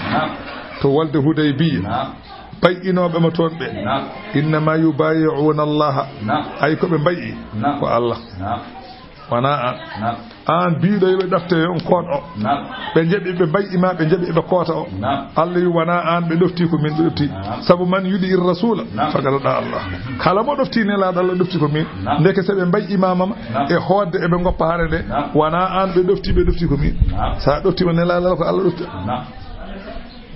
to wolde Hudaybiya. Bay'inooɓe ma toon ɓe. Innama yubayi'una Allaha. Ay ko ɓe mbay'i ko Allah. Wonaa aan. Aan biiɗo yo ɓe ɗofte yo on koot o. Ɓe njaɓi ɓe mbay'i ma, ɓe njaɓi ɓe koota o. Allah wi wonaa aan ɓe ɗofti, ko min ɓe ɗofti. Sabu man yuɗi ir rasula faqad ata Allah. Kala mo ɗofti nelaaɗo Allah ɗofti ko min. Ndeke so ɓe mbay'i ma mama e hoodde eɓe ngoppa hare nde, wonaa aan ɓe ɗofti, ɓe ɗofti ko min. So a ɗoftiima nelaaɗo Allah ko Allah ɗofti.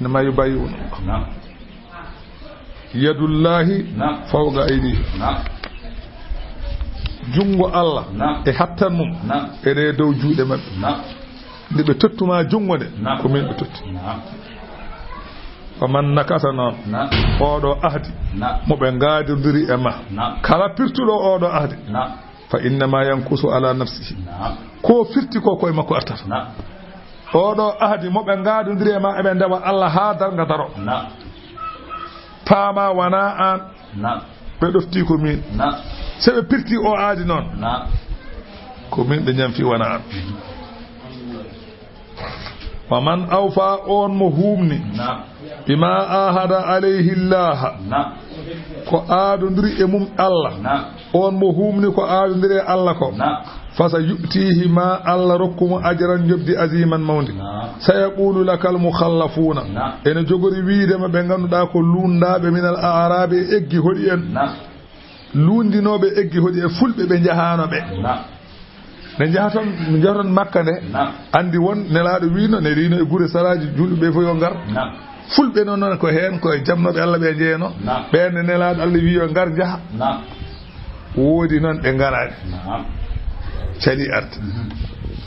Innama yubayi'una Allah. Yadullahi fawqa aydihim. Junngo Allah e hattan mum ene dow juuɗe maɓɓe. Nde ɓe tottuma junngo nde, ko min ɓe totti. Wa man nakasa noon, oɗo ahdi mo ɓe ngaadondiri e ma, kala pirtuɗo oɗo ahdi, fa innama yankusu ala nafsihi. Ko firti ko koye makko artata. Oɗo ahdi mo ɓe ngaadondiri e ma, eɓe ndewa Allah haa darnga daro. Paama wonaa aan ɓe ɗofti, ko min. So ɓe pirti o ahdi noon, ko min ɓe ñamfi, wonaa aan. Wa man awfa, on mo huumni, bima ahada alayhi Allah, ko aadondiri e mum Allah, on mo huumni ko aadondiri e Allah ko, fasa yu'tihi, ma Allah rokku mo, ajran, njoɓdi, aziman, mawndi. Sayaqulu lakal mukhallafuna, ene jogori wiide ma ɓe ngannduɗaa ko luundaaɓe minal a'rabi, e eggi hoɗi en. Luundinooɓe eggi hoɗi e fulɓe ɓe njahaano ɓe. Nde njahatan, nde njahatan Makka nde, anndi won nelaaɗo wiino, ne riino e gure saraaji, julɓe ɓe fof yo ngar. Fulɓe noon, noon ko heen, ko e jamnooɓe Allah ɓe njeeyno. Ɓeen ne nelaaɗo Allah wi yo ngar njaha. Woodi noon ɓe ngaraani. Cali arta.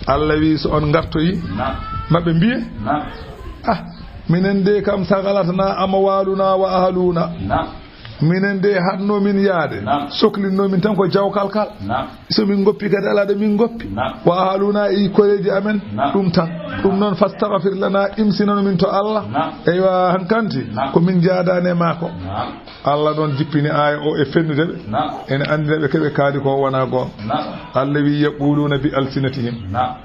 Allah wi so on ngartoyi, maɓɓe mbiye, ah, minen de kam sagalatna amwaluna wa ahluna. Minen de, haɗnoo min yahde, soklinnoo min tan ko jawkal kal. So min ngoppi kadi, alaa ɗo min ngoppi. Wa ahluna, e koreeji amen, ɗum tan. Ɗum noon, fastaghfir lana, imsinano min to Allah. Eywa, hankanti, ko min njaadaani e maa ko. Allah ɗoon jippini aaya o e fennude ɓe. Ene anndina ɓe ko ɓe kaali ko wonaa goonga. Allah wi, yaquluna bi alsinatihim.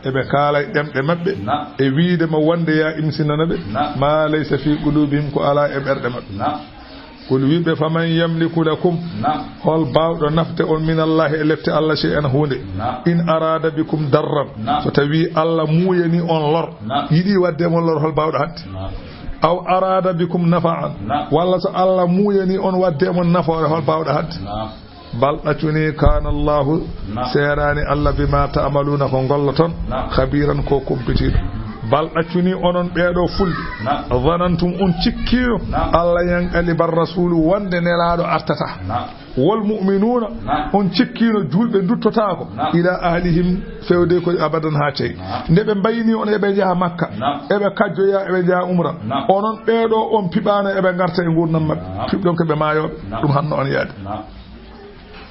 Eɓe kaala e ɗemɗe maɓɓe. E wiide ma wonde ya imsinana ɓe. Ma laysa fi qulubihim, ko alaa e ɓerɗe maɓɓe. Qul, wiɓe, faman yamliku lakum, hol baawɗo nafde on, min Allahi, e lepte Allah, shay'an, huunde, in arada bikum darran, so tawi Allah muuyani on lor, yiɗi wadde mon lor, hol baawɗo hadde? Aw arada bikum nafa'an, walla so Allah muuyani on wadde mon nafoore, hol baawɗo hadde? Bal ɗaccuni, kana Allahu, seeraani Allah, bima ta'maluna, ko ngolloton, khabiran, ko kumpitiiɗo. Bal ɗaccuni onon ɓeeɗo fulɓe, zanantum, on cikkiino, Allah yanqalibar rasulu, wonde nelaaɗo artata. Wal mu'minuna, on cikkiino julɓe nduttotaako, ila ahlihim, fewde ko abadan haa cey. Nde ɓe mbayni on eɓe njaha Makka, eɓe kajjoya, eɓe njaha umra. Onon ɓeeɗo on piɓaano eɓe ngarta e nguurndam maɓɓe. Piɓɗon ko ɓe maayooɓe, ɗum hanno on yaade.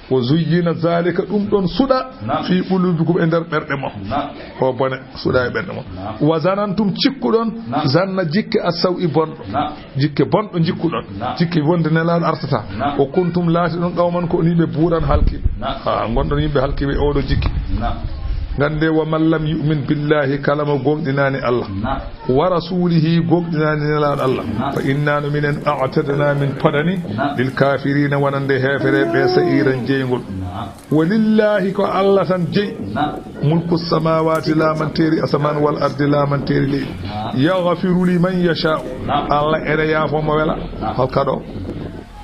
Wa zuyyina zalika, ɗum ɗon suɗa, fi qulubikum, e nder ɓerɗe mon. O bone suɗa e ɓerɗe mon. Wa zanantum, cikkuɗon, zanna, jikke, as-saw'i, bonɗo. Jikke bonɗo jikkuɗon. Jikke wonde nelaaɗo artata. Wa kuntum, laatiɗon, qawman, ko on yimɓe, buran, halkiiɓe. Ha, ngonɗon yimɓe halkiiɓe e oɗo jikke. Ngande, wa man lam yu'min billahi, kala mo gomɗinaani Allah. Wa rasulihi, gomɗinaani nelaaɗo Allah. Fa inna, no minen, a'tadna, min podani, lil kafirina, wonande heefereɓe, sa'iran, jeyngol. Wa lillahi, ko Allah tan jeyi, mulku samawati, laamanteeri asamaan, wal ardi, laamanteeri leydi. Yaghfiru liman yasha'u, Allah ene yaafo mo wela. Hol kaɗo?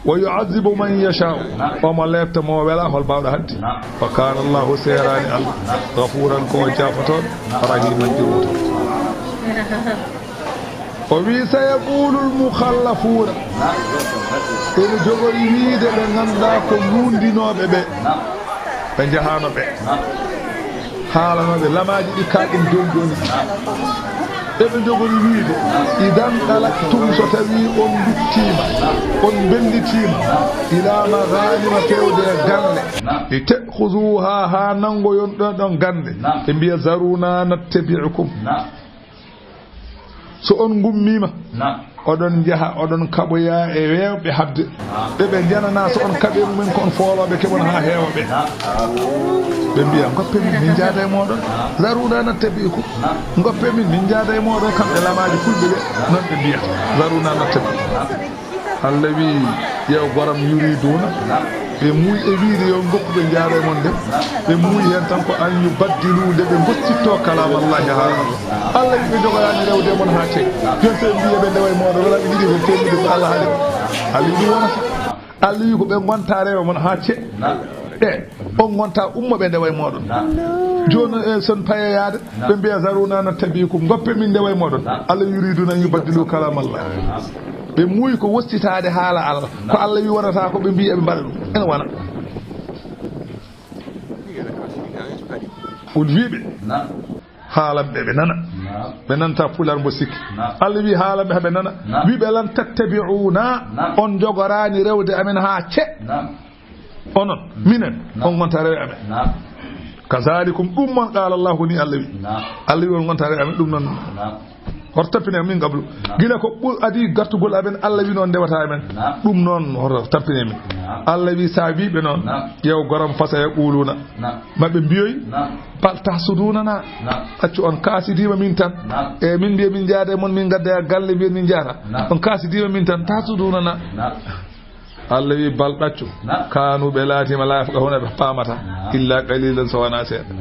ويعذب من يشاء. Omo leepta mo o wela, hol baawɗo hadde? Naam. وكان الله, seeraani Allah, naam, غفورا, ko o jaafotooɗo, naam, رحيما, jurmotooɗo. O wi: سيقول المخلفون. Naam. Ene jogori wiide ɓe ngannduɗaa ko luundinooɓe ɓe. Naam. Ɓe njahaano ɓe. Naam. Haalanooɓe lamaaji ɗi kaaɗɗum jooni jooni. Eɓe njogori wiide: إذا انطلقتم, so tawii on nduttiima, on mbellitiima, إلى مغانم, feewde e ganle, لتأخذوها, haa nanngoyon ɗon ɗon ganle. Ɓe mbiya: ذرونا نتبعكم. So on ngummiima, oɗon njaha, oɗon kaɓoya e weewɓe haɓde. Ɓe ɓe njananaa so on kaɓe mumen ko on foolooɓe keɓon haa heewa ɓe. Ɓe mbiya: ngoppe min, min njaada e mooɗon. ذرونا نتبعكم. Ngoppe min, min njaada e mooɗon. Kamɓe lamaaji fulɓe ɓe, noon ɓe mbiyata: ذرونا نتبعكم. Allah wi: yew goram, يريدون. Ɓe muuyi e wiide yo ngoppu ɓe njaada e mon nde. Ɓe muuyi heen tan ko أن يبدلوا, nde ɓe ngoccittoo كلام الله, haala Allah. Allah wi ɓe njogoraani rewde e mon haa cee. Jooni so ɓe mbiyi ɓe ndewa e mooɗon, wala ɓe njiɗi ko teemnude ko Allah haali. Allah wi ɗum wonata. Allah wi ko ɓe ngonta rewa mon haa cee. E, on ngonta umma ɓe ndewa e mooɗon. Jooni, e, son payeyaade, ɓe mbiya: ذرونا نتبعكم, ngoppe min ndewa e mooɗon. Allah wi: يريدون أن يبدلوا كلام الله. Ɓe muuyi ko wossitaade haala Allah. Ko Allah wi wonata ko, ɓe mbiyi eɓe mbaɗa ɗum. Ene wona. Qul, wi ɓe. Haalan ɓe, ɓe nana. Ɓe nanta Pulaar mbo sikki. Allah wi haalan ɓe, haa ɓe nana. Wi ɓe: لن تتبعونا, on njogoraani rewde amen haa cee. Onon, minen, on ngonta rewe amen. كذلكم, ɗum mon, قال الله, ni Allah wi. Allah wi on ngonta rewe amen, ɗum noon. Hoto tampine min qablu. Gila ko ɓur-, adii gartugol amen, Allah wi noon ndewata amen. Ɗum noon hoto tampine min. Allah wi, so a wi ɓe noon, yew goram, فسيقولون. Maɓɓe mbiyoy: بل تحسدوننا. Accu on kaasidiima min tan. E min mbiya min njaada e mon, min ngadda e galle, mbiya min njaata. On kaasidiima min tan, تحسدوننا. Allah wi: بل, ɗaccu. Kanu, ɓe laatiima, لا يفقهون, ɓe paamata. إلا قليلا, so wonaa seeɗa.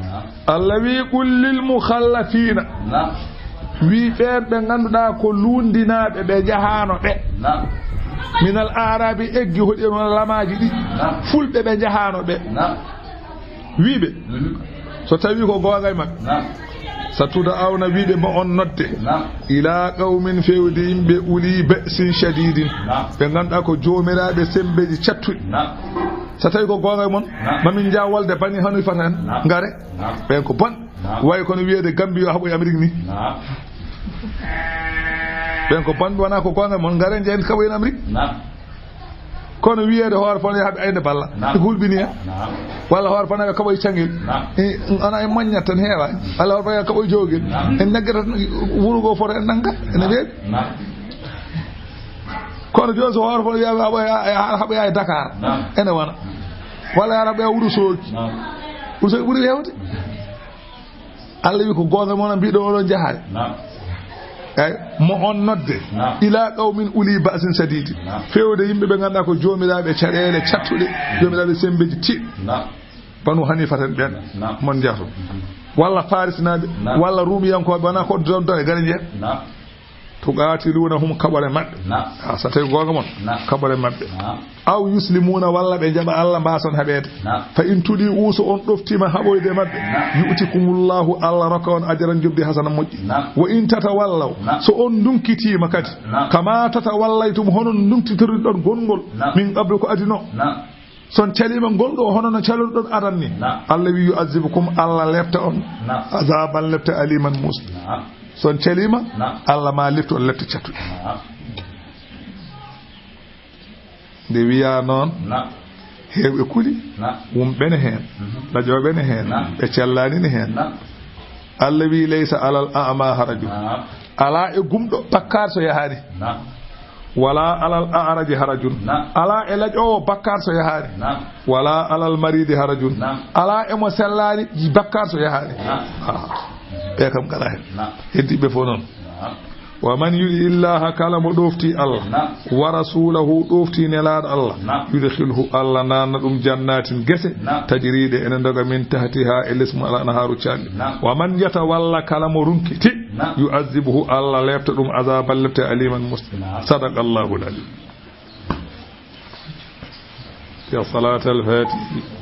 Allah wi: قل للمخلفين. Wi ɓeen ɓe ngannduɗaa ko luundinaaɓe, ɓe njahaano ɓe. من الأعراب, eggi hoɗi en wona lamaaji ɗi. Fulɓe ɓe njahaano ɓe. Wi ɓe, so tawii ko goonga e maɓɓe, ستدعون, wi ɓe, mo on nodde, إلى قوم, feewde yimɓe, أولي بأس شديد, ɓe ngannduɗaa ko joomiraaɓe semmbeeji cattuɗi. So tawii ko goonga e mon, ma min njah wolde Bani Hanifata en, ngare. Ɓeen ko bon. Way kono wiyeede Gambi yo haɓoy Amérique ni. Ɓeen ko bonɓe, wonaa ko goonga e mon, ngare njehen kaɓoyen Amérique. Kono wiyeede hoore fana yo haɓe ayde balla. Naam. Ɓe hulɓini hen. Naam. Walla hoore fana yo kaɓoy cangel. Naam. E, ana e moññat tan heewa. Walla hoore fana yo kaɓoy jowgel. Naam. En naggata tan wuro ngo foto en nanga. Ene weeɓi. Naam. Kono jooni so hoore fana wiyaama haɓoya, haɓoya e Dakar. Naam. Ene wona. Walla yaara haɓoya Wuro Soogi. Naam. Wuro Soogi ɓuri weewde. Allah wi ko goonga mon, mbiɗo oɗon njahaani. Naam. Eey, mo on nodde. Naam. إلى قوم أولي بأس شديد. Naam. Feewde yimɓe ɓe ngannduɗaa ko joomiraaɓe caɗeele cattuɗe, joomiraaɓe semmbeeji tiiɗɗi. Naam. Banu Hanifata en ɓeen. Naam. Mon njahto. Walla Farisinaaɓe, naam, walla Ruumiyankooɓe, wonaa ko don don e gare njehen. Naam. تقاتلونهم, kaɓore maɓɓe. Naam. A, so tawii goonga mon, naam, kaɓore maɓɓe. Naam. أو يسلمون, walla ɓe njaɓa Allah, mbaason haɓeede. Naam. فإن تطيعوا, so on ɗoftiima haɓoyde maɓɓe, naam, يؤتكم الله, Allah rokka on, أجرا, njoɓdi, حسنا, moƴƴi. Naam. وإن تتولوا, naam, so on nduŋkitiima kadi, naam, كما توليتم, hono nduŋkitirɗon gonngol, naam, من قبل, ko adinoo. Naam. So on caliima ngol ɗo, hono no calorɗon aran ni. Naam. Allah wi: يعذبكم, Allah lepta on. Naam. عذابا, lepte, أليما, muusɗe. Naam. So on caliima, naam, Allah ma leptu on lepte cattuɗe. Naam. Nde wiyaa noon, naam, heewɓe kuli, naam, wumɓe ne heen, mhm, lajooɓe ne heen, naam, ɓe cellaani ne heen. Naam. Allah wi: ليس على الأعمى حرج. Naam. Alaa e gumɗo bakkaar so yahaani. Naam. ولا على الأعرج حرج. Naam. Alaa e lajoowo bakkaar so yahaani. Naam. ولا على المريض حرج. Naam. Alaa e mo sellaani bakkaar so yahaani. Naam. Ah. Ɓe kam ngalaa heen. Naam. Heddiiɓe fof noon. Naam. ومن يطع الله, kala mo ɗooftii Allah, naam, ورسوله, ɗooftii Nelaaɗo Allah, naam, يدخله, Allah naatna ɗum, جنات, gese, naam, تجري, ɗe ene ndoga, من تحتها, e les mum, الأنهار, caali. Naam. ومن يتول, kala mo ruŋkiti, naam, يعذبه, Allah lepta ɗum, عذابا, lepte, أليما, muusɗe. Naam. صدق الله العظيم. يا صلاة الفاتحة.